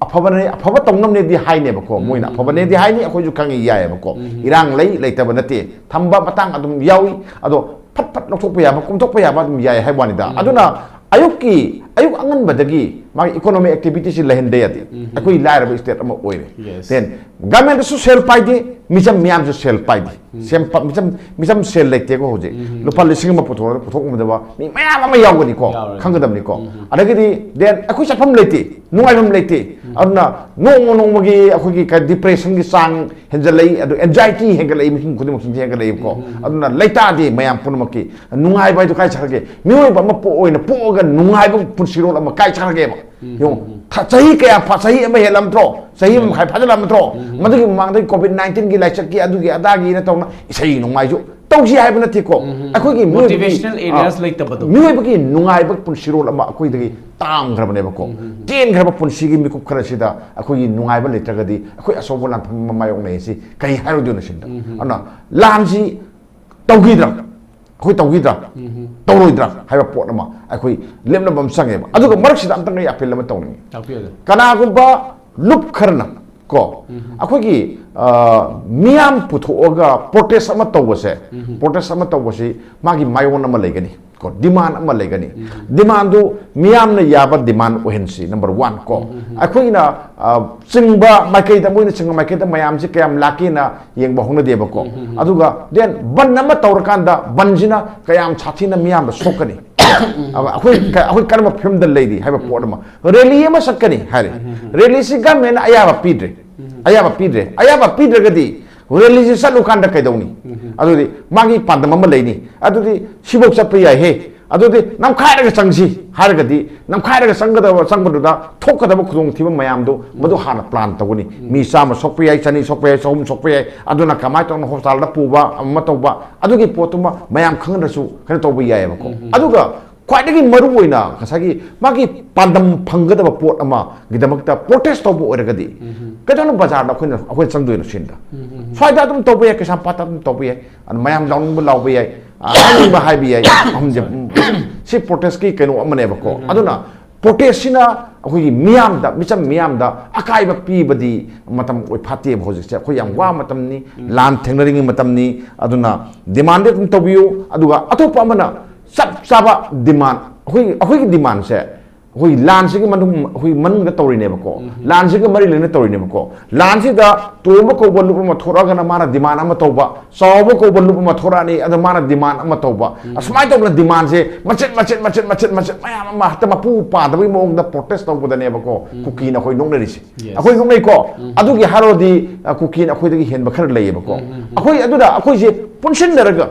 ꯑꯐꯕꯅꯦ, ꯑꯐꯕ ꯇꯧꯅꯕꯅꯦꯗꯤ ꯍꯥꯏꯅꯦꯕꯀꯣ꯫ ꯎꯝ꯫ ꯃꯣꯏꯅ ꯑꯐꯕꯅꯦꯗꯤ ꯍꯥꯏꯅꯤ, ꯑꯩꯈꯣꯏꯁꯨ ꯈꯪꯉꯤ, ꯌꯥꯏꯑꯕꯀꯣ꯫ ꯎꯝ꯫ ꯏꯔꯥꯡ ꯂꯩ, ꯂꯩꯇꯕ ꯅꯠꯇꯦ, ꯊꯝꯕ ꯃꯇꯥꯡ ꯑꯗꯨꯝ ꯌꯥꯎꯏ꯫ ꯑꯗꯣ ꯐꯠ ꯐꯠ ꯂꯧꯊꯣꯛꯄ ꯌꯥꯕ, ꯀꯣꯝꯊꯣꯛꯄ ꯌꯥꯕ ꯑꯗꯨꯝ ꯌꯥꯏ ꯍꯥꯏꯕ ꯋꯥꯅꯤꯗ꯫ ꯎꯝ꯫ ꯑꯗꯨꯅ ꯑꯌꯨꯛꯀꯤ, ꯑꯌꯨꯛ ꯑꯉꯟꯕꯗꯒꯤ ꯃꯥꯒꯤ economic activityꯁꯤ ꯂꯩꯍꯟꯗ ꯌꯥꯗꯦ꯫ ꯎꯝ꯫ ꯑꯩꯈꯣꯏ ꯂꯥꯏꯔꯕ state ꯑꯃ ꯑꯣꯏꯔꯦ꯫ Yes꯫ Then governmentꯁꯨ ꯁꯦꯜ ꯄꯥꯏꯗꯦ, ꯃꯤꯆꯝ ꯃꯤꯌꯥꯝꯁꯨ ꯁꯦꯜ ꯄꯥꯏꯗꯦ꯫ ꯎꯝ꯫ ꯁꯦꯝ ꯄ-, ꯃꯤꯆꯝ, ꯃꯤꯆꯝ ꯁꯦꯜ ꯂꯩꯇꯦꯀꯣ ꯍꯧꯖꯤꯛ꯫ ꯎꯝ꯫ ꯂꯨꯄꯥ ꯂꯤꯁꯤꯡ ꯑꯃ ꯄꯨꯊꯣꯛꯑꯒ ꯄꯨꯊꯣꯛ ꯉꯝꯗꯕ ꯃꯤ ꯃꯌꯥꯝ ꯑꯃ ꯌꯥꯎꯒꯅꯤꯀꯣ꯫ ꯌꯥꯎꯔꯅꯤ꯫ ꯈꯪꯒꯗꯕꯅꯤꯀꯣ꯫ ꯎꯝ꯫ ꯑꯗꯒꯤꯗꯤ then ꯑꯩꯈꯣꯏ ꯆꯠꯐꯝ ꯂꯩꯇꯦ, ꯅꯨꯡꯉꯥꯏꯐꯝ ꯂꯩꯇꯦ꯫ ꯎꯝ꯫ ꯑꯗꯨꯅ ꯅꯣꯡꯃ ꯅꯣꯡꯃꯒꯤ ꯑꯩꯈꯣꯏꯒꯤ ꯀ-, depressionꯒꯤ ꯆꯥꯡ ꯍꯦꯟꯖꯜꯂꯛꯏ, ꯑꯗꯨ anxiety ꯍꯦꯟꯒꯠꯂꯛꯏ, ꯃꯤꯄꯨꯝ ꯈꯨꯗꯤꯡꯃꯛꯁꯤꯡꯁꯦ ꯍꯦꯟꯒꯠꯂꯛꯏꯕꯀꯣ꯫ ꯎꯝ꯫ ꯑꯗꯨꯅ ꯂꯩꯇꯥꯗꯦ ꯃꯌꯥꯝ ꯄꯨꯝꯅꯃꯛꯀꯤ꯫ ꯅꯨꯡꯉꯥꯏꯕ ꯍꯥꯏꯗꯣ ꯀꯥꯏ ꯆꯠꯈ꯭ꯔꯒꯦ? ꯃꯤꯑꯣꯏꯕ ꯑꯃ ꯄꯣꯛ-, ꯑꯣꯏꯅ ꯄꯣꯛꯑꯒ ꯅꯨꯡꯉꯥꯏꯕ ꯄꯨꯟꯁꯤꯔꯣꯜ ꯑꯃ ꯀꯥꯏ ꯆꯠꯈ꯭ꯔꯒꯦꯕ? ꯎꯝ, ꯌꯦꯡꯉꯨ, ꯎꯝ, ꯎꯝ꯫ ꯊ-, ꯆꯍꯤ ꯀꯌꯥ ꯐ-, ꯆꯍꯤ ꯑꯃ ꯍꯦꯜꯂꯝꯗ꯭ꯔꯣ? ꯆꯍꯤ ꯑꯃ ꯎꯝ꯫ ꯃꯈꯥꯏ ꯐꯥꯖꯤꯜꯂꯝꯗ꯭ꯔꯣ? ꯎꯝ, ꯎꯝ꯫ ꯃꯗꯨꯒꯤ ꯃꯃꯥꯡꯗꯒꯤ COVID nineteenꯒꯤ ꯂꯥꯏꯆꯠꯀꯤ ꯑꯗꯨꯒꯤ ꯑꯗꯥꯒꯤꯅ ꯇꯧꯅ ꯏꯁꯩ ꯅꯣꯡꯃꯥꯏꯁꯨ ꯇꯧꯁꯤ ꯍꯥꯏꯕ ꯅꯠꯇꯦꯀꯣ꯫ ꯎꯝ, ꯎꯝ, ꯎꯝ꯫ ꯑꯩꯈꯣꯏꯒꯤ ꯃꯤꯑꯣꯏꯕꯒꯤ, motivational areas ꯑ, ꯂꯩꯇꯕꯗꯣ꯫ ꯃꯤꯑꯣꯏꯕꯒꯤ ꯅꯨꯡꯉꯥꯏꯕ ꯄꯨꯟꯁꯤꯔꯣꯜ ꯑꯃ ꯑꯩꯈꯣꯏꯗꯒꯤ ꯇꯥꯡꯈ꯭ꯔꯕꯅꯦꯕꯀꯣ꯫ ꯎꯝ, ꯎꯝ, ꯎꯝ꯫ ꯇꯦꯟꯈ꯭ꯔꯕ ꯄꯨꯟꯁꯤꯒꯤ ꯃꯤꯀꯨꯞ ꯈꯔꯁꯤꯗ ꯑꯩꯈꯣꯏꯒꯤ ꯅꯨꯡꯉꯥꯏꯕ ꯂꯩꯇ꯭ꯔꯒꯗꯤ ꯑꯩꯈꯣꯏ ꯑꯆꯧꯕ ꯂꯥꯟꯐꯝ ꯑꯃ ꯃꯥꯌꯣꯛꯅꯩ ꯁꯤ ꯀꯩ ꯍꯥꯏꯔꯨꯗꯣꯏꯅꯣ ꯁꯤꯗ? ꯎꯝ, ꯎꯝ, ꯑꯗꯨꯅ ꯎꯝ꯫ ꯂꯥꯟꯁꯤ ꯇꯧꯈꯤꯗ꯭ꯔꯥ? ꯑꯩꯈꯣꯏ ꯇꯧꯈꯤꯗ꯭ꯔꯥ? ꯎꯝ, ꯎꯝ꯫ ꯇꯧꯔꯣꯏꯗ꯭ꯔꯥ ꯍꯥꯏꯕ ꯄꯣꯠ ꯑꯃ ꯑꯩꯈꯣꯏ ꯂꯦꯞꯅꯕ ꯑꯃ ꯆꯪꯉꯦꯕ꯫ ꯑꯗꯨꯒ ꯃꯔꯛꯁꯤꯗ ꯑꯝꯇꯪ ꯑꯩ appeal ꯑꯃ ꯇꯧꯅꯤꯡꯉꯤ꯫ ꯇꯥꯛꯄꯤꯌꯨ, ꯑꯣꯖꯥ꯫ ꯀꯅꯥꯒꯨꯝꯕ ꯂꯨꯞ ꯈꯔꯅ ꯀꯣ, ꯎꯝ꯫ ꯑꯩꯈꯣꯏꯒꯤ, ꯑ, ꯃꯤꯌꯥꯝ ꯄꯨꯊꯣꯛꯑꯒ protest ꯑꯃ ꯇꯧꯕꯁꯦ, ꯎꯝ꯫ Protest ꯑꯃ ꯇꯧꯕꯁꯤ ꯃꯥꯒꯤ ꯃꯥꯏꯑꯣꯟ ꯑꯃ ꯂꯩꯒꯅꯤ ꯀꯣ, demand ꯑꯃ ꯂꯩꯒꯅꯤ꯫ ꯎꯝ꯫ Demandꯗꯨ ꯃꯤꯌꯥꯝꯅ ꯌꯥꯕ demand ꯑꯣꯏꯍꯟꯁꯤ, number one ꯀꯣ꯫ ꯎꯝ, ꯎꯝ, ꯎꯝ꯫ ꯑꯩꯈꯣꯏꯅ, ꯑ, ꯆꯤꯡꯕ ꯃꯥꯏꯀꯩꯗ, ꯃꯣꯏꯅ ꯆꯤꯡꯕ ꯃꯥꯏꯀꯩꯗ ꯃꯌꯥꯝꯁꯤ ꯀꯌꯥꯝ ꯂꯥꯛꯀꯦꯅ ꯌꯦꯡꯕ ꯍꯧꯅꯗꯦꯕꯀꯣ꯫ ꯎꯝ, ꯎꯝ, ꯎꯝ꯫ ꯑꯗꯨꯒ then ꯕꯟ ꯑꯃ ꯇꯧꯔꯀꯥꯟꯗ ꯕꯟꯁꯤꯅ ꯀꯌꯥꯝ ꯁꯥꯊꯤꯅ ꯃꯤꯌꯥꯝꯗ ꯁꯣꯛꯀꯅꯤ? ꯑ, ꯑꯩꯈꯣꯏ ꯀ-, ꯑꯩꯈꯣꯏ ꯀꯔꯝꯕ ꯐꯤꯕꯝꯗ ꯂꯩꯔꯤ ꯍꯥꯏꯕ ꯄꯣꯠ ꯑꯃ꯫ Rally ꯑꯃ ꯆꯠꯀꯅꯤ ꯍꯥꯏꯔꯦ꯫ ꯎꯝ, ꯎꯝ, ꯎꯝ꯫ Rallyꯁꯤ governmentꯅ ꯑꯌꯥꯕ ꯄꯤꯗ꯭ꯔꯦ꯫ ꯎꯝ꯫ ꯑꯌꯥꯕ ꯄꯤꯗ꯭ꯔꯦ꯫ ꯑꯌꯥꯕ ꯄꯤꯗ꯭ꯔꯒꯗꯤ rallyꯁꯤ ꯆꯠꯂꯨꯀꯥꯟꯗ ꯀꯩꯗꯧꯅꯤ? ꯎꯝ, ꯎꯝ꯫ ꯑꯗꯨꯗꯤ ꯃꯥꯒꯤ ꯄꯥꯟꯗꯝ ꯑꯃ ꯂꯩꯅꯤ꯫ ꯑꯗꯨꯗꯤ ꯁꯤꯐꯧ ꯆꯠꯄ ꯌꯥꯏꯍꯦ꯫ ꯑꯗꯨꯗꯤ ꯅꯝꯈꯥꯏꯔꯒ ꯆꯪꯁꯤ ꯍꯥꯏꯔꯒꯗꯤ, ꯅꯝꯈꯥꯏꯔꯒ ꯆꯪꯒꯗꯕ, ꯆꯪꯕꯗꯨꯗ ꯊꯣꯛꯀꯗꯕ ꯈꯨꯗꯣꯡꯊꯤꯕ ꯃꯌꯥꯝꯗꯨ ꯃꯗꯨ ꯍꯥꯟꯅ ꯄ꯭ꯂꯥꯟ ꯇꯧꯒꯅꯤ꯫ ꯃꯤ ꯆꯥꯝꯃ ꯁꯣꯛꯄ ꯌꯥꯏ, ꯆꯅꯤ ꯁꯣꯛꯄ ꯌꯥꯏ, ꯆꯍꯨꯝ ꯁꯣꯛꯄ ꯌꯥꯏ꯫ ꯑꯗꯨꯅ ꯀꯃꯥꯏꯅ ꯇꯧꯅ ꯍꯣꯁꯄꯤꯇꯥꯜꯗ ꯄꯨꯕ, ꯑꯃ ꯇꯧꯕ, ꯑꯗꯨꯒꯤ ꯄꯣꯠꯇꯨꯃ ꯃꯌꯥꯝ ꯈꯪꯍꯟꯗ꯭ꯔꯁꯨ ꯀꯩꯅꯣ ꯇꯧꯕ ꯌꯥꯏꯑꯕꯀꯣ꯫ ꯑꯗꯨꯒ ꯈ꯭ꯋꯥꯏꯗꯒꯤ ꯃꯔꯨ ꯑꯣꯏꯅ ꯉꯁꯥꯏꯒꯤ ꯃꯥꯒꯤ ꯄꯥꯟꯗꯝ ꯐꯪꯒꯗꯕ ꯄꯣꯠ ꯑꯃꯒꯤꯗꯃꯛꯇ ꯄ꯭ꯔꯣꯇꯦꯁ ꯇꯧꯕ ꯑꯣꯏꯔꯒꯗꯤ, ꯀꯩꯗꯧꯅ ꯕꯖꯥꯔꯗ ꯑꯩꯈꯣꯏꯅ, ꯑꯩꯈꯣꯏꯅ ꯆꯪꯗꯣꯏꯅꯣ ꯁꯤꯗ? ꯁ꯭ꯋꯥꯏꯗ ꯑꯗꯨꯝ ꯇꯧꯕ ꯌꯥꯏ, ꯀꯩꯁꯥꯝꯄꯥꯠꯇ ꯑꯗꯨꯝ ꯇꯧꯕ ꯌꯥꯏ꯫ ꯑꯗꯨ ꯃꯌꯥꯝ ꯂꯥꯎꯅꯤꯡꯕ ꯂꯥꯎꯕ ꯌꯥꯏ, ꯑ, ꯍꯥꯏꯅꯤꯡꯕ ꯍꯥꯏꯕ ꯌꯥꯏ꯫ ꯑꯍꯨꯝꯁꯦ, ꯎꯝ, ꯁꯤ ꯄ꯭ꯔꯣꯇꯦꯁꯀꯤ ꯀꯩꯅꯣ ꯑꯃꯅꯦꯕꯀꯣ꯫ ꯑꯗꯨꯅ ꯄ꯭ꯔꯣꯇꯦꯁꯁꯤꯅ ꯑꯩꯈꯣꯏꯒꯤ ꯃꯤꯌꯥꯝꯗ, ꯃꯤꯆꯝ ꯃꯤꯌꯥꯝꯗ ꯑꯀꯥꯏꯕ ꯄꯤꯕꯗꯤ ꯃꯇꯝ ꯑꯣꯏ ꯐꯠꯇꯦꯕ꯫ ꯍꯧꯖꯤꯛꯁꯦ ꯑꯩꯈꯣꯏ ꯌꯥꯝ ꯋꯥ ꯃꯇꯝꯅꯤ, ꯂꯥꯟ ꯊꯦꯡꯅꯔꯤꯉꯩ ꯃꯇꯝꯅꯤ꯫ ꯑꯗꯨꯅ ꯗꯤꯃꯥꯟꯗꯤ ꯑꯗꯨꯝ ꯇꯧꯕꯤꯌꯨ꯫ ꯑꯗꯨꯒ ꯑꯇꯣꯞꯄ ꯑꯃꯅ ꯆꯞ ꯆꯥꯕ ꯗꯤꯃꯥꯟ, ꯑꯩꯈꯣꯏ, ꯑꯩꯈꯣꯏꯒꯤ ꯗꯤꯃꯥꯟꯁꯦ ꯑꯩꯈꯣꯏ ꯂꯥꯟꯁꯤꯒꯤ ꯃꯅꯨꯡ, ꯑꯩꯈꯣꯏ ꯃꯅꯨꯡꯗ ꯇꯧꯔꯤꯅꯦꯕꯀꯣ꯫ ꯂꯥꯟꯁꯤꯒ ꯃꯔꯤ ꯂꯩꯅ ꯇꯧꯔꯤꯅꯦꯕꯀꯣ꯫ ꯂꯥꯟꯁꯤꯗ ꯇꯣꯝꯕ ꯀꯧꯕ ꯂꯨꯞ ꯑꯃ ꯊꯣꯔꯛꯑꯒꯅ ꯃꯥꯅ ꯗꯤꯃꯥꯟ ꯑꯃ ꯇꯧꯕ, ꯆꯥꯎꯕ ꯀꯧꯕ ꯂꯨꯞ ꯑꯃ ꯊꯣꯔꯛꯑꯅꯤ, ꯑꯗ ꯃꯥꯅ ꯗꯤꯃꯥꯟ ꯑꯃ ꯇꯧꯕ꯫ ꯑꯁꯨꯃꯥꯏꯅ ꯇꯧꯗꯅ ꯗꯤꯃꯥꯟꯁꯦ ꯃꯆꯦꯠ ꯃꯆꯦꯠ ꯃꯆꯦꯠ ꯃꯆꯦꯠ ꯃꯆꯦꯠ ꯃꯌꯥꯝ ꯑꯃ ꯍꯦꯛꯇ ꯃꯄꯨ ꯄꯥꯗꯕꯒꯤ ꯃꯑꯣꯡꯗ ꯄ꯭ꯔꯣꯇꯦꯁ ꯇꯧꯕꯗꯅꯦꯕꯀꯣ ꯀꯨꯀꯤꯅ ꯑꯩꯈꯣꯏ ꯅꯣꯛꯅꯔꯤꯁꯦ꯫ ꯑꯩꯈꯣꯏ ꯅꯣꯛꯅꯩꯀꯣ꯫ ꯑꯗꯨꯒꯤ ꯍꯥꯏꯔꯨꯔꯗꯤ, ꯑ, ꯀꯨꯀꯤꯅ ꯑꯩꯈꯣꯏꯗꯒꯤ ꯍꯦꯟꯕ ꯈꯔ ꯂꯩꯌꯦꯕꯀꯣ꯫ ꯑꯩꯈꯣꯏ ꯑꯗꯨꯗ ꯑꯩꯈꯣꯏꯁꯦ ꯄꯨꯟꯁꯤꯟꯅꯔꯒ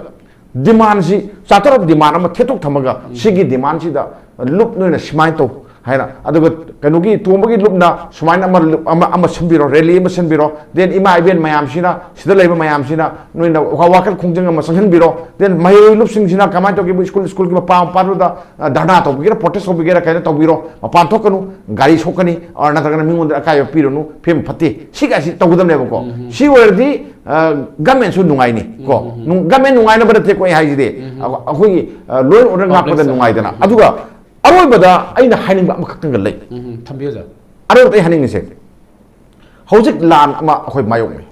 ꯗꯤꯃꯥꯟꯁꯤ, ꯆꯥꯇꯔꯨꯛ ꯗꯤꯃꯥꯟ ꯑꯃ ꯊꯦꯠꯇꯣꯛ ꯊꯝꯃꯒ, ꯁꯤꯒꯤ ꯗꯤꯃꯥꯟꯁꯤꯗ ꯂꯨꯞ ꯅꯣꯏꯅ ꯁꯨꯃꯥꯏꯅ ꯇꯧ ꯍꯥꯏꯅ, ꯑꯗꯨꯒ ꯀꯩꯅꯣꯒꯤ ꯇꯣꯝꯕꯒꯤ ꯂꯨꯞꯅ ꯁꯨꯃꯥꯏꯅ ꯑꯃ, ꯑꯃ, ꯑꯃ ꯁꯤꯟꯕꯤꯔꯣ, ꯔꯦꯂꯤ ꯑꯃ ꯁꯤꯟꯕꯤꯔꯣ, then ꯏꯃꯥ ꯏꯕꯦꯟ ꯃꯌꯥꯝꯁꯤꯅ, ꯁꯤꯗ ꯂꯩꯕ ꯃꯌꯥꯝꯁꯤꯅ ꯅꯣꯏꯅ ꯋꯥ-, ꯋꯥꯈꯜ ꯈꯣꯡꯖꯪ ꯑꯃ ꯆꯪꯍꯟꯕꯤꯔꯣ, then ꯃꯍꯩꯔꯣꯏ ꯂꯨꯞꯁꯤꯡꯁꯤꯅ ꯀꯃꯥꯏꯅ ꯇꯧꯒꯦ, ꯁ꯭ꯀꯨꯜ, ꯁ꯭ꯀꯨꯜꯒꯤ ꯃꯄꯥ ꯃꯄꯥꯗꯨꯗ, ꯑ, ꯙꯔꯅꯥ ꯇꯧꯕꯤꯒꯦꯔꯥ, ꯄ꯭ꯔꯣꯇꯦꯁ ꯇꯧꯕꯤꯒꯦꯔꯥ, ꯀꯩꯅꯣ ꯇꯧꯕꯤꯔꯣ, ꯃꯄꯥꯟ ꯊꯣꯛꯀꯅꯨ, ꯒꯥꯔꯤ ꯁꯣꯛꯀꯅꯤ, ꯑ, ꯅꯠꯇ꯭ꯔꯒꯅ ꯃꯤꯉꯣꯟꯗ ꯑꯀꯥꯏꯕ ꯄꯤꯔꯨꯅꯨ, ꯐꯤꯕꯝ ꯐꯠꯇꯦ, ꯁꯤꯒꯥꯏꯁꯤ ꯇꯧꯒꯗꯕꯅꯦꯕꯀꯣ꯫ ꯁꯤ ꯑꯣꯏꯔꯗꯤ, ꯑ, ꯒꯃꯦꯟꯁꯨ ꯅꯨꯡꯉꯥꯏꯅꯤ ꯀꯣ꯫ ꯅꯨꯡ-, ꯒꯃꯦꯟ ꯅꯨꯡꯉꯥꯏꯅꯕ ꯅꯠꯇꯦꯀꯣ ꯑꯩ ꯍꯥꯏꯁꯤꯗꯤ꯫ ꯑꯩꯈꯣꯏꯒꯤ, ꯑ, ꯂꯣꯏ ꯑꯣꯔꯗꯔ ꯉꯥꯛꯄꯗ ꯅꯨꯡꯉꯥꯏꯗꯅ꯫ ꯑꯗꯨꯒ ꯑꯔꯣꯏꯕꯗ ꯑꯩꯅ ꯍꯥꯏꯅꯤꯡꯕ ꯑꯃꯈꯛꯇꯪꯒ ꯂꯩ꯫ ꯎꯝ, ꯊꯝꯕꯤꯌꯨ, ꯑꯣꯖꯥ꯫ ꯑꯔꯣꯏꯕꯗ ꯑꯩ ꯍꯥꯏꯅꯤꯡꯉꯤꯁꯦ, ꯍꯧꯖꯤꯛ ꯂꯥꯟ ꯑꯃ ꯑꯩꯈꯣꯏ ꯃꯥꯌꯣꯛꯅꯩ꯫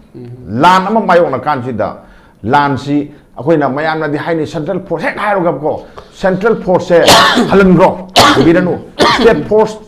ꯂꯥꯟ ꯑꯃ ꯃꯥꯌꯣꯛꯅ ꯀꯥꯟꯁꯤꯗ, ꯂꯥꯟꯁꯤ ꯑꯩꯈꯣꯏꯅ ꯃꯌꯥꯝꯅꯗꯤ ꯍꯥꯏꯅꯩ, ꯁꯦꯟꯇ꯭ꯔꯦꯜ ꯐꯣꯔꯁ ꯍꯦꯛ ꯍꯥꯏꯔꯨꯒꯕꯀꯣ, ꯁꯦꯟꯇ꯭ꯔꯦꯜ ꯐꯣꯔꯁꯁꯦ ꯍꯜꯍꯟꯈ꯭ꯔꯣ, ꯊꯝꯕꯤꯔꯅꯨ, ꯁ꯭ꯇꯦꯠ ꯐꯣꯔꯁ,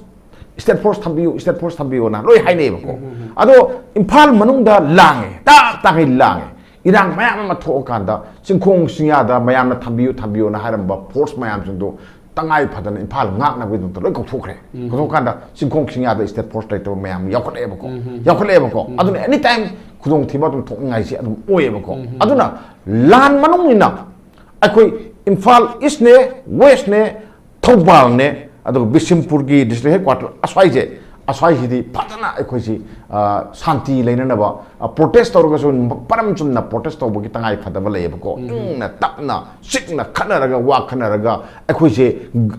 ꯁ꯭ꯇꯦꯠ ꯐꯣꯔꯁ ꯊꯝꯕꯤꯌꯨ, ꯁ꯭ꯇꯦꯠ ꯐꯣꯔꯁ ꯊꯝꯕꯤꯌꯨꯅ ꯂꯣꯏ ꯍꯥꯏꯅꯩꯌꯦꯕꯀꯣ꯫ ꯑꯗꯣ ꯏꯝꯐꯥꯜ ꯃꯅꯨꯡꯗ ꯂꯥꯡꯉꯦ, ꯇꯥꯞ ꯇꯥꯈꯩ ꯂꯥꯡꯉꯦ꯫ ꯏꯔꯥꯡ ꯃꯌꯥꯝ ꯑꯃ ꯊꯣꯛꯑꯀꯥꯟꯗ ꯆꯤꯡꯈꯣꯡ ꯆꯤꯡꯌꯥꯗ ꯃꯌꯥꯝꯅ ꯊꯝꯕꯤꯌꯨ, ꯊꯝꯕꯤꯌꯨꯅ ꯍꯥꯏꯔꯝꯕ ꯐꯣꯔꯁ ꯃꯌꯥꯝꯁꯤꯡꯗꯣ ꯇꯉꯥꯏ ꯐꯗꯅ ꯏꯝꯐꯥꯜ ꯉꯥꯛꯅꯕꯒꯤꯗꯃꯛꯇ ꯂꯣꯏ ꯀꯧꯊꯣꯛꯈ꯭ꯔꯦ꯫ ꯀꯧꯊꯣꯛꯀꯥꯟꯗ ꯆꯤꯡꯈꯣꯡ ꯆꯤꯡꯌꯥꯗ ꯁ꯭ꯇꯦꯠ ꯐꯣꯔꯁ ꯂꯩꯇꯕ ꯃꯌꯥꯝ ꯌꯥꯎꯈꯠꯂꯛꯑꯦꯕꯀꯣ꯫ ꯌꯥꯎꯈꯠꯂꯛꯑꯦꯕꯀꯣ꯫ ꯑꯗꯨꯅ ꯑꯦꯅꯤ ꯇꯥꯏꯝ ꯈꯨꯗꯣꯡꯊꯤꯕ ꯑꯗꯨꯝ ꯊꯣꯛꯅꯤꯡꯉꯥꯏꯁꯤ ꯑꯗꯨꯝ ꯑꯣꯏꯌꯦꯕꯀꯣ꯫ ꯑꯗꯨꯅ ꯂꯥꯟ ꯃꯅꯨꯡꯅꯤꯅ ꯑꯩꯈꯣꯏ ꯏꯝꯐꯥꯜ ꯏꯁꯅꯦ, ꯋꯦꯁꯅꯦ, ꯊꯧꯕꯥꯜꯅꯦ, ꯑꯗꯨꯒ ꯕꯤꯁꯦꯝꯄꯨꯔꯒꯤ district headquarter ꯑꯁ꯭ꯋꯥꯏꯁꯦ, ꯑꯁ꯭ꯋꯥꯏꯁꯤꯗꯤ ꯐꯖꯅ ꯑꯩꯈꯣꯏꯁꯤ, ꯑ, ꯁꯥꯟꯇꯤ ꯂꯩꯅꯅꯕ, ꯑ, protest ꯇꯧꯔꯒꯁꯨ ꯄꯔꯝ ꯆꯨꯝꯅ protest ꯇꯧꯕꯒꯤ ꯇꯉꯥꯏ ꯐꯗꯕ ꯂꯩꯌꯦꯕꯀꯣ꯫ ꯎꯝ꯫ ꯏꯪꯅ ꯇꯞꯅ ꯆꯤꯛꯅ ꯈꯠꯅꯔꯒ, ꯋꯥ ꯈꯠꯅꯔꯒ, ꯑꯩꯈꯣꯏꯁꯦ,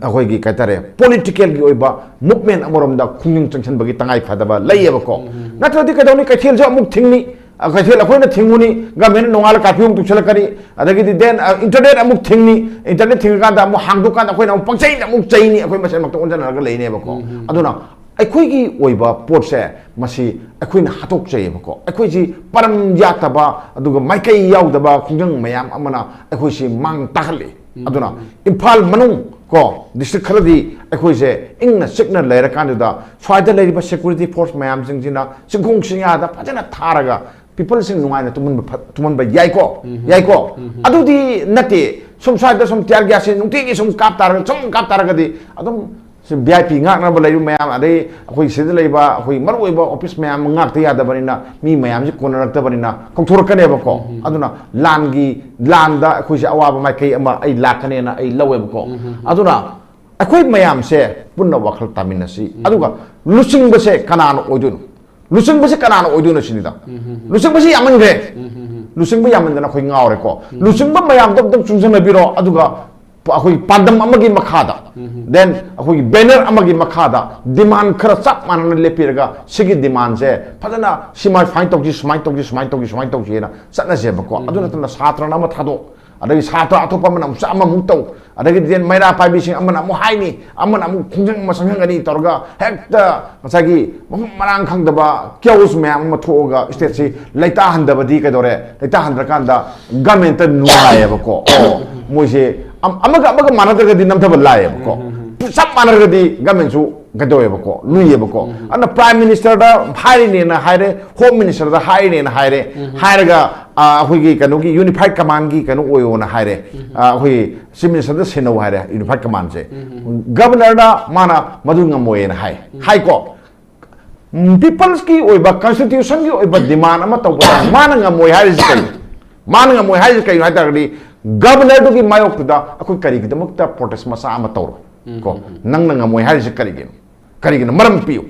ꯑꯩꯈꯣꯏꯒꯤ ꯀꯩ ꯍꯥꯏꯇꯥꯔꯦ, political ꯒꯤ ꯑꯣꯏꯕ movement ꯑꯃꯔꯣꯝꯗ ꯈꯣꯡꯖꯪ ꯆꯪꯁꯤꯟꯕꯒꯤ ꯇꯉꯥꯏ ꯐꯗꯕ ꯂꯩꯌꯦꯕꯀꯣ꯫ ꯎꯝ꯫ ꯅꯠꯇ꯭ꯔꯗꯤ ꯀꯩꯗꯧꯅꯤ? ꯀꯩꯊꯦꯜꯁꯨ ꯑꯃꯨꯛ ꯊꯤꯡꯅꯤ, ꯑ, ꯀꯩꯊꯦꯜ ꯑꯩꯈꯣꯏꯅ ꯊꯤꯡꯉꯨꯅꯤ, government ꯅ ꯅꯣꯡꯉꯥꯜꯂ curfew ꯑꯃꯨꯛ ꯇꯧꯁꯜꯂꯛꯀꯅꯤ, ꯑꯗꯒꯤꯗꯤ then, ꯑ, internet ꯑꯃꯨꯛ ꯊꯤꯡꯅꯤ, internet ꯊꯤꯡꯉꯀꯥꯟꯗ ꯑꯃꯨꯛ ꯍꯥꯡꯗꯣꯛꯀꯥꯟꯗ ꯑꯩꯈꯣꯏꯅ ꯑꯃꯨꯛ ꯄꯪꯆꯩꯗ ꯑꯃꯨꯛ ꯆꯩꯅꯤ, ꯑꯩꯈꯣꯏ ꯃꯁꯦꯟꯃꯛꯇ ꯑꯣꯟꯁꯤꯟꯅꯔꯒ ꯂꯩꯅꯦꯕꯀꯣ꯫ ꯎꯝ꯫ ꯑꯗꯨꯅ ꯑꯩꯈꯣꯏꯒꯤ ꯑꯣꯏꯕ ꯄꯣꯠꯁꯦ, ꯃꯁꯤ ꯑꯩꯈꯣꯏꯅ ꯍꯥꯠꯇꯣꯛꯆꯩꯌꯦꯕꯀꯣ꯫ ꯑꯩꯈꯣꯏꯁꯤ ꯄꯔꯝ ꯌꯥꯠꯇꯕ, ꯑꯗꯨꯒ ꯃꯥꯏꯀꯩ ꯌꯥꯎꯗꯕ ꯈꯣꯡꯖꯪ ꯃꯌꯥꯝ ꯑꯃꯅ ꯑꯩꯈꯣꯏꯁꯤ ꯃꯥꯡ ꯇꯥꯛꯍꯜꯂꯤ꯫ ꯎꯝ꯫ ꯑꯗꯨꯅ ꯏꯝꯐꯥꯜ ꯃꯅꯨꯡ ꯀꯣ, district ꯈꯔꯗꯤ ꯑꯩꯈꯣꯏꯁꯦ ꯏꯪꯅ ꯆꯤꯛꯅ ꯂꯩꯔꯀꯥꯟꯗꯨꯗ, ꯁ꯭ꯋꯥꯏꯗ ꯂꯩꯔꯤꯕ security force ꯃꯌꯥꯝꯁꯤꯡꯁꯤꯅ ꯆꯤꯡꯈꯣꯡ ꯆꯤꯡꯌꯥꯗ ꯐꯖꯅ ꯊꯥꯔꯒ people ꯁꯤꯡ ꯅꯨꯡꯉꯥꯏꯅ ꯇꯨꯝꯍꯟꯕ ꯐ-, ꯇꯨꯝꯍꯟꯕ ꯌꯥꯏꯀꯣ? ꯎꯝ꯫ ꯌꯥꯏꯀꯣ? ꯎꯝ꯫ ꯑꯗꯨꯗꯤ ꯅꯠꯇꯦ꯫ ꯁꯨꯝ ꯁ꯭ꯋꯥꯏꯗ ꯁꯨꯝ tear gas ꯁꯦ ꯅꯨꯡꯇꯤꯒꯤ ꯁꯨꯝ ꯀꯥꯞ ꯇꯥꯔꯒ, ꯁꯨꯝ ꯀꯥꯞ ꯇꯥꯔꯒꯗꯤ ꯑꯗꯨꯝ ꯁꯤ V I P ꯉꯥꯛꯅꯕ ꯂꯩꯔꯤꯕ ꯃꯌꯥꯝ, ꯑꯗꯩ ꯑꯩꯈꯣꯏ ꯁꯤꯗ ꯂꯩꯕ ꯑꯩꯈꯣꯏ ꯃꯔꯨꯑꯣꯏꯕ office ꯃꯌꯥꯝ ꯑꯃ ꯉꯥꯛꯇ ꯌꯥꯗꯕꯅꯤꯅ, ꯃꯤ ꯃꯌꯥꯝꯁꯤ ꯀꯣꯟꯅꯔꯛꯇꯕꯅꯤꯅ ꯀꯧꯊꯣꯔꯛꯀꯅꯦꯕꯀꯣ꯫ ꯎꯝ꯫ ꯑꯗꯨꯅ ꯂꯥꯟꯒꯤ, ꯂꯥꯟꯗ ꯑꯩꯈꯣꯏꯁꯦ ꯑꯋꯥꯕ ꯃꯥꯏꯀꯩ ꯑꯃ ꯑꯩ ꯂꯥꯛꯀꯅꯦꯅ ꯑꯩ ꯂꯧꯋꯦꯕꯀꯣ꯫ ꯎꯝ꯫ ꯑꯗꯨꯅ ꯑꯩꯈꯣꯏ ꯃꯌꯥꯝꯁꯦ ꯄꯨꯟꯅ ꯋꯥꯈꯜ ꯇꯥꯃꯤꯟꯅꯁꯤ꯫ ꯎꯝ꯫ ꯑꯗꯨꯒ ꯂꯨꯆꯤꯡꯕꯁꯦ ꯀꯅꯥꯅ ꯑꯣꯏꯗꯣꯏꯅꯣ? ꯂꯨꯆꯤꯡꯕꯁꯦ ꯀꯅꯥꯅ ꯑꯣꯏꯗꯣꯏꯅꯣ ꯁꯤꯅꯤꯗ꯫ ꯎꯝ, ꯎꯝ, ꯎꯝ꯫ ꯂꯨꯆꯤꯡꯕꯁꯦ ꯌꯥꯝꯃꯟꯈ꯭ꯔꯦ꯫ ꯎꯝ, ꯎꯝ, ꯎꯝ꯫ ꯂꯨꯆꯤꯡꯕ ꯌꯥꯝꯃꯟꯗꯅ ꯑꯩꯈꯣꯏ ꯉꯥꯎꯔꯦꯀꯣ꯫ ꯎꯝ꯫ ꯂꯨꯆꯤꯡꯕ ꯃꯌꯥꯝꯗꯣ ꯑꯝꯇꯪ ꯆꯨꯡꯁꯤꯟꯅꯕꯤꯔꯣ, ꯑꯗꯨꯒ ꯑꯩꯈꯣꯏꯒꯤ ꯄꯥꯟꯗꯝ ꯑꯃꯒꯤ ꯃꯈꯥꯗ, ꯎꯝ, ꯎꯝ꯫ Then ꯑꯩꯈꯣꯏꯒꯤ banner ꯑꯃꯒꯤ ꯃꯈꯥꯗ demand ꯈꯔ ꯆꯞ ꯃꯥꯟꯅꯅ ꯂꯦꯞꯄꯤꯔꯒ, ꯁꯤꯒꯤ demand ꯁꯦ ꯐꯖꯅ ꯁꯤꯃꯥꯏ ꯁꯨꯃꯥꯏꯅ ꯇꯧꯁꯤ, ꯁꯨꯃꯥꯏꯅ ꯇꯧꯁꯤ, ꯁꯨꯃꯥꯏꯅ ꯇꯧꯁꯤ, ꯁꯨꯃꯥꯏꯅ ꯇꯧꯁꯤꯅ ꯆꯠꯅꯁꯦꯕꯀꯣ꯫ ꯎꯝ, ꯑꯗꯨ ꯎꯝ꯫ ꯅꯠꯇꯅ ꯁꯥꯇ꯭ꯔꯅ ꯑꯃ ꯊꯥꯗꯣꯛ, ꯑꯗꯒꯤ ꯁꯥꯇ꯭ꯔ ꯑꯇꯣꯞꯄ ꯑꯃꯅ ꯑꯃꯨꯛ ꯑꯃꯃꯨꯛ ꯇꯧ, ꯑꯗꯒꯤꯗꯤ ꯃꯩꯔꯥ ꯄꯥꯏꯕꯤꯁꯤꯡ ꯑꯃꯅ ꯑꯃꯨꯛ ꯍꯥꯏꯅꯤ, ꯑꯃꯅ ꯑꯃꯨꯛ ꯈꯣꯡꯖꯪ ꯑꯃ ꯆꯪꯁꯤꯟꯒꯅꯤ ꯇꯧꯔꯒ, ꯍꯦꯛꯇ ꯉꯁꯥꯏꯒꯤ ꯃꯐꯝ ꯃꯔꯥꯡ ꯈꯪꯗꯕ chaos ꯃꯌꯥꯝ ꯑꯃ ꯊꯣꯛꯑꯒ state ꯁꯤ ꯂꯩꯇꯥꯍꯟꯗꯕꯗꯤ ꯀꯩꯗꯧꯔꯦ? ꯂꯩꯇꯥꯍꯟꯗ꯭ꯔꯀꯥꯟꯗ government ꯇ ꯅꯨꯡꯉꯥꯏꯌꯦꯕꯀꯣ꯫ ꯑꯣ, ꯃꯣꯏꯁꯦ ꯑꯝ-, ꯑꯃꯒ ꯑꯃꯒ ꯃꯥꯟꯅꯗ꯭ꯔꯒꯗꯤ ꯅꯝꯊꯕ ꯂꯥꯏꯌꯦꯕꯀꯣ꯫ ꯎꯝ, ꯎꯝ, ꯎꯝ꯫ ꯆꯞ ꯃꯥꯟꯅꯔꯒꯗꯤ government ꯁꯨ ꯀꯩꯗꯧꯋꯦꯕꯀꯣ, ꯂꯨꯏꯌꯦꯕꯀꯣ꯫ ꯎꯝ, ꯎꯝ꯫ ꯑꯗꯨꯅ Prime Minister ꯗ ꯍꯥꯏꯔꯤꯅꯦꯅ ꯍꯥꯏꯔꯦ, Home Minister ꯗ ꯍꯥꯏꯔꯤꯅꯦꯅ ꯍꯥꯏꯔꯦ, ꯎꯝ, ꯎꯝ꯫ ꯍꯥꯏꯔꯒ, ꯑ, ꯑꯩꯈꯣꯏꯒꯤ ꯀꯩꯅꯣꯒꯤ unified command ꯒꯤ ꯀꯩꯅꯣ ꯑꯣꯏꯌꯣꯅ ꯍꯥꯏꯔꯦ꯫ ꯎꯝ, ꯎꯝ꯫ ꯑ, ꯑꯩꯈꯣꯏꯒꯤ Chief Minister ꯗ ꯁꯤꯟꯅꯧ ꯍꯥꯏꯔꯦ, unified command ꯁꯦ꯫ ꯎꯝ, ꯎꯝ, ꯎꯝ꯫ Governor ꯅ ꯃꯥꯅ ꯃꯗꯨ ꯉꯝꯃꯣꯏꯅ ꯍꯥꯏ, ꯎꯝ꯫ ꯍꯥꯏꯀꯣ꯫ ꯎꯝ, peoples ꯀꯤ ꯑꯣꯏꯕ, constitution ꯒꯤ ꯑꯣꯏꯕ demand ꯑꯃ ꯇꯧꯕꯗ ꯃꯥꯅ ꯉꯝꯃꯣꯏ ꯍꯥꯏꯔꯤꯁꯤ ꯀꯩꯅꯣ? ꯃꯥꯅ ꯉꯝꯃꯣꯏ ꯍꯥꯏꯔꯤꯁꯤ ꯀꯩꯅꯣ ꯍꯥꯏ ꯇꯥꯔꯒꯗꯤ, ꯒꯕꯔꯅꯔꯗꯨꯒꯤ ꯃꯥꯌꯣꯛꯇꯨꯗ ꯑꯩꯈꯣꯏ ꯀꯔꯤꯒꯤꯗꯃꯛꯇ ꯄ꯭ꯔꯣꯇꯦꯁ ꯃꯆꯥ ꯑꯃ ꯇꯧꯔꯣꯏ? ꯀꯣ, ꯅꯪꯅ ꯉꯝꯃꯣꯏ ꯍꯥꯏꯔꯤꯁꯦ ꯀꯔꯤꯒꯤꯅꯣ? ꯀꯔꯤꯒꯤꯅꯣ? ꯃꯔꯝ ꯄꯤꯌꯨ꯫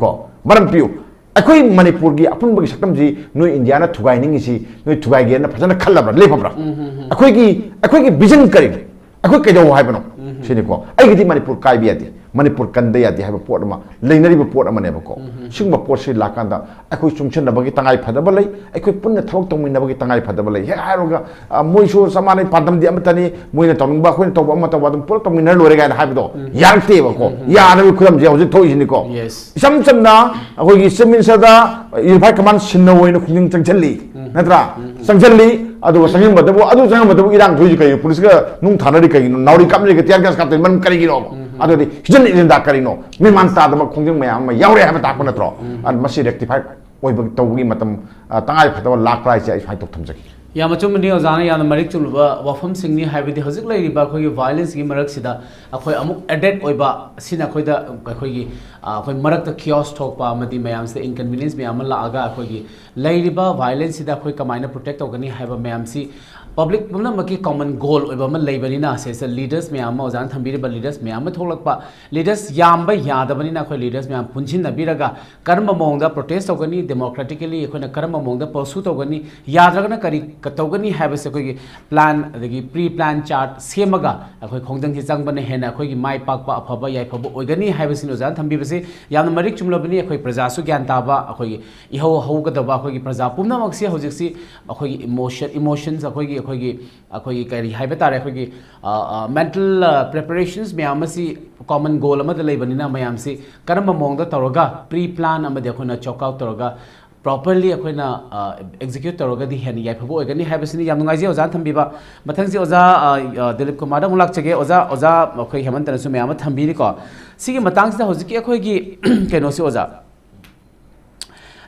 ꯀꯣ, ꯃꯔꯝ ꯄꯤꯌꯨ꯫ ꯑꯩꯈꯣꯏ ꯃꯅꯤꯄꯨꯔꯒꯤ ꯑꯄꯨꯟꯕꯒꯤ ꯁꯛꯇꯝꯁꯤ ꯅꯣꯏ ꯏꯟꯗꯤꯌꯥꯅ ꯊꯨꯒꯥꯏꯅꯤꯡꯉꯤꯁꯤ, ꯅꯣꯏ ꯊꯨꯒꯥꯏꯒꯦꯅ ꯐꯖꯅ ꯈꯜꯂꯕ꯭ꯔꯥ, ꯂꯦꯞꯄꯕ꯭ꯔꯥ? ꯑꯩꯈꯣꯏꯒꯤ, ꯑꯩꯈꯣꯏꯒꯤ ꯚꯤꯖꯟ ꯀꯔꯤꯅꯣ? ꯑꯩꯈꯣꯏ ꯀꯩꯗꯧ ꯍꯥꯏꯕꯅꯣ? ꯁꯤꯅꯤꯀꯣ꯫ ꯑꯩꯒꯤꯗꯤ ꯃꯅꯤꯄꯨꯔ ꯀꯥꯏꯕ ꯌꯥꯗꯦ, ꯃꯅꯤꯄꯨꯔ ꯀꯟꯗ ꯌꯥꯗꯦ ꯍꯥꯏꯕ ꯄꯣꯠ ꯑꯃ ꯂꯩꯅꯔꯤꯕ ꯄꯣꯠ ꯑꯃꯅꯦꯕꯀꯣ꯫ ꯁꯤꯒꯨꯝꯕ ꯄꯣꯠꯁꯤ ꯂꯥꯛꯀꯥꯟꯗ ꯑꯩꯈꯣꯏ ꯆꯨꯡꯁꯤꯟꯅꯕꯒꯤ ꯇꯉꯥꯏ ꯐꯗꯕ ꯂꯩ, ꯑꯩꯈꯣꯏ ꯄꯨꯟꯅ ꯊꯕꯛ ꯇꯧꯃꯤꯟꯅꯕꯒꯤ ꯇꯉꯥꯏ ꯐꯗꯕ ꯂꯩ꯫ ꯍꯦꯛ ꯍꯥꯏꯔꯨꯔꯒ, ꯑ, "ꯃꯣꯏꯁꯨ ꯆꯞ ꯃꯥꯟꯅꯩ, ꯄꯥꯟꯗꯝꯗꯤ ꯑꯃꯠꯇꯅꯤ, ꯃꯣꯏꯅ ꯇꯧꯅꯤꯡꯕ ꯑꯩꯈꯣꯏꯅ ꯇꯧꯕ ꯑꯃ ꯇꯧꯕ ꯑꯗꯨꯝ ꯄꯨꯂꯞ ꯇꯧꯃꯤꯟꯅꯔ ꯂꯣꯏꯔꯦ" ꯀꯥꯏꯅ ꯍꯥꯏꯕꯗꯣ ꯌꯥꯔꯛꯇꯦꯕꯀꯣ꯫ ꯌꯥꯗꯕꯒꯤ ꯈꯨꯗꯝꯁꯦ ꯍꯧꯖꯤꯛ ꯊꯣꯛꯏꯁꯤꯅꯤꯀꯣ꯫ Yes. ꯏꯆꯝ ꯆꯝꯅ ꯑꯩꯈꯣꯏꯒꯤ Chief Minister ꯗ Unified Command ꯁꯤꯟꯅꯧ ꯑꯣꯏꯅ ꯈꯣꯡꯖꯪ ꯆꯪꯁꯤꯜꯂꯤ, ꯅꯠꯇ꯭ꯔꯥ? ꯆꯪꯁꯤꯜꯂꯤ, ꯑꯗꯨꯒ ꯆꯪꯁꯤꯟꯕꯗꯕꯨ, ꯑꯗꯨ ꯆꯪꯁꯤꯟꯕꯗꯕꯨ ꯏꯔꯥꯡ ꯊꯣꯛꯏꯁꯤ ꯀꯩꯅꯣ? ꯄꯨꯂꯤꯁꯀ ꯅꯨꯡ ꯊꯥꯅꯔꯤ ꯀꯩꯒꯤꯅꯣ? ꯅꯥꯎꯔꯤ ꯀꯥꯞꯅꯔꯤꯒ tear gas ꯀꯥꯞꯇꯣꯏ ꯃꯔꯝ ꯀꯔꯤꯒꯤꯅꯣ? ꯑꯗꯨꯗꯤ hidden agenda ꯀꯔꯤꯅꯣ? ꯃꯦꯟꯃꯥꯟ ꯇꯥꯗꯕ ꯈꯣꯡꯖꯪ ꯃꯌꯥꯝ ꯑꯃ ꯌꯥꯎꯔꯦ ꯍꯥꯏꯕ ꯇꯥꯛꯄ ꯅꯠꯇ꯭ꯔꯣ? ꯑꯗꯨ ꯃꯁꯤ rectify ꯑꯣꯏꯕ ꯇꯧꯕꯒꯤ ꯃꯇꯝ, ꯑ, ꯇꯉꯥꯏ ꯐꯗꯕ ꯂꯥꯛꯄ꯭ꯔꯥ ꯍꯥꯏꯁꯦ ꯑꯩ ꯁꯨꯃꯥꯏꯅ ꯇꯧ ꯊꯝꯖꯒꯦ꯫ ꯌꯥꯝ ꯑꯆꯨꯝꯕꯅꯤ ꯑꯣꯖꯥꯅ ꯌꯥꯝꯅ ꯃꯔꯤꯛ ꯆꯨꯝꯂꯕ ꯋꯥꯐꯝꯁꯤꯡꯅꯤ꯫ ꯍꯥꯏꯕꯗꯤ ꯍꯧꯖꯤꯛ ꯂꯩꯔꯤꯕ ꯑꯩꯈꯣꯏꯒꯤ violence ꯀꯤ ꯃꯔꯛꯁꯤꯗ ꯑꯩꯈꯣꯏ ꯑꯃꯨꯛ added ꯑꯣꯏꯕ, ꯑꯁꯤꯅ ꯑꯩꯈꯣꯏꯗ, ꯑꯩꯈꯣꯏꯒꯤ, ꯑ, ꯑꯩꯈꯣꯏ ꯃꯔꯛꯇ chaos ꯊꯣꯛꯄ ꯑꯃꯗꯤ ꯃꯌꯥꯝꯁꯤꯗ inconvenience ꯃꯌꯥꯝ ꯑꯃ ꯂꯥꯛꯑꯒ ꯑꯩꯈꯣꯏꯒꯤ ꯂꯩꯔꯤꯕ violence ꯁꯤꯗ ꯑꯩꯈꯣꯏ ꯀꯃꯥꯏꯅ protect ꯇꯧꯒꯅꯤ ꯍꯥꯏꯕ ꯃꯌꯥꯝꯁꯤ public ꯄꯨꯝꯅꯃꯛꯀꯤ common goal ꯑꯣꯏꯕ ꯑꯃ ꯂꯩꯕꯅꯤꯅ, ꯁꯤꯗ leaders ꯃꯌꯥꯝ ꯑꯃ, ꯑꯣꯖꯥꯅ ꯊꯝꯕꯤꯔꯤꯕ leaders ꯃꯌꯥꯝ ꯑꯃ ꯊꯣꯛꯂꯛꯄ, leaders ꯌꯥꯝꯕ ꯌꯥꯗꯕꯅꯤꯅ ꯑꯩꯈꯣꯏ leaders ꯃꯌꯥꯝ ꯄꯨꯟꯁꯤꯟꯅꯕꯤꯔꯒ ꯀꯔꯝꯕ ꯃꯑꯣꯡꯗ protest ꯇꯧꯒꯅꯤ, democratically ꯑꯩꯈꯣꯏꯅ ꯀꯔꯝꯕ ꯃꯑꯣꯡꯗ pursue ꯇꯧꯒꯅꯤ, ꯌꯥꯗ꯭ꯔꯒꯅ ꯀꯔꯤ ꯇꯧꯒꯅꯤ ꯍꯥꯏꯕꯁꯦ ꯑꯩꯈꯣꯏꯒꯤ plan, ꯑꯗꯒꯤ pre plan chart ꯁꯦꯝꯃꯒ ꯑꯩꯈꯣꯏ ꯈꯣꯡꯖꯪꯁꯤ ꯆꯪꯕꯅ ꯍꯦꯟꯅ ꯑꯩꯈꯣꯏꯒꯤ ꯃꯥꯏ ꯄꯥꯛꯄ, ꯑꯐꯕ ꯌꯥꯏꯐꯕ ꯑꯣꯏꯒꯅꯤ ꯍꯥꯏꯕꯁꯤꯅꯤ ꯑꯣꯖꯥꯅ ꯊꯝꯕꯤꯕꯁꯤ꯫ ꯌꯥꯝꯅ ꯃꯔꯤꯛ ꯆꯨꯝꯂꯕꯅꯤ꯫ ꯑꯩꯈꯣꯏ ꯄ꯭ꯔꯖꯥꯁꯨ ꯒ꯭ꯌꯥꯟ ꯇꯥꯕ, ꯑꯩꯈꯣꯏꯒꯤ ꯏꯍꯧ ꯍꯧꯒꯗꯕ ꯑꯩꯈꯣꯏꯒꯤ ꯄ꯭ꯔꯖꯥ ꯄꯨꯝꯅꯃꯛꯁꯤ ꯍꯧꯖꯤꯛꯁꯤ ꯑꯩꯈꯣꯏꯒꯤ emotion, emotions, ꯑꯩꯈꯣꯏꯒꯤ, ꯑꯩꯈꯣꯏꯒꯤ, ꯑꯩꯈꯣꯏꯒꯤ ꯀꯔꯤ ꯍꯥꯏꯕ ꯇꯥꯔꯦ, ꯑꯩꯈꯣꯏꯒꯤ, ꯑ, ꯑ, mental, ꯑ, preparations ꯃꯌꯥꯝ ꯑꯁꯤ common goal ꯑꯃꯗ ꯂꯩꯕꯅꯤꯅ ꯃꯌꯥꯝꯁꯤ ꯀꯔꯝꯕ ꯃꯑꯣꯡꯗ ꯇꯧꯔꯒ pre plan ꯑꯃꯗꯤ ꯑꯩꯈꯣꯏꯅ chalk out ꯇꯧꯔꯒ properly ꯑꯩꯈꯣꯏꯅ, ꯑ, execute ꯇꯧꯔꯒꯗꯤ ꯍꯦꯟꯅ ꯌꯥꯏꯐꯕ ꯑꯣꯏꯒꯅꯤ ꯍꯥꯏꯕꯁꯤꯅꯤ꯫ ꯌꯥꯝ ꯅꯨꯡꯉꯥꯏꯖꯩ ꯑꯣꯖꯥꯅ ꯊꯝꯕꯤꯕ꯫ ꯃꯊꯪꯁꯤ ꯑꯣꯖꯥ, ꯑ, ꯑ, ꯗꯤꯂꯤꯞ ꯀꯨꯃꯥꯔꯗ ꯑꯃꯨꯛ ꯂꯥꯛꯆꯒꯦ꯫ ꯑꯣꯖꯥ, ꯑꯣꯖꯥ ꯑꯩꯈꯣꯏ ꯍꯦꯃꯟꯇꯅꯁꯨ ꯃꯌꯥꯝ ꯑꯃ ꯊꯝꯕꯤꯔꯤꯀꯣ꯫ ꯁꯤꯒꯤ ꯃꯇꯥꯡꯁꯤꯗ ꯍꯧꯖꯤꯛꯀꯤ ꯑꯩꯈꯣꯏꯒꯤ ꯀꯩꯅꯣꯁꯤ ꯑꯣꯖꯥ,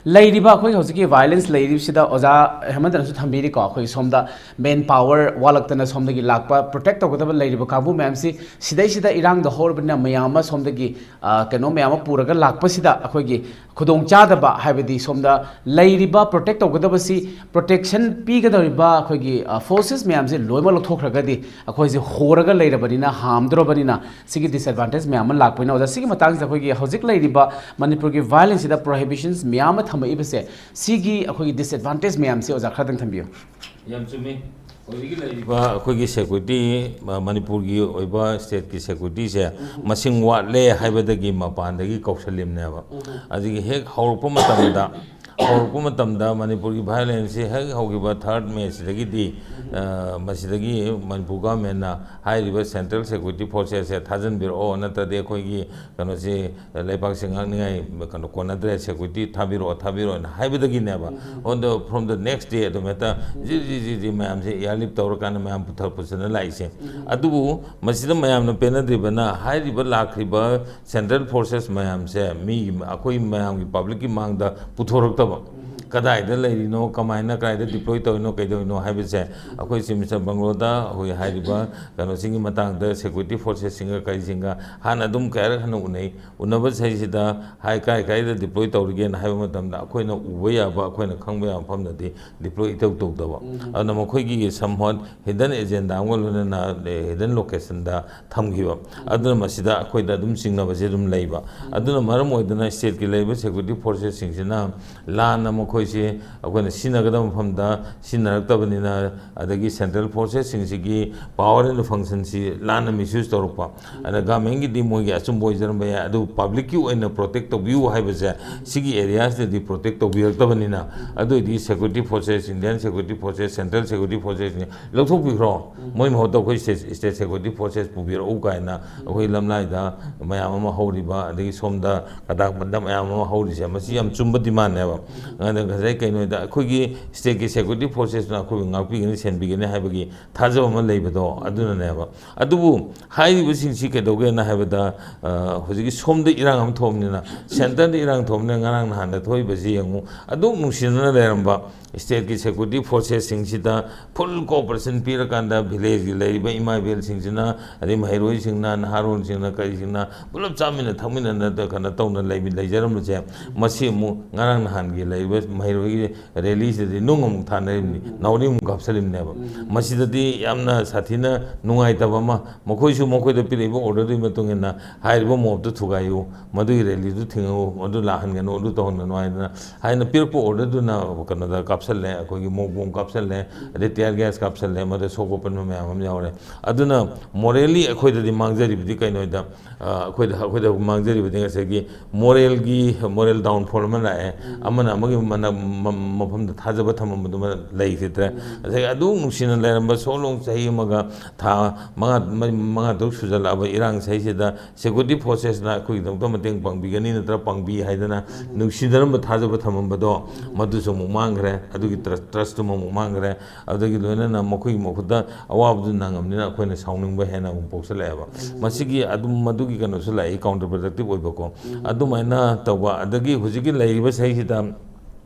ꯂꯩꯔꯤꯕ ꯑꯩꯈꯣꯏꯒꯤ ꯍꯧꯖꯤꯛꯀꯤ ꯚꯥꯏꯂꯦꯟꯁ ꯂꯩꯔꯤꯕꯁꯤꯗ ꯑꯣꯖꯥ ꯍꯦꯃꯟꯇꯅꯁꯨ ꯊꯝꯕꯤꯔꯤꯀꯣ, ꯑꯩꯈꯣꯏꯒꯤ ꯁꯣꯝꯗ ꯃꯦꯟ ꯄꯥꯋꯔ ꯋꯥꯠꯂꯛꯇꯅ ꯁꯣꯝꯗꯒꯤ ꯂꯥꯛꯄ ꯄ꯭ꯔꯣꯇꯦꯛ ꯇꯧꯒꯗꯕ ꯂꯩꯔꯤꯕ ꯀꯥꯡꯕꯨ ꯃꯌꯥꯝꯁꯤ ꯁꯤꯗꯩꯁꯤꯗ ꯏꯔꯥꯡꯗ ꯍꯧꯔꯕꯅꯤꯅ ꯃꯌꯥꯝ ꯑꯃ ꯁꯣꯝꯗꯒꯤ ꯑ, ꯀꯩꯅꯣ ꯃꯌꯥꯝ ꯑꯃ ꯄꯨꯔꯒ ꯂꯥꯛꯄꯁꯤꯗ ꯑꯩꯈꯣꯏꯒꯤ ꯈꯨꯗꯣꯡꯆꯥꯗꯕ, ꯍꯥꯏꯕꯗꯤ ꯁꯣꯝꯗ ꯂꯩꯔꯤꯕ ꯄ꯭ꯔꯣꯇꯦꯛ ꯇꯧꯒꯗꯕꯁꯤ, ꯄ꯭ꯔꯣꯇꯦꯛꯁꯟ ꯄꯤꯒꯗꯧꯔꯤꯕ ꯑꯩꯈꯣꯏꯒꯤ ꯐꯣꯔꯁꯦꯁ ꯃꯌꯥꯝꯁꯦ ꯂꯣꯏꯅꯃꯛ ꯂꯧꯊꯣꯛꯈ꯭ꯔꯒꯗꯤ ꯑꯩꯈꯣꯏꯁꯦ ꯍꯣꯔꯒ ꯂꯩꯔꯕꯅꯤꯅ, ꯍꯥꯝꯗ꯭ꯔꯕꯅꯤꯅ, ꯁꯤꯒꯤ ꯗꯤꯁꯑꯦꯗꯚꯥꯟꯇꯦꯖ ꯃꯌꯥꯝ ꯑꯃ ꯂꯥꯛꯄꯅꯤꯅ, ꯑꯣꯖꯥ, ꯁꯤꯒꯤ ꯃꯇꯥꯡꯁꯤꯗ ꯑꯩꯈꯣꯏꯒꯤ ꯍꯧꯖꯤꯛ ꯂꯩꯔꯤꯕ ꯃꯅꯤꯄꯨꯔꯒꯤ ꯚꯥꯏꯂꯦꯟꯁꯁꯤꯗ ꯄ꯭ꯔꯣꯍꯤꯕꯤꯁꯟꯁ ꯃꯌꯥꯝ ꯑꯃ ꯊꯝꯃꯛꯏꯕꯁꯦ, ꯁꯤꯒꯤ ꯑꯩꯈꯣꯏꯒꯤ ꯗꯤꯁꯑꯦꯗꯚꯥꯟꯇꯦꯖ ꯃꯌꯥꯝꯁꯦ ꯑꯣꯖꯥ ꯈꯔꯗꯪ ꯊꯝꯕꯤꯌꯨ꯫ ꯌꯥꯝ ꯆꯨꯝꯃꯤ꯫ ꯍꯧꯖꯤꯛꯀꯤ ꯂꯩꯔꯤꯕ ꯑꯩꯈꯣꯏꯒꯤ ꯁꯦꯀ꯭ꯌꯨꯔꯤꯇꯤ, ꯃ-, ꯃꯅꯤꯄꯨꯔꯒꯤ ꯑꯣꯏꯕ ꯁ꯭ꯇꯦꯠꯀꯤ ꯁꯦꯀ꯭ꯌꯨꯔꯤꯇꯤꯁꯦ ꯃꯁꯤꯡ ꯋꯥꯠꯂꯦ ꯍꯥꯏꯕꯗꯒꯤ ꯃꯄꯥꯟꯗꯒꯤ ꯀꯧꯁꯜꯂꯤꯕꯅꯦꯕ꯫ ꯑꯗꯒꯤ ꯍꯦꯛ ꯍꯧꯔꯛꯄ ꯃꯇꯝꯗ, ꯍꯧꯔꯛꯄ ꯃꯇꯝꯗ ꯃꯅꯤꯄꯨꯔꯒꯤ ꯚꯥꯏꯑꯣꯂꯦꯟꯁꯁꯤ ꯍꯦꯛ ꯍꯧꯈꯤꯕ ꯊꯥꯔꯠ ꯃꯦꯁꯤꯗꯒꯤꯗꯤ, ꯑ, ꯃꯁꯤꯗꯒꯤ ꯃꯅꯤꯄꯨꯔ ꯒꯚꯔꯟꯃꯦꯟꯅ ꯍꯥꯏꯔꯤꯕ ꯁꯦꯟꯇ꯭ꯔꯦꯜ ꯁꯦꯀ꯭ꯌꯨꯔꯤꯇꯤ ꯐꯣꯔꯁꯦꯁꯁꯦ ꯊꯥꯖꯤꯟꯕꯤꯔꯛꯑꯣ, ꯅꯠꯇ꯭ꯔꯗꯤ ꯑꯩꯈꯣꯏꯒꯤ ꯀꯩꯅꯣꯁꯤ ꯂꯩꯕꯥꯛꯁꯤ ꯉꯥꯛꯅꯤꯡꯉꯥꯏ ꯀꯩꯅꯣ ꯀꯣꯟꯅꯗ꯭ꯔꯦ, ꯁꯦꯀ꯭ꯌꯨꯔꯤꯇꯤ ꯊꯥꯕꯤꯔꯛꯑꯣ, ꯊꯥꯕꯤꯔꯛꯑꯣꯅ ꯍꯥꯏꯕꯗꯒꯤꯅꯦꯕ꯫ On the, from the next day ꯑꯗꯨꯝ ꯍꯦꯛꯇ ꯖꯤ, ꯖꯤ, ꯖꯤ, ꯖꯤ ꯃꯌꯥꯝꯁꯦ ꯏꯌꯥꯔꯂꯤꯐ ꯇꯧꯔꯀꯥꯟꯗ ꯃꯌꯥꯝ ꯄꯨꯊ-, ꯄꯨꯁꯤꯟꯅ ꯂꯥꯛꯏꯁꯦ꯫ ꯑꯗꯨꯕꯨ ꯃꯁꯤꯗ ꯃꯌꯥꯝꯅ ꯄꯦꯟꯅꯗ꯭ꯔꯤꯕꯅ ꯍꯥꯏꯔꯤꯕ ꯂꯥꯛꯈ꯭ꯔꯤꯕ ꯁꯦꯟꯇ꯭ꯔꯦꯜ ꯐꯣꯔꯁꯦꯁ ꯃꯌꯥꯝꯁꯦ ꯃꯤꯒꯤ, ꯑꯩꯈꯣꯏ ꯃꯌꯥꯝꯒꯤ ꯄꯕ꯭ꯂꯤꯛꯀꯤ ꯃꯥꯡꯗ ꯄꯨꯊꯣꯔꯛꯇꯕ꯫ ꯀꯗꯥꯏꯗ ꯂꯩꯔꯤꯅꯣ, ꯀꯃꯥꯏꯅ, ꯀꯗꯥꯏꯗ ꯗꯤꯄ꯭ꯂꯣꯏ ꯇꯧꯔꯤꯅꯣ, ꯀꯩꯗꯧꯔꯤꯅꯣ ꯍꯥꯏꯕꯁꯦ ꯑꯩꯈꯣꯏ ꯆꯤꯐ ꯃꯤꯅꯤꯁꯇꯔ ꯕꯪꯒ꯭ꯂꯣꯗ ꯑꯩꯈꯣꯏ ꯍꯥꯏꯔꯤꯕ ꯀꯩꯅꯣꯁꯤꯡꯒꯤ ꯃꯇꯥꯡꯗ ꯁꯦꯀ꯭ꯌꯨꯔꯤꯇꯤ ꯐꯣꯔꯁꯦꯁꯁꯤꯡꯒ ꯀꯔꯤꯁꯤꯡꯒ ꯍꯥꯟꯅ ꯑꯗꯨꯝ ꯀꯌꯥꯔꯛ ꯍꯟꯅ ꯎꯅꯩ꯫ ꯎꯅꯕ ꯁꯤꯗꯩꯁꯤꯗ ꯍꯥꯏ, ꯀꯥꯏ ꯀꯥꯏꯗ ꯗꯤꯄ꯭ꯂꯣꯏ ꯇꯧꯔꯤꯒꯦꯅ ꯍꯥꯏꯕ ꯃꯇꯝꯗ ꯑꯩꯈꯣꯏꯅ ꯎꯕ ꯌꯥꯕ, ꯑꯩꯈꯣꯏꯅ ꯈꯪꯕ ꯌꯥꯕ ꯃꯐꯝꯗꯗꯤ ꯗꯤꯄ꯭ꯂꯣꯏ ꯏꯇꯧ ꯇꯧꯗꯕ꯫ ꯑꯗꯨꯅ ꯃꯈꯣꯏꯒꯤ ꯁꯝꯍꯣꯠ ꯍꯤꯗꯟ ꯑꯦꯖꯦꯟꯗꯥ ꯑꯃꯒ ꯂꯣꯏꯅꯅ ꯍꯤꯗꯟ ꯂꯣꯀꯦꯁꯟꯗ ꯊꯝꯈꯤꯕ꯫ ꯑꯗꯨꯅ ꯃꯁꯤꯗ ꯑꯩꯈꯣꯏꯗ ꯑꯗꯨꯝ ꯆꯤꯡꯅꯕꯁꯦ ꯑꯗꯨꯝ ꯂꯩꯕ꯫ ꯑꯗꯨꯅ ꯃꯔꯝ ꯑꯣꯏꯗꯅ ꯁ꯭ꯇꯦꯠꯀꯤ ꯂꯩꯔꯤꯕ ꯁꯦꯀ꯭ꯌꯨꯔꯤꯇꯤ ꯐꯣꯔꯁꯦꯁꯁꯤꯡꯁꯤꯅ ꯂꯥꯟꯅ ꯃꯈꯣꯏꯁꯤ ꯑꯩꯈꯣꯏꯅ ꯁꯤꯖꯤꯟꯅꯒꯗꯕ ꯃꯐꯝꯗ ꯁꯤꯖꯤꯟꯅꯔꯛꯇꯕꯅꯤꯅ, ꯑꯗꯒꯤ ꯁꯦꯟꯇ꯭ꯔꯦꯜ ꯐꯣꯔꯁꯦꯁꯁꯤꯡꯁꯤꯒꯤ ꯄꯥꯋꯔ ꯑꯦꯟ ꯐꯪꯁꯟꯁꯤ ꯂꯥꯟꯅ ꯃꯤꯁꯌꯨꯁ ꯇꯧꯔꯛꯄ꯫ ꯑꯗ ꯒꯚꯔꯟꯃꯦꯟꯒꯤꯗꯤ ꯃꯣꯏꯒꯤ ꯑꯆꯨꯝꯕ ꯑꯣꯏꯖꯔꯝꯕ ꯌꯥꯏ, ꯑꯗꯨꯕꯨ ꯄꯕ꯭ꯂꯤꯛꯀꯤ ꯑꯣꯏꯅ ꯄ꯭ꯔꯣꯇꯦꯛ ꯇꯧꯕꯤꯌꯨ ꯍꯥꯏꯕꯁꯦ ꯁꯤꯒꯤ ꯑꯦꯔꯤꯌꯥꯁꯤꯗꯗꯤ ꯄ꯭ꯔꯣꯇꯦꯛ ꯇꯧꯕꯤꯔꯛꯇꯕꯅꯤꯅ, ꯑꯗꯨꯑꯣꯏꯗꯤ security forces, Indian security forces, central security ꯐꯣꯔꯁꯦꯁꯅꯤ ꯂꯧꯊꯣꯛꯄꯤꯈ꯭ꯔꯣ, ꯃꯣꯏ ꯃꯍꯨꯠꯇ ꯑꯩꯈꯣꯏ ꯁ꯭ꯇꯦꯠ, ꯁ꯭ꯇꯦꯠ ꯁꯦꯀ꯭ꯌꯨꯔꯤꯇꯤ ꯐꯣꯔꯁꯦꯁ ꯄꯨꯕꯤꯔꯛꯎ ꯀꯥꯏꯅ ꯑꯩꯈꯣꯏ ꯂꯝꯂꯥꯏꯗ ꯃꯌꯥꯝ ꯑꯃ ꯍꯧꯔꯤꯕ, ꯑꯗꯒꯤ ꯁꯣꯝꯗ ꯀꯗꯥꯛꯄꯟꯗ ꯃꯌꯥꯝ ꯑꯃ ꯍꯧꯔꯤꯁꯦ, ꯃꯁꯤ ꯌꯥꯝ ꯆꯨꯝꯕ ꯗꯤꯃꯥꯟꯅꯦꯕ꯫ ꯑꯗ ꯉꯁꯥꯏ ꯀꯩꯅꯣꯗ ꯑꯩꯈꯣꯏꯒꯤ stateꯀꯤ security forcesꯅ ꯑꯩꯈꯣꯏꯕꯨ ꯉꯥꯛꯄꯤꯒꯅꯤ, ꯁꯦꯟꯕꯤꯒꯅꯤ ꯍꯥꯏꯕꯒꯤ ꯊꯥꯖꯕ ꯑꯃ ꯂꯩꯕꯗꯣ ꯑꯗꯨꯅꯅꯦꯕ꯫ ꯑꯗꯨꯕꯨ ꯍꯥꯏꯔꯤꯕꯁꯤꯡꯁꯤ ꯀꯩꯗꯧꯒꯦꯅ ꯍꯥꯏꯕꯗ, ꯑ, ꯍꯧꯖꯤꯛꯀꯤ ꯁꯣꯝꯗ ꯏꯔꯥꯡ ꯑꯃ ꯊꯣꯛꯑꯕꯅꯤꯅ, centreꯗ ꯏꯔꯥꯡ ꯊꯣꯛꯑꯕꯅꯤꯅ, ꯉꯔꯥꯡ ꯅꯍꯥꯟꯗ ꯊꯣꯛꯏꯕꯁꯤ ꯌꯦꯡꯉꯨ, ꯑꯗꯨꯛ ꯅꯨꯡꯁꯤꯅꯅ ꯂꯩꯔꯝꯕ stateꯀꯤ security forcesꯁꯤꯡꯁꯤꯗ full cooperation ꯄꯤꯔꯀꯥꯟꯗ villageꯀꯤ ꯂꯩꯔꯤꯕ ꯏꯃꯥ ꯏꯕꯦꯜꯁꯤꯡꯁꯤꯅ, ꯑꯗꯩ ꯃꯍꯩꯔꯣꯏꯁꯤꯡꯅ, ꯅꯍꯥꯔꯣꯜꯁꯤꯡꯅ, ꯀꯔꯤꯁꯤꯡꯅ ꯄꯨꯂꯞ ꯆꯥꯃꯤꯟꯅ ꯊꯛꯃꯤꯟꯅꯗꯅ ꯀꯩꯅꯣ ꯇꯧꯅ ꯂꯩꯃꯤ-, ꯂꯩꯖꯔꯝꯕꯁꯦ, ꯃꯁꯤ ꯑꯃꯨꯛ ꯉꯔꯥꯡ ꯅꯍꯥꯟꯒꯤ ꯂꯩꯔꯤꯕ ꯃꯍꯩꯔꯣꯏꯒꯤ rallyꯁꯤꯗꯗꯤ ꯅꯨꯡ ꯑꯃꯨꯛ ꯊꯥꯅꯔꯤꯕꯅꯤ, ꯅꯥꯎꯔꯤ ꯑꯃꯨꯛ ꯀꯥꯞꯁꯜꯂꯤꯕꯅꯦꯕ꯫ ꯃꯁꯤꯗꯗꯤ ꯌꯥꯝꯅ ꯁꯥꯊꯤꯅ ꯅꯨꯡꯉꯥꯏꯇꯕ ꯑꯃ, ꯃꯈꯣꯏꯁꯨ ꯃꯈꯣꯏꯗ ꯄꯤꯔꯛꯏꯕ orderꯗꯨꯒꯤ ꯃꯇꯨꯡ ꯏꯟꯅ ꯍꯥꯏꯔꯤꯕ mob ꯊꯨꯒꯥꯏꯌꯨ, ꯃꯗꯨꯒꯤ rallyꯗꯨ ꯊꯤꯡꯉꯨ, ꯑꯗꯨ ꯂꯥꯛꯍꯟꯒꯅꯨ, ꯑꯗꯨ ꯇꯧꯍꯟꯒꯅꯨ ꯍꯥꯏꯗꯅ, ꯍꯥꯏꯅ ꯄꯤꯔꯛꯄ orderꯗꯨꯅ ꯀꯩꯅꯣꯗ ꯀꯥꯞꯁꯜꯂꯦ, ꯑꯩꯈꯣꯏꯒꯤ mob bomb ꯀꯥꯞꯁꯜꯂꯦ, ꯑꯗꯩ tear gas ꯀꯥꯞꯁꯜꯂꯦ, ꯃꯗꯨ ꯁꯣꯛꯄ ꯄꯟꯕ ꯃꯌꯥꯝ ꯑꯃ ꯌꯥꯎꯔꯦ꯫ ꯑꯗꯨꯅ morally ꯑꯩꯈꯣꯏꯗꯗꯤ ꯃꯥꯡꯖꯔꯤꯕꯗꯤ ꯀꯩꯅꯣꯗ, ꯑ, ꯑꯩꯈꯣꯏꯗ, ꯑꯩꯈꯣꯏꯗ ꯃꯥꯡꯖꯔꯤꯕꯗꯤ ꯉꯁꯥꯏꯒꯤ moralꯒꯤ, moral downfall ꯑꯃ ꯂꯥꯛꯑꯦ꯫ ꯑꯃꯅ ꯑꯃꯒꯤ ꯃꯅ-, ꯃ-, ꯃꯐꯝꯗ ꯊꯥꯖꯕ ꯊꯝꯃꯝꯕꯗꯨꯃ ꯂꯩꯈꯤꯗ꯭ꯔꯦ꯫ ꯉꯁꯥꯏꯒꯤ ꯑꯗꯨꯛ ꯅꯨꯡꯁꯤꯅ ꯂꯩꯔꯝꯕ so long, ꯆꯍꯤ ꯑꯃꯒ ꯊꯥ ꯃꯉꯥ, ꯃꯔꯤ, ꯃꯉꯥ ꯇꯔꯨꯛ ꯁꯨꯖꯜꯂꯛꯑꯕ ꯏꯔꯥꯡ ꯁꯤꯗꯩꯁꯤꯗ security forcesꯅ ꯑꯩꯈꯣꯏꯒꯤꯗꯃꯛꯇ ꯃꯇꯦꯡ ꯄꯥꯡꯕꯤꯒꯅꯤ ꯅꯠꯇ꯭ꯔ ꯄꯥꯡꯕꯤ ꯍꯥꯏꯗꯅ ꯅꯨꯡꯁꯤꯅꯔꯝꯕ ꯊꯥꯖꯕ ꯊꯝꯃꯝꯕꯗꯣ, ꯃꯗꯨꯁꯨ ꯑꯃꯨꯛ ꯃꯥꯡꯈ꯭ꯔꯦ꯫ ꯑꯗꯨꯒꯤ trust, trustꯇꯨꯃ ꯑꯃꯨꯛ ꯃꯥꯡꯈ꯭ꯔꯦ꯫ ꯑꯗꯨꯗꯒꯤ ꯂꯣꯏꯅꯅ ꯃꯈꯣꯏꯒꯤ ꯃꯈꯨꯠꯇ ꯑꯋꯥꯕꯗꯨ ꯅꯪꯉꯕꯅꯤꯅ ꯑꯩꯈꯣꯏꯅ ꯁꯥꯎꯅꯤꯡꯕ ꯍꯦꯟꯅ ꯑꯃꯨꯛ ꯄꯣꯛꯁꯜꯂꯛꯑꯦꯕ꯫ ꯃꯁꯤꯒꯤ ꯑꯗꯨꯝ, ꯃꯗꯨꯒꯤ ꯀꯩꯅꯣꯁꯨ ꯂꯥꯛꯏ, counterproductive ꯑꯣꯏꯕꯀꯣ꯫ ꯑꯗꯨꯃꯥꯏꯅ ꯇꯧꯕ꯫ ꯑꯗꯒꯤ ꯍꯧꯖꯤꯛꯀꯤ ꯂꯩꯔꯤꯕ ꯆꯍꯤꯁꯤꯗ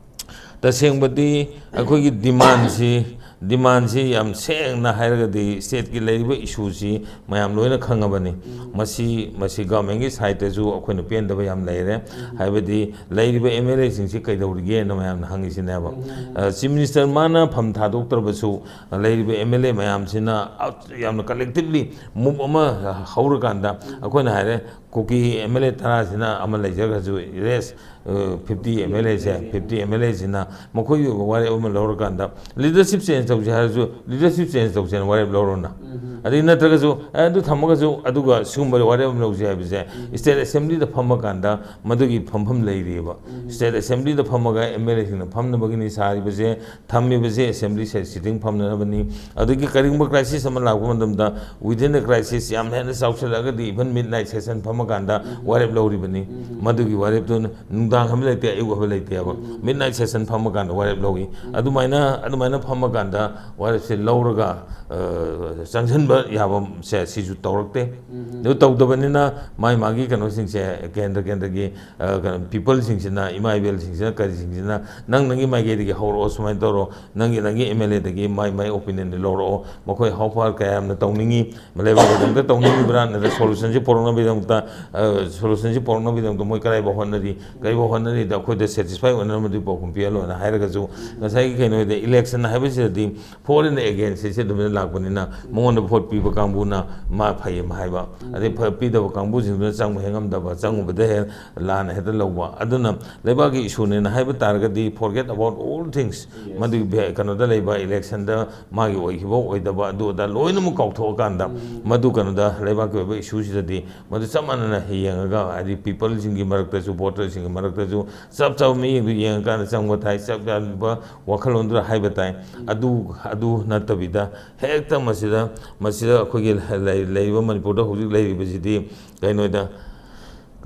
ꯇꯁꯦꯡꯕꯗꯤ ꯑꯩꯈꯣꯏꯒꯤ demandꯁꯤ, demandꯁꯤ ꯌꯥꯝ ꯁꯦꯡꯅ ꯍꯥꯏꯔꯒꯗꯤ stateꯀꯤ ꯂꯩꯔꯤꯕ issueꯁꯤ ꯃꯌꯥꯝ ꯂꯣꯏꯅ ꯈꯪꯉꯕꯅꯤ꯫ ꯃꯁꯤ, ꯃꯁꯤ governmentꯀꯤ sideꯇꯁꯨ ꯑꯩꯈꯣꯏꯅ ꯄꯦꯟꯗꯕ ꯌꯥꯝ ꯂꯩꯔꯦ꯫ ꯍꯥꯏꯕꯗꯤ ꯂꯩꯔꯤꯕ MLAꯁꯤꯡꯁꯤ ꯀꯩꯗꯧꯔꯤꯒꯦꯅ ꯃꯌꯥꯝꯅ ꯍꯪꯉꯤꯁꯤꯅꯦꯕ꯫ ꯑ, Chief Minister ꯃꯥꯅ ꯐꯝ ꯊꯥꯗꯣꯛꯇ꯭ꯔꯕꯁꯨ ꯂꯩꯔꯤꯕ MLA ꯃꯌꯥꯝꯁꯤꯅ ꯑ-, ꯌꯥꯝꯅ collectively move ꯑꯃ ꯍꯧꯔꯀꯥꯟꯗ ꯑꯩꯈꯣꯏꯅ ꯍꯥꯏꯔꯦ, ꯀꯨꯀꯤ MLA ꯇꯔꯥꯁꯤꯅ ꯑꯃ ꯂꯩꯖꯈ꯭ꯔꯁꯨ, rest, ꯑ, fifty MLAꯁꯦ, fifty MLAꯁꯤꯅ ꯃꯈꯣꯏꯒꯤ ꯑꯣꯏꯕ ꯋꯥꯔꯦꯞ ꯑꯃ ꯂꯧꯔꯀꯥꯟꯗ leadership change ꯇꯧꯁꯦ ꯍꯥꯏꯔꯁꯨ leadership change ꯇꯧꯁꯦꯅ ꯋꯥꯔꯦꯞ ꯂꯧꯔꯣꯅ꯫ ꯑꯗꯩ ꯅꯠꯇ꯭ꯔꯒꯁꯨ, "ꯑꯦ, ꯑꯗꯨ ꯊꯝꯃꯒꯁꯨ ꯑꯗꯨꯒ ꯁꯤꯒꯨꯝꯕ ꯋꯥꯔꯦꯞ ꯑꯃ ꯂꯧꯁꯦ" ꯍꯥꯏꯕꯁꯦ state assemblyꯗ ꯐꯝꯃꯀꯥꯟꯗ ꯃꯗꯨꯒꯤ ꯐꯝꯐꯝ ꯂꯩꯔꯤꯑꯕ꯫ State assemblyꯗ ꯐꯝꯃꯒ MLAꯁꯤꯡꯅ ꯐꯝꯅꯕꯒꯤꯅꯤ ꯁꯥꯔꯤꯕꯁꯦ, ꯊꯝꯃꯤꯕꯁꯦ assembly sitting ꯐꯝꯅꯅꯕꯅꯤ꯫ ꯑꯗꯒꯤ ꯀꯔꯤꯒꯨꯝꯕ crisis ꯑꯃ ꯂꯥꯛꯄ ꯃꯇꯝꯗ, within the crisis ꯌꯥꯝ ꯍꯦꯟꯅ ꯆꯥꯎꯁꯤꯜꯂꯛꯑꯒꯗꯤ even midnight session ꯐꯝꯃ ꯀꯥꯟꯗ ꯋꯥꯔꯦꯞ ꯂꯧꯔꯤꯕꯅꯤ꯫ ꯃꯗꯨꯒꯤ ꯋꯥꯔꯦꯞꯇꯨ ꯅꯨꯡꯗꯥꯡ ꯍꯥꯏꯕ ꯂꯩꯇꯦ, ꯑꯌꯨꯛ ꯍꯥꯏꯕ ꯂꯩꯇꯦꯕ꯫ ꯃꯤꯠ ꯅꯥꯏꯠ ꯁꯦꯁꯟ ꯐꯝꯃꯀꯥꯟꯗ ꯋꯥꯔꯦꯞ ꯂꯧꯏ꯫ ꯑꯗꯨꯃꯥꯏꯅ, ꯑꯗꯨꯃꯥꯏꯅ ꯐꯝꯃꯀꯥꯟꯗ ꯋꯥꯔꯦꯞꯁꯦ ꯂꯧꯔꯒ, ꯑ, ꯆꯪꯁꯤꯟꯕ ꯌꯥꯕꯁꯦ ꯁꯤꯁꯨ ꯇꯧꯔꯛꯇꯦ꯫ ꯑꯗꯨ ꯇꯧꯗꯕꯅꯤꯅ ꯃꯥꯒꯤ, ꯃꯥꯒꯤ ꯀꯩꯅꯣꯁꯤꯡꯁꯦ, ꯀꯦꯟꯗ꯭ꯔ, ꯀꯦꯟꯗ꯭ꯔꯒꯤ, ꯑ, ꯀꯩꯅꯣ, ꯄꯤꯄꯜꯁꯤꯡꯁꯤꯅ, ꯏꯃꯥ ꯏꯕꯦꯜꯁꯤꯡꯁꯤꯅ, ꯀꯔꯤꯁꯤꯡꯁꯤꯅ, "ꯅꯪ ꯅꯪꯒꯤ ꯃꯥꯏꯀꯩꯗꯒꯤ ꯍꯧꯔꯛꯑꯣ, ꯁꯨꯃꯥꯏꯅ ꯇꯧꯔꯣ, ꯅꯪꯒꯤ, ꯅꯪꯒꯤ ꯑꯦꯝ ꯑꯦꯜ ꯑꯦꯗꯒꯤ ꯃꯥꯏ, ꯃꯥꯏ ꯑꯣꯄꯤꯅꯤꯌꯟꯗꯨ ꯂꯧꯔꯛꯑꯣ, ꯃꯈꯣꯏ how far ꯀꯌꯥꯝꯅ ꯇꯧꯅꯤꯡꯉꯤ, ꯂꯩꯕꯥꯛꯀꯤꯗꯃꯛꯇ ꯇꯧꯅꯤꯡꯉꯤꯕ꯭ꯔꯥ, ꯅꯠꯇ꯭ꯔꯒ ꯁꯣꯂꯨꯁꯟꯁꯤ ꯄꯨꯔꯛꯅꯕꯒꯤꯗꯃꯛꯇ, ꯑ, ꯁꯣꯂꯨꯁꯟꯁꯤ ꯄꯨꯔꯛꯅꯕꯒꯤꯗꯃꯛꯇ ꯃꯣꯏ ꯀꯗꯥꯏꯐꯥꯎ ꯍꯣꯠꯅꯔꯤ, ꯀꯔꯤꯐꯥꯎ ꯍꯣꯠꯅꯔꯤꯗ ꯑꯩꯈꯣꯏꯗ ꯁꯦꯇꯤꯁꯐꯥꯏ ꯑꯣꯏꯅꯅꯕꯗꯤ ꯄꯥꯎꯈꯨꯝ ꯄꯤꯍꯜꯂꯣꯅ" ꯍꯥꯏꯔꯒꯁꯨ, ꯉꯁꯥꯏꯒꯤ ꯀꯩꯅꯣꯗ ꯏꯂꯦꯛꯁꯟ ꯍꯥꯏꯕꯁꯤꯗꯗꯤ ꯐꯣꯔ ꯑꯦꯟ ꯑꯦꯒꯦꯟꯁ ꯁꯤꯁꯦ ꯑꯗꯨꯃꯥꯏꯅ ꯂꯥꯛꯄꯅꯤꯅ, ꯃꯉꯣꯟꯗ ꯚꯣꯠ ꯄꯤꯕ ꯀꯥꯡꯕꯨꯅ ꯃꯥ ꯐꯩ ꯑꯃ ꯍꯥꯏꯕ, ꯑꯗꯩ ꯐ-, ꯄꯤꯗꯕ ꯀꯥꯡꯕꯨꯁꯤꯡꯗꯨꯅ ꯆꯪꯕ ꯍꯦꯛ ꯉꯝꯗꯕ, ꯆꯪꯉꯨꯕꯗ ꯍꯦꯛ ꯂꯥꯟꯅ ꯍꯦꯛꯇ ꯂꯧꯕ꯫ ꯑꯗꯨꯅ ꯂꯩꯕꯥꯛꯀꯤ ꯏꯁꯨꯅꯦꯅ ꯍꯥꯏꯕ ꯇꯥꯔꯒꯗꯤ, forget about all things, ꯃꯗꯨꯒꯤ ꯚꯦ-, ꯀꯩꯅꯣꯗ ꯂꯩꯕ ꯏꯂꯦꯛꯁꯟꯗ ꯃꯥꯒꯤ ꯑꯣꯏꯈꯤꯕ ꯑꯣꯏꯗꯕ ꯑꯗꯨ ꯑꯗꯥ ꯂꯣꯏꯅꯃꯛ ꯀꯥꯎꯊꯣꯛꯑꯀꯥꯟꯗ, ꯃꯗꯨ ꯀꯩꯅꯣꯗ ꯂꯩꯕꯥꯛꯀꯤ ꯑꯣꯏꯕ ꯏꯁꯨꯁꯤꯗꯗꯤ ꯃꯗꯨ ꯆꯞ ꯃꯥꯟꯅꯅ ꯌꯦꯡꯉꯒ, ꯍꯥꯏꯗꯤ ꯄꯤꯄꯜꯁꯤꯡꯒꯤ ꯃꯔꯛꯇꯁꯨ, ꯚꯣꯇꯔꯁꯤꯡꯒꯤ ꯃꯔꯛꯇꯁꯨ ꯆꯞ ꯆꯥꯕ ꯃꯤꯠꯌꯦꯡꯗꯨ ꯌꯦꯡꯉꯀꯥꯟꯗ ꯆꯪꯕ ꯊꯥꯏ, ꯆꯞ ꯆꯥꯕ ꯋꯥꯈꯜꯂꯣꯟꯗꯨꯗ ꯍꯥꯏꯕ ꯇꯥꯏ꯫ ꯑꯗꯨ, ꯑꯗꯨ ꯅꯠꯇꯕꯤꯗ ꯍꯦꯛꯇ ꯃꯁꯤꯗ, ꯃꯁꯤꯗ ꯑꯩꯈꯣꯏꯒꯤ ꯂꯩ-, ꯂꯩꯔꯤꯕ ꯃꯅꯤꯄꯨꯔꯗ ꯍꯧꯖꯤꯛ ꯂꯩꯔꯤꯕꯁꯤꯗꯤ ꯀꯩꯅꯣꯗ,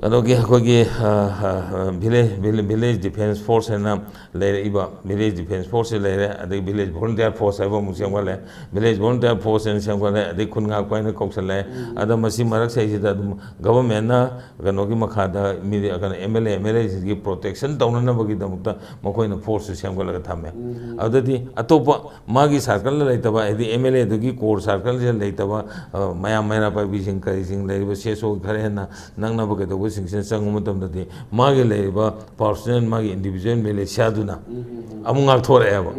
ꯀꯩꯅꯣꯒꯤ ꯑꯩꯈꯣꯏꯒꯤ, ꯑ, ꯑ, ꯚꯤꯂꯦꯖ, ꯚꯤꯂꯦ-, ꯚꯤꯂꯦꯖ ꯗꯤꯐꯦꯟꯁ ꯐꯣꯔꯁ ꯍꯥꯏꯅ ꯂꯩꯔꯛꯏꯕ, ꯚꯤꯂꯦꯖ ꯗꯤꯐꯦꯟꯁ ꯐꯣꯔꯁꯁꯤ ꯂꯩꯔꯦ, ꯑꯗꯩ ꯚꯤꯂꯦꯖ ꯚꯣꯂꯨꯟꯇꯤꯌꯥꯔ ꯐꯣꯔꯁ ꯍꯥꯏꯕ ꯑꯃꯨꯛ ꯁꯦꯝꯒꯠꯂꯦ, ꯚꯤꯂꯦꯖ ꯚꯣꯂꯨꯟꯇꯤꯌꯥꯔ ꯐꯣꯔꯁ ꯍꯥꯏꯅ ꯁꯦꯝꯒꯠꯂꯦ, ꯑꯗꯩ ꯈꯨꯟ ꯉꯥꯛꯄ ꯍꯥꯏꯅ ꯀꯧꯁꯜꯂꯦ꯫ ꯑꯗ ꯃꯁꯤ ꯃꯔꯛꯁꯤꯗꯩꯁꯤꯗ ꯑꯗꯨꯝ ꯒꯚꯔꯟꯃꯦꯟꯅ ꯀꯩꯅꯣꯒꯤ ꯃꯈꯥꯗ ꯃꯤ, ꯀꯩꯅꯣ, M L A, M L ꯑꯦꯁꯤꯡꯒꯤ ꯄ꯭ꯔꯣꯇꯦꯛꯁꯟ ꯇꯧꯅꯅꯕꯒꯤꯗꯃꯛꯇ ꯃꯈꯣꯏꯅ ꯐꯣꯔꯁꯁꯨ ꯁꯦꯝꯒꯠꯂꯒ ꯊꯝꯃꯦ꯫ ꯑꯗꯨꯗꯗꯤ ꯑꯇꯣꯞꯄ ꯃꯥꯒꯤ ꯁꯥꯔꯀꯜꯗ ꯂꯩꯇꯕ, ꯍꯥꯏꯗꯤ ꯑꯦꯝ ꯑꯦꯜ ꯑꯦꯗꯨꯒꯤ ꯀꯣꯔ ꯁꯥꯔꯀꯜꯁꯤꯗ ꯂꯩꯇꯕ, ꯑ, ꯃꯌꯥꯝ ꯃꯩꯔꯥ ꯄꯥꯏꯕꯤꯁꯤꯡ ꯀꯔꯤꯁꯤꯡ ꯂꯩꯔꯤꯕ ꯁꯤ ꯑꯦꯁ ꯑꯣ ꯈꯔ ꯍꯦꯟꯅ ꯅꯛꯅꯕ ꯀꯩꯗꯧꯕꯁꯤꯡꯁꯤꯅ ꯆꯪꯕ ꯃꯇꯝꯗꯗꯤ ꯃꯥꯒꯤ ꯂꯩꯔꯤꯕ ꯄꯥꯔꯁꯣꯅꯦꯜ, ꯃꯥꯒꯤ ꯏꯟꯗꯤꯚꯤꯖꯨꯋꯦꯜ ꯃꯤꯂꯤꯁꯤꯌꯥꯗꯨꯅ ꯑꯃꯨꯛ ꯉꯥꯛꯊꯣꯔꯛꯑꯦꯕ꯫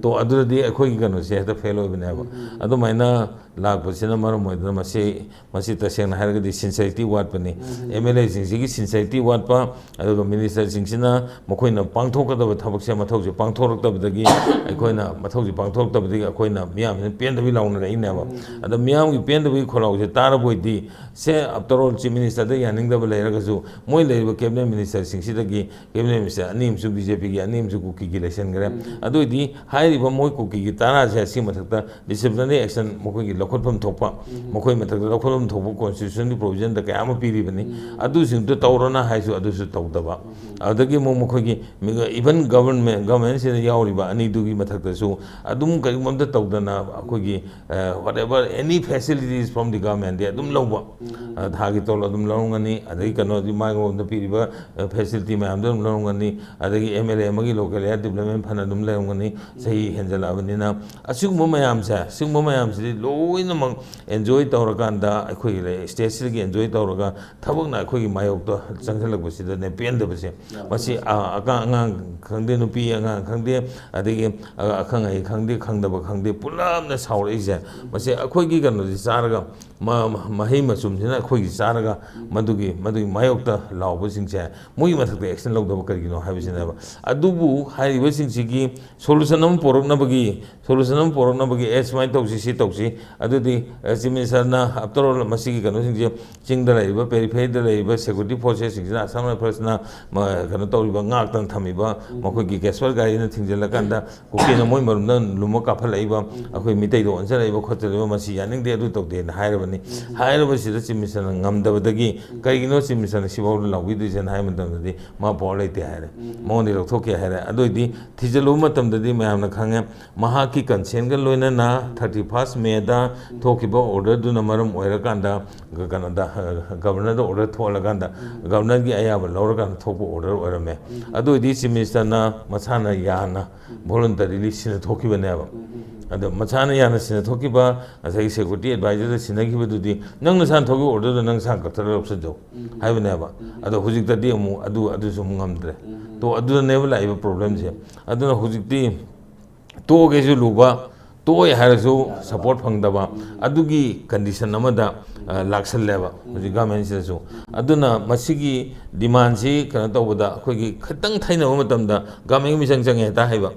ꯇꯣ, ꯑꯗꯨꯗꯗꯤ ꯑꯩꯈꯣꯏꯒꯤ ꯀꯩꯅꯣꯁꯦ ꯍꯦꯛꯇ ꯐꯦꯜ ꯑꯣꯏꯕꯅꯦꯕ꯫ ꯑꯗꯨꯃꯥꯏꯅ ꯂꯥꯛꯄꯁꯤꯅ ꯃꯔꯝ ꯑꯣꯏꯗꯅ ꯃꯁꯤ, ꯃꯁꯤ ꯇꯁꯦꯡꯅ ꯍꯥꯏꯔꯒꯗꯤ ꯁꯤꯟꯁꯔꯤꯇꯤ ꯋꯥꯠꯄꯅꯤ꯫ ꯑꯦꯝ ꯑꯦꯜ ꯑꯦꯁꯤꯡꯁꯤꯒꯤ ꯁꯤꯟꯁꯔꯤꯇꯤ ꯋꯥꯠꯄ, ꯑꯗꯨꯒ ꯃꯤꯅꯤꯁꯇꯔꯁꯤꯡꯁꯤꯅ ꯃꯈꯣꯏꯅ ꯄꯥꯡꯊꯣꯛꯀꯗꯕ ꯊꯕꯛꯁꯦ ꯃꯊꯧꯁꯦ ꯄꯥꯡꯊꯣꯔꯛꯇꯕꯗꯒꯤ, ꯑꯩꯈꯣꯏꯅ ꯃꯊꯧꯁꯦ ꯄꯥꯡꯊꯣꯔꯛꯇꯕꯗꯒꯤ ꯑꯩꯈꯣꯏꯅ ꯃꯤꯌꯥꯝꯁꯤꯅ ꯄꯦꯟꯗꯕꯤ ꯂꯥꯎꯅꯔꯛꯏꯅꯦꯕ꯫ ꯑꯗ ꯃꯤꯌꯥꯝꯒꯤ ꯄꯦꯟꯗꯕꯒꯤ ꯈꯣꯜꯂꯥꯎꯁꯦ ꯇꯥꯔꯕ ꯑꯣꯏꯗꯤ, ꯁꯦ, after all, ꯆꯤꯐ ꯃꯤꯅꯤꯁꯇꯔꯗ ꯌꯥꯅꯤꯡꯗꯕ ꯂꯩꯔꯒꯁꯨ, ꯃꯣꯏ ꯂꯩꯔꯤꯕ ꯀꯦꯕꯤꯅꯦꯠ ꯃꯤꯅꯤꯁꯇꯔꯁꯤꯡꯁꯤꯗꯒꯤ, ꯀꯦꯕꯤꯅꯦꯠ ꯃꯤꯅꯤꯁꯇꯔ ꯑꯅꯤ ꯑꯃꯁꯨ ꯕꯤ ꯖꯦ ꯄꯤꯒꯤ, ꯑꯅꯤ ꯑꯃꯁꯨ ꯀꯨꯀꯤꯒꯤ ꯂꯩꯁꯟꯈ꯭ꯔꯦ꯫ ꯑꯗꯨ ꯑꯣꯏꯗꯤ ꯍꯥꯏꯔꯤꯕ ꯃꯣꯏ ꯀꯨꯀꯤꯒꯤ ꯇꯔꯥꯁꯦ ꯑꯁꯤ ꯃꯊꯛꯇ ꯗꯤꯁꯤꯄ꯭ꯂꯤꯅꯔꯤ ꯑꯦꯛꯁꯟ ꯃꯈꯣꯏꯒꯤ ꯂꯧꯈꯠꯐꯝ ꯊꯣꯛꯄ, ꯃꯈꯣꯏ ꯃꯊꯛꯇ ꯂꯧꯈꯠꯐꯝ ꯊꯣꯛꯄ constitutionꯒꯤ provisionꯗ ꯀꯌꯥ ꯑꯃ ꯄꯤꯔꯤꯕꯅꯤ꯫ ꯑꯗꯨꯁꯤꯡꯗꯨ ꯇꯧꯔꯣꯅ ꯍꯥꯏꯁꯨ ꯑꯗꯨꯁꯨ ꯇꯧꯗꯕ꯫ ꯑꯗꯒꯤ ꯑꯃꯨꯛ ꯃꯈꯣꯏꯒꯤ even government, governmentꯁꯤꯗ ꯌꯥꯎꯔꯤꯕ ꯑꯅꯤꯗꯨꯒꯤ ꯃꯊꯛꯇꯁꯨ ꯑꯗꯨꯝ ꯀꯔꯤꯒꯨꯝꯕ ꯑꯝꯇ ꯇꯧꯗꯅ ꯑꯩꯈꯣꯏꯒꯤ, ꯑ, whatever, any facilities from the governmentꯗꯤ ꯑꯗꯨꯝ ꯂꯧꯕ꯫ ꯑ, ꯊꯥꯒꯤ ꯇꯣꯂꯣꯞ ꯑꯗꯨꯝ ꯂꯧꯔꯝꯒꯅꯤ, ꯑꯗꯒꯤ ꯀꯩꯅꯣꯗꯤ ꯃꯥꯒꯤ ꯃꯉꯣꯟꯗ ꯄꯤꯔꯤꯕ, ꯑ, facility ꯃꯌꯥꯝꯗꯣ ꯑꯗꯨꯝ ꯂꯧꯔꯝꯒꯅꯤ, ꯑꯗꯒꯤ MLA ꯑꯃꯒꯤ local area development fund ꯑꯗꯨꯝ ꯂꯩꯔꯝꯒꯅꯤ, ꯆꯍꯤ ꯍꯦꯟꯖꯜꯂꯛꯑꯕꯅꯤꯅ꯫ ꯑꯁꯤꯒꯨꯝꯕ ꯃꯌꯥꯝꯁꯦ, ꯁꯤꯒꯨꯝꯕ ꯃꯌꯥꯝꯁꯤꯗꯤ ꯂꯣꯏꯅꯃꯛ enjoy ꯇꯧꯔꯀꯥꯟꯗ, ꯑꯩꯈꯣꯏꯒꯤ stateꯁꯤꯗꯒꯤ enjoy ꯇꯧꯔꯒ ꯊꯕꯛꯅ ꯑꯩꯈꯣꯏꯒꯤ ꯃꯥꯌꯣꯛꯇ ꯆꯪꯁꯤꯜꯂꯛꯄꯁꯤꯗꯅꯦ, ꯄꯦꯟꯗꯕꯁꯦ꯫ ꯃꯁꯤ, ꯑ, ꯑꯉꯥꯡ, ꯑꯉꯥꯡ ꯈꯪꯗꯦ, ꯅꯨꯄꯤ ꯑꯉꯥꯡ ꯈꯪꯗꯦ, ꯑꯗꯒꯤ, ꯑ, ꯑꯈꯪ ꯑꯍꯩ ꯈꯪꯗꯦ, ꯈꯪꯗꯕ ꯈꯪꯗꯦ, ꯄꯨꯂꯞꯅ ꯁꯥꯎꯔꯛꯏꯁꯦ꯫ ꯃꯁꯤ ꯑꯩꯈꯣꯏꯒꯤ ꯀꯩꯅꯣꯁꯤ ꯆꯥꯔꯒ, ꯃ-, ꯃ-, ꯃꯍꯩ ꯃꯆꯨꯝꯁꯤꯅ ꯑꯩꯈꯣꯏꯒꯤ ꯆꯥꯔꯒ ꯃꯗꯨꯒꯤ, ꯃꯗꯨꯒꯤ ꯃꯥꯌꯣꯛꯇ ꯂꯥꯎꯕꯁꯤꯡꯁꯦ, ꯃꯣꯏꯒꯤ ꯃꯊꯛꯇ action ꯂꯧꯗꯕ ꯀꯔꯤꯒꯤꯅꯣ ꯍꯥꯏꯕꯁꯤꯅꯦꯕ꯫ ꯑꯗꯨꯕꯨ ꯍꯥꯏꯔꯤꯕꯁꯤꯡꯁꯤꯒꯤ solution ꯑꯃ ꯄꯣꯔꯛꯅꯕꯒꯤ, solution ꯑꯃ ꯄꯣꯔꯛꯅꯕꯒꯤ, "ꯑꯦ, ꯁꯨꯃꯥꯏꯅ ꯇꯧꯁꯤ, ꯁꯤ ꯇꯧꯁꯤ", ꯑꯗꯨꯗꯤ, ꯑ, Chief Ministerꯅ, after all, ꯃꯁꯤꯒꯤ ꯀꯩꯅꯣꯁꯤꯡꯁꯦ, ꯆꯤꯡꯗ ꯂꯩꯔꯤꯕ, peripheryꯗ ꯂꯩꯔꯤꯕ security forcesꯁꯤꯡꯁꯤꯅ, Assam Riflesꯅ, ꯃ-, ꯀꯩꯅꯣ ꯇꯧꯔꯤꯕ, ꯉꯥꯛꯇꯅ ꯊꯝꯃꯤꯕ, ꯃꯈꯣꯏꯒꯤ ꯒꯦꯁꯄꯔ ꯒꯥꯔꯤꯅ ꯊꯤꯡꯖꯤꯜꯂꯀꯥꯟꯗ ꯀꯨꯀꯤꯅ ꯃꯣꯏ ꯃꯔꯨꯝꯗ ꯂꯨꯝꯃ ꯀꯥꯞꯍꯜꯂꯛꯏꯕ, ꯑꯩꯈꯣꯏ ꯃꯤꯇꯩꯗ ꯑꯣꯟꯁꯤꯜꯂꯛꯏꯕ ꯈꯣꯠꯆꯜꯂꯛꯏꯕ, ꯃꯁꯤ ꯌꯥꯅꯤꯡꯗꯦ, ꯑꯗꯨ ꯇꯧꯗꯦꯅ ꯍꯥꯏꯔꯕꯅꯤ꯫ ꯍꯥꯏꯔꯕꯁꯤꯗ Chief Ministerꯅ ꯉꯝꯗꯕꯗꯒꯤ, ꯀꯔꯤꯒꯤꯅꯣ Chief Ministerꯅ ꯁꯤꯐꯥꯎꯗ ꯂꯥꯎꯕꯤꯗ꯭ꯔꯤꯁꯦꯅ ꯍꯥꯏꯕ ꯃꯇꯝꯗꯗꯤ, ꯃꯥ power ꯂꯩꯇꯦ ꯍꯥꯏꯔꯦ, ꯃꯉꯣꯟꯗꯒꯤ ꯂꯧꯊꯣꯛꯀꯦ ꯍꯥꯏꯔꯦ꯫ ꯑꯗꯨ ꯑꯣꯏꯗꯤ ꯊꯤꯖꯤꯜꯂꯨꯕ ꯃꯇꯝꯗꯗꯤ ꯃꯌꯥꯝꯅ ꯈꯪꯉꯦ, ꯃꯍꯥꯛꯀꯤ consentꯒ ꯂꯣꯏꯅꯅ thirty first Mayꯗ ꯊꯣꯛꯈꯤꯕ orderꯗꯨꯅ ꯃꯔꯝ ꯑꯣꯏꯔꯀꯥꯟꯗ, ꯀꯩꯅꯣꯗ, governorꯗ order ꯊꯣꯛꯍꯜꯂꯀꯥꯟꯗ, governorꯒꯤ ꯑꯌꯥꯕ ꯂꯧꯔꯀꯥꯟꯗ ꯊꯣꯛꯄ order ꯑꯣꯏꯔꯝꯃꯦ꯫ ꯑꯗꯨ ꯑꯣꯏꯗꯤ Chief Ministerꯅ ꯃꯁꯥꯅ ꯌꯥꯅ voluntarily ꯁꯤꯟꯅ ꯊꯣꯛꯈꯤꯕꯅꯦꯕ꯫ ꯑꯗꯣ ꯃꯁꯥꯅ ꯌꯥꯅ ꯁꯤꯟꯅ ꯊꯣꯛꯈꯤꯕ, ꯉꯁꯥꯏꯒꯤ security advisorꯗ ꯁꯤꯟꯅꯈꯤꯕꯗꯨꯗꯤ, "ꯅꯪ ꯅꯁꯥꯅ ꯊꯣꯛꯈꯤꯕ orderꯗꯣ ꯅꯪ ꯅꯁꯥꯅ ꯀꯛꯊꯠꯂꯒ ꯂꯧꯁꯤꯟꯖꯧ" ꯍꯥꯏꯕꯅꯦꯕ꯫ ꯑꯗꯣ ꯍꯧꯖꯤꯛꯇꯗꯤ ꯑꯃꯨꯛ ꯑꯗꯨ, ꯑꯗꯨꯁꯨ ꯑꯃꯨꯛ ꯉꯝꯗ꯭ꯔꯦ꯫ ꯇꯣ, ꯑꯗꯨꯗꯅꯦꯕ ꯂꯥꯛꯏꯕ problemꯁꯦ꯫ ꯑꯗꯨꯅ ꯍꯧꯖꯤꯛꯇꯤ ꯇꯣꯛꯑꯒꯦꯁꯨ ꯂꯨꯕ, ꯇꯣꯛꯑꯦ ꯍꯥꯏꯔꯁꯨ support ꯐꯪꯗꯕ, ꯑꯗꯨꯒꯤ condition ꯑꯃꯗ, ꯑ, ꯂꯥꯛꯁꯜꯂꯦꯕ ꯍꯧꯖꯤꯛ governmentꯁꯤꯗꯁꯨ꯫ ꯑꯗꯨꯅ ꯃꯁꯤꯒꯤ demandꯁꯤ ꯀꯩꯅꯣ ꯇꯧꯕꯗ ꯑꯩꯈꯣꯏꯒꯤ ꯈꯤꯇꯪ ꯊꯩꯅꯕ ꯃꯇꯝꯗ governmentꯒꯤ ꯃꯤꯆꯪ ꯆꯪꯉꯦ ꯍꯦꯛꯇ ꯍꯥꯏꯕ꯫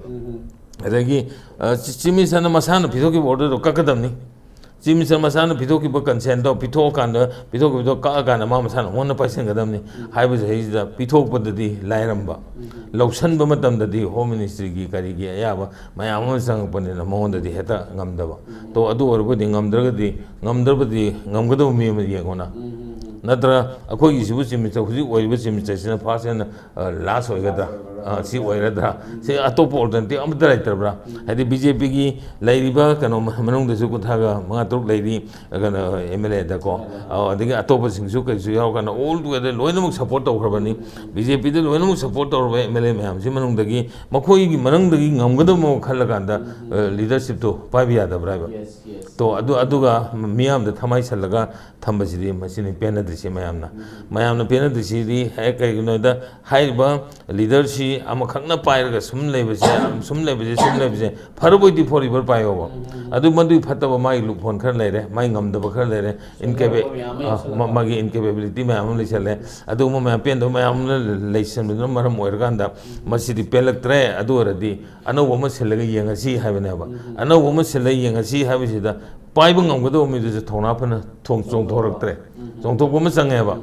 ꯑꯗꯒꯤ, ꯑ, Chief Ministerꯅ ꯃꯁꯥꯅ ꯄꯤꯊꯣꯛꯈꯤꯕ orderꯗꯣ ꯀꯛꯀꯗꯕꯅꯤ꯫ ꯆꯤꯐ ꯃꯤꯅꯤꯁꯇꯔ ꯃꯁꯥꯅ ꯄꯤꯊꯣꯛꯈꯤꯕ ꯀꯟꯁꯦꯟꯗꯣ ꯄꯤꯊꯣꯛꯑꯀꯥꯟꯗ, ꯄꯤꯊꯣꯛꯈꯤꯕꯗꯣ ꯀꯛꯑꯀꯥꯟꯗ ꯃꯥ ꯃꯁꯥꯅ ꯑꯃꯨꯛ ꯍꯟꯅ ꯄꯥꯏꯁꯤꯟꯒꯗꯕꯅꯤ ꯍꯥꯏꯕ ꯆꯍꯤꯁꯤꯗ ꯄꯤꯊꯣꯛꯄꯗꯗꯤ ꯂꯥꯏꯔꯝꯕ, ꯂꯧꯁꯟꯕ ꯃꯇꯝꯗꯗꯤ ꯍꯣꯝ ꯃꯤꯅꯤꯁꯇ꯭ꯔꯤꯒꯤ ꯀꯔꯤꯒꯤ ꯑꯌꯥꯕ ꯃꯌꯥꯝ ꯑꯃ ꯆꯪꯉꯛꯄꯅꯤꯅ ꯃꯉꯣꯟꯗꯗꯤ ꯍꯦꯛꯇ ꯉꯝꯗꯕ꯫ ꯇꯣ, ꯑꯗꯨ ꯑꯣꯏꯔꯕꯗꯤ ꯉꯝꯗ꯭ꯔꯒꯗꯤ, ꯉꯝꯗ꯭ꯔꯕꯗꯤ ꯉꯝꯒꯗꯕ ꯃꯤ ꯑꯃ ꯌꯦꯡꯉꯣꯅ꯫ ꯅꯠꯇ꯭ꯔ ꯑꯩꯈꯣꯏꯒꯤꯁꯤꯕꯨ ꯆꯤꯐ ꯃꯤꯅꯤꯁꯇꯔ, ꯍꯧꯖꯤꯛ ꯑꯣꯏꯔꯤꯕ ꯆꯤꯐ ꯃꯤꯅꯤꯁꯇꯔꯁꯤꯅ ꯐꯥꯔꯁ ꯑꯦꯟ ꯂꯥꯁ ꯑꯣꯏꯒꯗ꯭ꯔꯥ? ꯑ, ꯁꯤ ꯑꯣꯏꯔꯗ꯭ꯔꯥ? ꯁꯤ ꯑꯇꯣꯞꯄ ꯑꯣꯜꯇꯔꯅꯦꯇꯤꯚ ꯑꯃꯠꯇ ꯂꯩꯇ꯭ꯔꯕ꯭ꯔꯥ? ꯍꯥꯏꯗꯤ ꯕꯤ ꯖꯦ ꯄꯤꯒꯤ ꯂꯩꯔꯤꯕ ꯀꯩꯅꯣ ꯃꯅꯨꯡꯗꯁꯨ ꯀꯨꯟꯊ꯭ꯔꯥꯒ ꯃꯉꯥ ꯇꯔꯨꯛ ꯂꯩꯔꯤ, ꯀꯩꯅꯣ, ꯑꯦꯝ ꯑꯦꯜ ꯑꯦꯗꯀꯣ꯫ ꯑ, ꯑꯗꯒꯤ ꯑꯇꯣꯞꯄꯁꯤꯡꯁꯨ ꯀꯩꯁꯨ ꯌꯥꯎꯔꯀꯥꯟꯗ ꯑꯣꯜ ꯇꯨꯒꯦꯗꯔ ꯂꯣꯏꯅꯃꯛ ꯁꯄꯣꯔꯠ ꯇꯧꯈ꯭ꯔꯕꯅꯤ꯫ ꯕꯤ ꯖꯦ ꯄꯤꯗ ꯂꯣꯏꯅꯃꯛ ꯁꯄꯣꯔꯠ ꯇꯧꯔꯕ ꯑꯦꯝ ꯑꯦꯜ ꯑꯦ ꯃꯌꯥꯝꯁꯤ ꯃꯅꯨꯡꯗꯒꯤ ꯃꯈꯣꯏꯒꯤ ꯃꯅꯨꯡꯗꯒꯤ ꯉꯝꯒꯗꯕ ꯑꯃ ꯈꯜꯂꯀꯥꯟꯗ, ꯑ, ꯂꯤꯗꯔꯁꯤꯞꯇꯣ ꯄꯥꯏꯕ ꯌꯥꯗꯕ꯭ꯔꯥ ꯍꯥꯏꯕ? ꯇꯣ, ꯑꯗꯨ, ꯑꯗꯨꯒ ꯃꯤꯌꯥꯝꯗ ꯊꯃꯥꯏꯁꯜꯂꯒ ꯊꯝꯕꯁꯤꯗꯤ ꯃꯁꯤꯅꯤ ꯄꯦꯟꯅꯗ꯭ꯔꯤꯁꯤ ꯃꯌꯥꯝꯅ꯫ ꯃꯌꯥꯝꯅ ꯄꯦꯟꯅꯗ꯭ꯔꯤꯁꯤꯗꯤ ꯍꯦꯛ ꯀꯩꯒꯤꯅꯣꯗ ꯍꯥꯏꯔꯤꯕ ꯂꯤꯗꯔꯁꯤ ꯑꯃꯈꯛꯅ ꯄꯥꯏꯔꯒ ꯁꯨꯝ ꯂꯩꯕꯁꯦ, ꯁꯨꯝ ꯂꯩꯕꯁꯦ, ꯁꯨꯝ ꯂꯩꯕꯁꯦ ꯐꯔꯕꯣꯏꯗꯤ ꯐꯣꯔ ꯏꯚꯔ ꯄꯥꯏꯌꯣꯕ꯫ ꯑꯗꯨ ꯃꯗꯨꯒꯤ ꯐꯠꯇꯕ ꯃꯥꯒꯤ ꯂꯨꯞ ꯍꯣꯜ ꯈꯔ ꯂꯩꯔꯦ, ꯃꯥꯒꯤ ꯉꯝꯗꯕ ꯈꯔ ꯂꯩꯔꯦ, ꯏꯟꯀꯦꯕꯦ-, ꯃꯌꯥꯝ ꯑꯃ ꯑ, ꯌꯥꯎꯁꯜꯂꯛꯑꯦ꯫ ꯃꯥꯒꯤ ꯏꯟꯀꯦꯄꯦꯕꯤꯂꯤꯇꯤ ꯃꯌꯥꯝ ꯑꯃ ꯂꯩꯁꯜꯂꯦ꯫ ꯑꯗꯨꯒꯨꯝꯕ ꯃꯌꯥꯝ ꯄꯦꯟꯗꯕ ꯃꯌꯥꯝ ꯑꯃ ꯂꯩꯁꯟꯕꯗꯨꯅ ꯃꯔꯝ ꯑꯣꯏꯔꯀꯥꯟꯗ ꯃꯁꯤꯗꯤ ꯄꯦꯜꯂꯛꯇ꯭ꯔꯦ꯫ ꯑꯗꯨ ꯑꯣꯏꯔꯗꯤ ꯑꯅꯧꯕ ꯑꯃ ꯁꯤꯜꯂꯒ ꯌꯦꯡꯉꯁꯤ ꯍꯥꯏꯕꯅꯦꯕ꯫ ꯑꯅꯧꯕ ꯑꯃ ꯁꯤꯜꯂꯒ ꯌꯦꯡꯉꯁꯤ ꯍꯥꯏꯕꯁꯤꯗ ꯄꯥꯏꯕ ꯉꯝꯒꯗꯕ ꯃꯤꯗꯨꯁꯨ ꯊꯧꯅꯥ ꯐꯅ ꯊꯣꯡ-, ꯆꯣꯡꯊꯣꯔꯛꯇ꯭ꯔꯦ꯫ ꯆꯣꯡꯊꯣꯛꯄ ꯑꯃ ꯆꯪꯉꯦꯕ꯫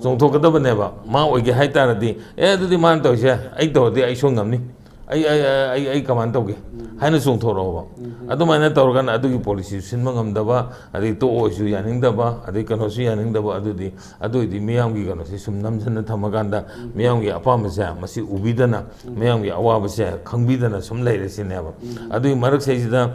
ꯆꯣꯡꯊꯣꯛꯀꯗꯕꯅꯦꯕ꯫ ꯃꯥ ꯑꯣꯏꯒꯦ ꯍꯥꯏ ꯇꯥꯔꯗꯤ, "ꯑꯦ, ꯑꯗꯨꯗꯤ ꯃꯥꯅ ꯇꯧꯔꯤꯁꯦ ꯑꯩ ꯇꯧꯔꯗꯤ ꯑꯩ ꯁꯣꯏ ꯉꯝꯅꯤ꯫ ꯑꯩ, ꯑꯩ, ꯑꯩ, ꯑꯩ, ꯑꯩ ꯀꯃꯥꯏꯅ ꯇꯧꯒꯦ?" ꯍꯥꯏꯅ ꯆꯣꯡꯊꯣꯔꯛꯑꯣꯕ꯫ ꯑꯗꯨꯃꯥꯏꯅ ꯇꯧꯔꯒꯅ ꯑꯗꯨꯒꯤ ꯄꯣꯂꯤꯁꯤꯁꯨ ꯁꯤꯟꯕ ꯉꯝꯗꯕ, ꯑꯗꯩ ꯇꯣꯛꯑꯣꯁꯨ ꯌꯥꯅꯤꯡꯗꯕ, ꯑꯗꯩ ꯀꯩꯅꯣꯁꯨ ꯌꯥꯅꯤꯡꯗꯕ, ꯑꯗꯨꯗꯤ, ꯑꯗꯨ ꯑꯣꯏꯗꯤ ꯃꯤꯌꯥꯝꯒꯤ ꯀꯩꯅꯣꯁꯦ ꯁꯨꯝ ꯅꯝꯁꯤꯟꯅ ꯊꯝꯃꯀꯥꯟꯗ ꯃꯤꯌꯥꯝꯒꯤ ꯑꯄꯥꯝꯕꯁꯦ ꯃꯁꯤ ꯎꯕꯤꯗꯅ, ꯃꯤꯌꯥꯝꯒꯤ ꯑꯋꯥꯕꯁꯦ ꯈꯪꯕꯤꯗꯅ ꯁꯨꯝ ꯂꯩꯔꯁꯤꯅꯦꯕ꯫ ꯑꯗꯨꯒꯤ ꯃꯔꯛꯁꯤꯗꯩꯁꯤꯗ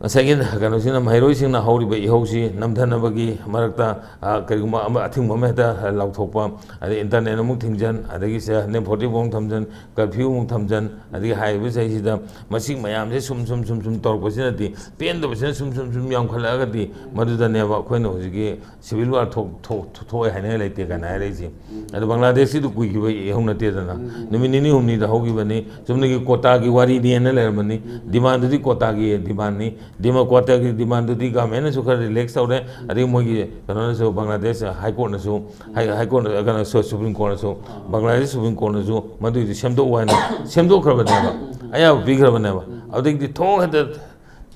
ꯉꯁꯥꯏꯒꯤ ꯀꯩꯅꯣꯁꯤꯅ, ꯃꯍꯩꯔꯣꯏꯁꯤꯡꯅ ꯍꯧꯔꯤꯕ ꯏꯍꯧꯁꯤ ꯅꯝꯊꯅꯕꯒꯤ ꯃꯔꯛꯇ, ꯑ, ꯀꯔꯤꯒꯨꯝꯕ ꯑꯃ, ꯑꯊꯤꯡꯕ ꯑꯃ ꯍꯦꯛꯇ ꯂꯥꯎꯊꯣꯛꯄ, ꯑꯗꯩ ꯏꯟꯇꯔꯅꯦꯠ ꯑꯃꯨꯛ ꯊꯤꯡꯖꯟ, ꯑꯗꯒꯤ ꯁꯦ ꯅꯦꯝ ꯐꯣꯔꯇꯤ ꯐꯣꯔ ꯑꯃꯨꯛ ꯊꯝꯖꯟ, ꯀꯔꯐ꯭ꯌꯨ ꯑꯃꯨꯛ ꯊꯝꯖꯟ, ꯑꯗꯒꯤ ꯍꯥꯏꯔꯤꯕ ꯆꯍꯤꯁꯤꯗ ꯃꯁꯤ ꯃꯌꯥꯝꯁꯦ ꯁꯨꯝ, ꯁꯨꯝ, ꯁꯨꯝ, ꯁꯨꯝ ꯇꯧꯔꯛꯄꯁꯤꯅꯗꯤ ꯄꯦꯟꯗꯕꯁꯤꯅ ꯁꯨꯝ, ꯁꯨꯝ, ꯁꯨꯝ ꯌꯥꯝꯈꯠꯂꯛꯑꯒꯗꯤ ꯃꯗꯨꯗꯅꯦꯕ ꯑꯩꯈꯣꯏꯅ ꯍꯧꯖꯤꯛꯀꯤ ꯁꯤꯚꯤꯜ ꯋꯥꯔ ꯊꯣꯛ-, ꯊꯣꯛ-, ꯊꯣꯛꯑꯦ ꯍꯥꯏꯅꯤꯡꯉꯥꯏ ꯂꯩꯇꯦ ꯀꯥꯏꯅ ꯍꯥꯏꯔꯛꯏꯁꯦ꯫ ꯑꯗꯣ ꯕꯪꯒ꯭ꯂꯥꯗꯦꯁꯀꯤꯗꯨ ꯀꯨꯏꯈꯤꯕ ꯏꯍꯧ ꯅꯠꯇꯦꯗꯅ꯫ ꯅꯨꯃꯤꯠ ꯅꯤꯅꯤ ꯍꯨꯝꯅꯤꯗ ꯍꯧꯈꯤꯕꯅꯤ꯫ ꯆꯨꯝꯅꯒꯤ ꯀꯣꯇꯥꯒꯤ ꯋꯥꯔꯤꯅꯦꯅ ꯂꯩꯔꯝꯕꯅꯤ꯫ ꯗꯤꯃꯥꯟꯗꯨꯗꯤ ꯀꯣꯇꯥꯒꯤ ꯗꯤꯃꯥꯟꯅꯤ꯫ ꯗꯤꯃꯥꯟ ꯀꯣꯇꯥꯒꯤ ꯗꯤꯃꯥꯟꯗꯨꯗꯤ ꯒꯚꯔꯟꯃꯦꯟꯅꯁꯨ ꯈꯔ ꯔꯤꯂꯦꯛꯁ ꯇꯧꯔꯦ꯫ ꯑꯗꯒꯤ ꯃꯣꯏꯒꯤ ꯀꯩꯅꯣꯅꯁꯨ, ꯕꯪꯒ꯭ꯂꯥꯗꯦꯁ ꯍꯥꯏ ꯀꯣꯔꯠꯅꯁꯨ, ꯍꯥꯏ, ꯍꯥꯏ ꯀꯣꯔꯠ, ꯀꯩꯅꯣ, ꯁꯨ-, ꯁꯨꯄ꯭ꯔꯤꯝ ꯀꯣꯔꯠꯅꯁꯨ, ꯕꯪꯒ꯭ꯂꯥꯗꯦꯁ ꯁꯨꯄ꯭ꯔꯤꯝ ꯀꯣꯔꯠꯅꯁꯨ ꯃꯗꯨꯏꯗꯨ ꯁꯦꯝꯗꯣꯛꯎ ꯍꯥꯏꯅ ꯁꯦꯝꯗꯣꯛꯈ꯭ꯔꯕꯅꯦꯕ꯫ ꯑꯌꯥꯕ ꯄꯤꯈ꯭ꯔꯕꯅꯦꯕ꯫ ꯑꯗꯨꯗꯒꯤꯗꯤ ꯊꯣꯛ ꯍꯦꯛꯇ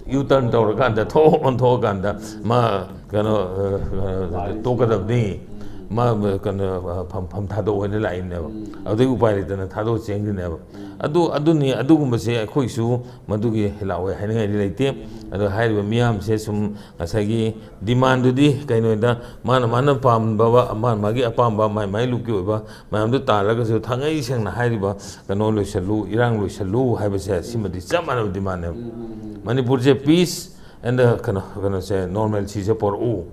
ꯌꯨ ꯇꯔꯟ ꯇꯧꯔꯀꯥꯟꯗ, ꯊꯣꯛ ꯑꯣꯟꯊꯣꯛꯑꯀꯥꯟꯗ ꯃꯥ ꯀꯩꯅꯣ, ꯑ, ꯑ, ꯇꯣꯛꯀꯗꯕꯅꯤ, ꯃꯥ ꯀꯩꯅꯣ, ꯑ, ꯐꯝ, ꯐꯝ ꯊꯥꯗꯣꯛꯑꯣ ꯍꯥꯏꯅ ꯂꯥꯛꯏꯕꯅꯦꯕ꯫ ꯑꯗꯨꯗꯩ ꯎꯄꯥꯏ ꯂꯩꯇꯅ ꯊꯥꯗꯣꯛꯑ ꯆꯦꯟꯈꯤꯅꯦꯕ꯫ ꯑꯗꯨ, ꯑꯗꯨꯅꯤ, ꯑꯗꯨꯒꯨꯝꯕꯁꯦ ꯑꯩꯈꯣꯏꯁꯨ ꯃꯗꯨꯒꯤ ꯂꯥꯛꯑꯣꯏ ꯍꯥꯏꯅꯤꯡꯉꯥꯏꯗꯤ ꯂꯩꯇꯦ꯫ ꯑꯗꯣ ꯍꯥꯏꯔꯤꯕ ꯃꯤꯌꯥꯝꯁꯦ ꯁꯨꯝ ꯉꯁꯥꯏꯒꯤ ꯗꯤꯃꯥꯟꯗꯨꯗꯤ ꯀꯩꯅꯣꯗ ꯃꯥꯅ, ꯃꯥꯅ ꯄꯥꯝꯕ, ꯃꯥ, ꯃꯥꯒꯤ ꯑꯄꯥꯝꯕ, ꯃꯥꯏ, ꯃꯥꯏ ꯂꯨꯞꯀꯤ ꯑꯣꯏꯕ ꯃꯌꯥꯝꯗꯨ ꯇꯥꯜꯂꯒꯁꯨ ꯊꯥꯡꯉꯩ ꯁꯦꯡꯅ ꯍꯥꯏꯔꯤꯕ ꯀꯩꯅꯣ ꯂꯣꯏꯁꯜꯂꯨ, ꯏꯔꯥꯡ ꯂꯣꯏꯁꯜꯂꯨ ꯍꯥꯏꯕꯁꯦ ꯁꯤꯃꯗꯤ ꯆꯞ ꯃꯥꯟꯅꯕ ꯗꯤꯃꯥꯟꯅꯦꯕ꯫ ꯃꯅꯤꯄꯨꯔꯁꯦ peace and ꯀꯩꯅꯣ, ꯀꯩꯅꯣꯁꯦ normalcyꯁꯦ ꯄꯣꯔꯛꯎ꯫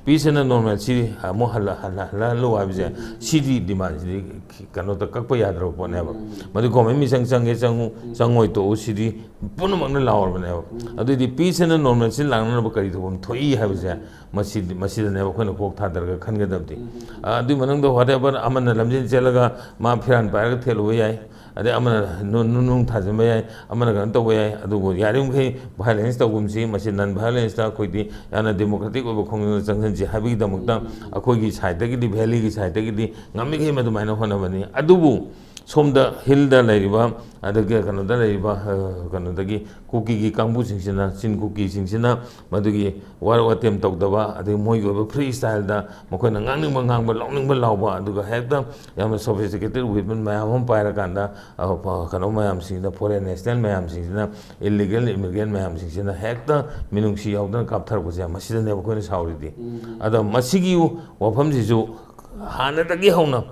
Peace and normalcy ꯑꯃꯨꯛ ꯍꯜꯂ-, ꯍꯜꯂ-, ꯍꯜꯂꯍꯜꯂꯨ ꯍꯥꯏꯕꯁꯦ ꯁꯤꯗꯤ ꯗꯤꯃꯥꯟꯁꯤꯗꯤ ꯀꯩꯅꯣꯗ ꯀꯛꯄ ꯌꯥꯗ꯭ꯔꯕ ꯄꯣꯠꯅꯦꯕ꯫ ꯃꯗꯨ ꯒꯣꯔꯃꯦꯟ ꯃꯤꯆꯪ ꯆꯪꯒꯦ ꯆꯪꯉꯨ, ꯆꯪꯉꯣꯏ ꯇꯣꯛꯎ, ꯁꯤꯗꯤ ꯄꯨꯝꯅꯃꯛꯅ ꯂꯥꯎꯔꯕꯅꯦꯕ꯫ ꯑꯗꯨꯏꯗꯤ peace and normalcy ꯂꯥꯛꯅꯅꯕ ꯀꯔꯤ ꯊꯧꯐꯝ ꯊꯣꯛꯏ ꯍꯥꯏꯕꯁꯦ ꯃꯁꯤꯗꯤ, ꯃꯁꯤꯗꯅꯦꯕ ꯑꯩꯈꯣꯏꯅ ꯀꯣꯛ ꯊꯥꯗꯔꯒ ꯈꯟꯒꯗꯕꯗꯤ꯫ ꯑ, ꯑꯗꯨꯏ ꯃꯅꯨꯡꯗ whatever ꯑꯃꯅ ꯂꯝꯖꯦꯟ ꯆꯦꯜꯂꯒ ꯃꯥ ꯐꯤꯔꯥꯟ ꯄꯥꯏꯔꯒ ꯊꯦꯠꯂꯨꯕ ꯌꯥꯏ, ꯑꯗꯩ ꯑꯃꯅ ꯅꯨ-, ꯅꯨ-, ꯅꯨꯡ ꯊꯥꯖꯤꯟꯕ ꯌꯥꯏ, ꯑꯃꯅ ꯀꯩꯅꯣ ꯇꯧꯕ ꯌꯥꯏ, ꯑꯗꯨꯕꯨ ꯌꯥꯔꯤꯃꯈꯩ violence ꯇꯧꯒꯨꯝꯁꯤ, ꯃꯁꯤ non violenceꯇ ꯑꯩꯈꯣꯏꯗꯤ ꯌꯥꯝꯅ democratic ꯑꯣꯏꯕ ꯈꯣꯡꯖꯪꯗ ꯆꯪꯁꯤꯟꯁꯤ ꯍꯥꯏꯕꯒꯤꯗꯃꯛꯇ ꯑꯩꯈꯣꯏꯒꯤ sideꯇꯒꯤꯗꯤ, valleyꯒꯤ sideꯇꯒꯤꯗꯤ ꯉꯝꯃꯤꯈꯩ ꯃꯗꯨꯃꯥꯏꯅ ꯍꯣꯠꯅꯕꯅꯤ꯫ ꯑꯗꯨꯕꯨ ꯁꯣꯝꯗ hillꯗ ꯂꯩꯔꯤꯕ, ꯑꯗꯒꯤ ꯀꯩꯅꯣꯗ ꯂꯩꯔꯤꯕ, ꯑ, ꯀꯩꯅꯣꯗꯒꯤ ꯀꯨꯀꯤꯒꯤ ꯀꯥꯡꯕꯨꯁꯤꯡꯁꯤꯅ, ꯆꯤꯟ ꯀꯨꯀꯤꯁꯤꯡꯁꯤꯅ ꯃꯗꯨꯒꯤ ꯋꯥꯔꯛ ꯑꯇꯦꯝ ꯇꯧꯗꯕ, ꯑꯗꯒꯤ ꯃꯣꯏꯒꯤ ꯑꯣꯏꯕ free styleꯗ ꯃꯈꯣꯏꯅ ꯉꯥꯡꯅꯤꯡꯕ ꯉꯥꯡꯕ, ꯂꯥꯎꯅꯤꯡꯕ ꯂꯥꯎꯕ, ꯑꯗꯨꯒ ꯍꯦꯛꯇ ꯌꯥꯝꯅ sophisticated weapon ꯃꯌꯥꯝ ꯑꯃ ꯄꯥꯏꯔꯀꯥꯟꯗ, ꯑ, ꯀꯩꯅꯣ ꯃꯌꯥꯝꯁꯤꯡꯁꯤꯅ, foreign national ꯃꯌꯥꯝꯁꯤꯡꯁꯤꯅ, illegal immigrant ꯃꯌꯥꯝꯁꯤꯡꯁꯤꯅ ꯍꯦꯛꯇ ꯃꯤꯅꯨꯡꯁꯤ ꯌꯥꯎꯗꯅ ꯀꯥꯞꯊꯔꯛꯄꯁꯦ, ꯃꯁꯤꯗꯅꯦꯕ ꯑꯩꯈꯣꯏꯅ ꯁꯥꯎꯔꯤꯗꯤ꯫ ꯑꯗꯣ ꯃꯁꯤꯒꯤ ꯋꯥꯐꯝꯁꯤꯁꯨ ꯍꯥꯟꯅꯗꯒꯤ ꯍꯧꯅ,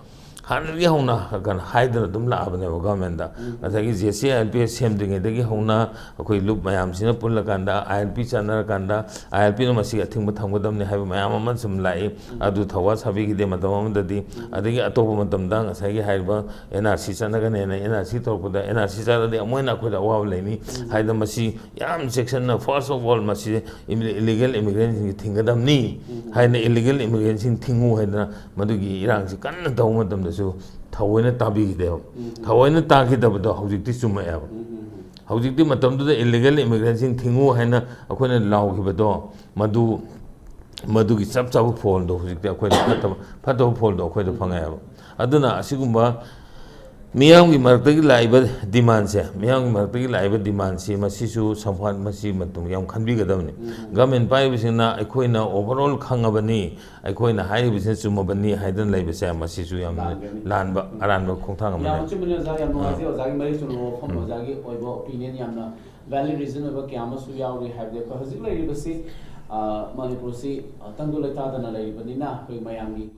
ꯍꯥꯟꯅꯗꯒꯤ ꯍꯧꯅ ꯀꯩꯅꯣ ꯍꯥꯏꯗꯅ ꯑꯗꯨꯝ ꯂꯥꯛꯑꯕꯅꯦꯕ governmentꯇ꯫ ꯉꯁꯥꯏꯒꯤ JCILPS ꯁꯦꯝꯗ꯭ꯔꯤꯉꯩꯗꯒꯤ ꯍꯧꯅ ꯑꯩꯈꯣꯏ ꯂꯨꯞ ꯃꯌꯥꯝꯁꯤꯅ ꯄꯨꯜꯂꯀꯥꯟꯗ, ILP ꯆꯠꯅꯔꯀꯥꯟꯗ, ILPꯅ ꯃꯁꯤꯒꯤ ꯑꯊꯤꯡꯕ ꯊꯝꯒꯗꯕꯅꯤ ꯍꯥꯏꯕ ꯃꯌꯥꯝ ꯑꯃ ꯁꯨꯝ ꯂꯥꯛꯏ꯫ ꯑꯗꯨ ꯊꯧꯋꯥ ꯁꯥꯕꯤꯈꯤꯗꯦ ꯃꯇꯝ ꯑꯃꯗꯗꯤ꯫ ꯑꯗꯒꯤ ꯑꯇꯣꯞꯄ ꯃꯇꯝꯗ ꯉꯁꯥꯏꯒꯤ ꯍꯥꯏꯔꯤꯕ NRC ꯆꯠꯅꯒꯅꯦꯅ NRC ꯇꯧꯔꯛꯄꯗ, NRC ꯆꯠꯂꯗꯤ ꯑꯃꯨꯛ ꯍꯦꯟꯅ ꯑꯩꯈꯣꯏꯗ ꯑꯋꯥꯕ ꯂꯩꯅꯤ ꯍꯥꯏꯗꯅ ꯃꯁꯤ ꯌꯥꯝ ꯆꯦꯛꯁꯤꯟꯅ, first of all, ꯃꯁꯤ illegal immigrantꯁꯤꯡꯁꯤ ꯊꯤꯡꯒꯗꯕꯅꯤ ꯍꯥꯏꯅ, illegal immigrantꯁꯤꯡ ꯊꯤꯡꯉꯨ ꯍꯥꯏꯗꯅ ꯃꯗꯨꯒꯤ ꯏꯔꯥꯡꯁꯤ ꯀꯟꯅ ꯇꯧꯕ ꯃꯇꯝꯗꯁꯨ ꯊꯑꯣꯏꯅ ꯇꯥꯕꯤꯈꯤꯗꯦꯕ꯫ ꯊꯑꯣꯏꯅ ꯇꯥꯈꯤꯗꯕꯗꯣ ꯍꯧꯖꯤꯛꯇꯤ ꯆꯨꯝꯃꯛꯑꯦꯕ꯫ ꯍꯧꯖꯤꯛꯇꯤ ꯃꯇꯝꯗꯨꯗ illegal immigrantꯁꯤꯡ ꯊꯤꯡꯉꯨ ꯍꯥꯏꯅ ꯑꯩꯈꯣꯏꯅ ꯂꯥꯎꯈꯤꯕꯗꯣ, ꯃꯗꯨ, ꯃꯗꯨꯒꯤ ꯆꯞ ꯆꯥꯕ ꯐꯣꯜꯗꯣ ꯍꯧꯖꯤꯛꯇꯤ ꯑꯩꯈꯣꯏꯗ ꯐꯠꯇꯕ, ꯐꯠꯇꯕ ꯐꯣꯜꯗꯣ ꯑꯩꯈꯣꯏꯗ ꯐꯪꯉꯛꯑꯦꯕ꯫ ꯑꯗꯨꯅ ꯑꯁꯤꯒꯨꯝꯕ ꯃꯤꯌꯥꯝꯒꯤ ꯃꯔꯛꯇꯒꯤ ꯂꯥꯛꯏꯕ ꯗꯤꯃꯥꯟꯁꯦ, ꯃꯤꯌꯥꯝꯒꯤ ꯃꯔꯛꯇꯒꯤ ꯂꯥꯛꯏꯕ ꯗꯤꯃꯥꯟꯁꯤ ꯃꯁꯤꯁꯨ ꯁꯝꯐꯥꯠ ꯃꯁꯤ ꯃꯇꯨꯡ ꯌꯥꯝ ꯈꯟꯕꯤꯒꯗꯕꯅꯤ꯫ ꯒꯚꯔꯟꯃꯦꯟ ꯄꯥꯏꯕꯁꯤꯡꯅ ꯑꯩꯈꯣꯏꯅ ꯑꯣꯚꯔ ꯑꯣꯜ ꯈꯪꯉꯕꯅꯤ, ꯑꯩꯈꯣꯏꯅ ꯍꯥꯏꯔꯤꯕꯁꯤꯅ ꯆꯨꯝꯃꯕꯅꯤ ꯍꯥꯏꯗꯅ ꯂꯩꯕꯁꯦ ꯃꯁꯤꯁꯨ ꯌꯥꯝꯅ ꯂꯥꯟꯕ ꯑꯔꯥꯟꯕ ꯈꯣꯡꯊꯥꯡ ꯑꯃꯅꯤ꯫ ꯌꯥꯝ ꯑꯆꯨꯝꯕꯅꯤ ꯑꯣꯖꯥ, ꯌꯥꯝ ꯅꯨꯡꯉꯥꯏꯖꯩ ꯑꯣꯖꯥꯒꯤ ꯃꯔꯤꯛ ꯆꯨꯝꯅ ꯋꯥꯐꯝ, ꯑꯣꯖꯥꯒꯤ ꯑꯣꯏꯕ ꯑꯣꯄꯤꯅꯤꯌꯟ ꯌꯥꯝꯅ ꯚꯦꯂꯤꯗ ꯔꯤꯖꯟ ꯑꯣꯏꯕ ꯀꯌꯥ ꯑꯃꯁꯨ ꯌꯥꯎꯔꯤ꯫ ꯍꯥꯏꯕꯗꯤ ꯑꯩꯈꯣꯏ ꯍꯧꯖꯤꯛ ꯂꯩꯔꯤꯕꯁꯤ, ꯑ, ꯃꯅꯤꯄꯨꯔꯁꯤ, ꯑ, ꯇꯪꯗꯨ ꯂꯩꯇꯥꯗꯅ ꯂꯩꯔꯤꯕꯅꯤꯅ ꯑꯩꯈꯣꯏ ꯃꯌꯥꯝꯒꯤ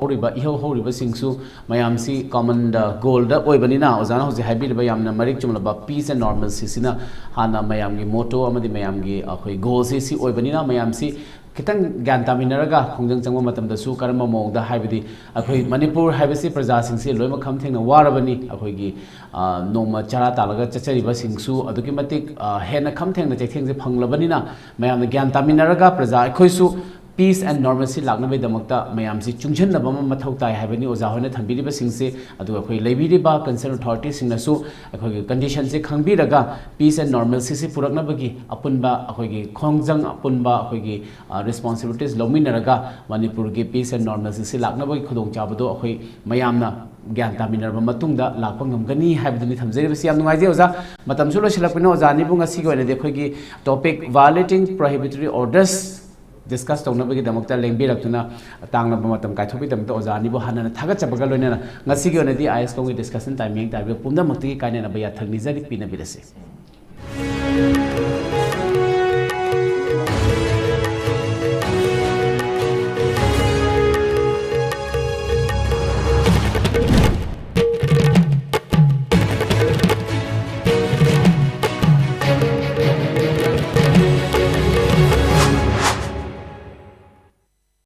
ꯍꯧꯔꯤꯕ, ꯏꯍꯧ ꯍꯧꯔꯤꯕꯁꯤꯡꯁꯨ ꯃꯌꯥꯝꯁꯤ ꯀꯣꯃꯟꯗ ꯒꯣꯜꯗ ꯑꯣꯏꯕꯅꯤꯅ ꯑꯣꯖꯥꯅ ꯍꯧꯖꯤꯛ ꯍꯥꯏꯕꯤꯔꯤꯕ ꯌꯥꯝꯅ ꯃꯔꯤꯛ ꯆꯨꯝꯂꯕ peace and normalcy ꯁꯤꯅ ꯍꯥꯟꯅ ꯃꯌꯥꯝꯒꯤ ꯃꯣꯇꯣ ꯑꯃꯗꯤ ꯃꯌꯥꯝꯒꯤ ꯑꯩꯈꯣꯏ ꯒꯣꯜꯁꯤ ꯁꯤ ꯑꯣꯏꯕꯅꯤꯅ ꯃꯌꯥꯝꯁꯤ ꯈꯤꯇꯪ ꯒ꯭ꯌꯥꯟ ꯇꯥꯃꯤꯟꯅꯔꯒ ꯈꯣꯡꯖꯪ ꯆꯪꯕ ꯃꯇꯝꯗꯁꯨ ꯀꯔꯝꯕ ꯃꯑꯣꯡꯗ, ꯍꯥꯏꯕꯗꯤ ꯑꯩꯈꯣꯏ ꯃꯅꯤꯄꯨꯔ ꯍꯥꯏꯕꯁꯤ ꯄ꯭ꯔꯖꯥꯁꯤꯡꯁꯤ ꯂꯣꯏꯅꯃꯛ ꯈꯝ ꯊꯦꯡꯅ ꯋꯥꯔꯕꯅꯤ꯫ ꯑꯩꯈꯣꯏꯒꯤ, ꯑ, ꯅꯣꯡꯃ ꯆꯔꯥ ꯇꯥꯜꯂꯒ ꯆꯠꯆꯔꯤꯕꯁꯤꯡꯁꯨ ꯑꯗꯨꯛꯀꯤ ꯃꯇꯤꯛ, ꯑ, ꯍꯦꯟꯅ ꯈꯝ ꯊꯦꯡꯅ ꯆꯩꯊꯦꯡꯁꯦ ꯐꯪꯂꯕꯅꯤꯅ ꯃꯌꯥꯝꯅ ꯒ꯭ꯌꯥꯟ ꯇꯥꯃꯤꯟꯅꯔꯒ ꯄ꯭ꯔꯖꯥ ꯑꯩꯈꯣꯏꯁꯨ peace and normalcy ꯂꯥꯛꯅꯕꯒꯤꯗꯃꯛꯇ ꯃꯌꯥꯝꯁꯤ ꯆꯨꯡꯁꯤꯟꯅꯕ ꯑꯃ ꯃꯊꯧ ꯇꯥꯏ ꯍꯥꯏꯕꯅꯤ ꯑꯣꯖꯥ ꯍꯣꯏꯅ ꯊꯝꯕꯤꯔꯤꯕꯁꯤꯡꯁꯦ꯫ ꯑꯗꯨꯒ ꯑꯩꯈꯣꯏ ꯂꯩꯕꯤꯔꯤꯕ concerned ꯑꯣꯊꯣꯔꯤꯇꯤꯁꯤꯡꯅꯁꯨ ꯑꯩꯈꯣꯏꯒꯤ ꯀꯟꯗꯤꯁꯟꯁꯦ ꯈꯪꯕꯤꯔꯒ peace and normalcy ꯁꯤ ꯄꯨꯔꯛꯅꯕꯒꯤ ꯑꯄꯨꯟꯕ ꯑꯩꯈꯣꯏꯒꯤ ꯈꯣꯡꯖꯪ, ꯑꯄꯨꯟꯕ ꯑꯩꯈꯣꯏꯒꯤ, ꯑ, ꯔꯦꯁꯄꯣꯟꯁꯤꯕꯤꯂꯤꯇꯤꯁ ꯂꯧꯃꯤꯟꯅꯔꯒ ꯃꯅꯤꯄꯨꯔꯒꯤ peace and normalcy ꯁꯤ ꯂꯥꯛꯅꯕꯒꯤ ꯈꯨꯗꯣꯡꯆꯥꯕꯗꯣ ꯑꯩꯈꯣꯏ ꯃꯌꯥꯝꯅ ꯒ꯭ꯌꯥꯟ ꯇꯥꯃꯤꯟꯅꯔꯕ ꯃꯇꯨꯡꯗ ꯂꯥꯛꯄ ꯉꯝꯒꯅꯤ ꯍꯥꯏꯕꯗꯨꯅꯤ ꯊꯝꯖꯔꯤꯕꯁꯤ꯫ ꯌꯥꯝ ꯅꯨꯡꯉꯥꯏꯖꯩ ꯑꯣꯖꯥ, ꯃꯇꯝꯁꯨ ꯂꯣꯏꯁꯤꯜꯂꯛꯄꯅ ꯑꯣꯖꯥ ꯑꯅꯤꯕꯨ ꯉꯁꯤꯒꯤ ꯑꯣꯏꯅꯗꯤ ꯑꯩꯈꯣꯏꯒꯤ topic violating prohibitory orders discuss ꯇꯧꯅꯕꯒꯤꯗꯃꯛꯇ ꯂꯦꯡꯕꯤꯔꯛꯇꯨꯅ ꯇꯥꯡꯂꯕ ꯃꯇꯝ ꯀꯥꯏꯊꯣꯛꯄꯒꯤꯗꯃꯛꯇ ꯑꯣꯖꯥ ꯑꯅꯤꯕꯨ ꯍꯥꯟꯅ ꯊꯥꯒꯠꯆꯕꯒ ꯂꯣꯏꯅꯅ ꯉꯁꯤꯒꯤ ꯑꯣꯏꯅꯗꯤ ꯑꯥꯏ ꯑꯦꯁ ꯀꯣꯝꯒꯤ discussion time ꯃꯤꯠꯌꯦꯡ ꯇꯥꯕꯤꯕ ꯄꯨꯝꯅꯃꯛꯇꯒꯤ ꯀꯥꯏꯅꯅꯕ ꯌꯥꯊꯪ ꯅꯤꯖꯔꯤ, ꯄꯤꯅꯕꯤꯔꯁꯤ꯫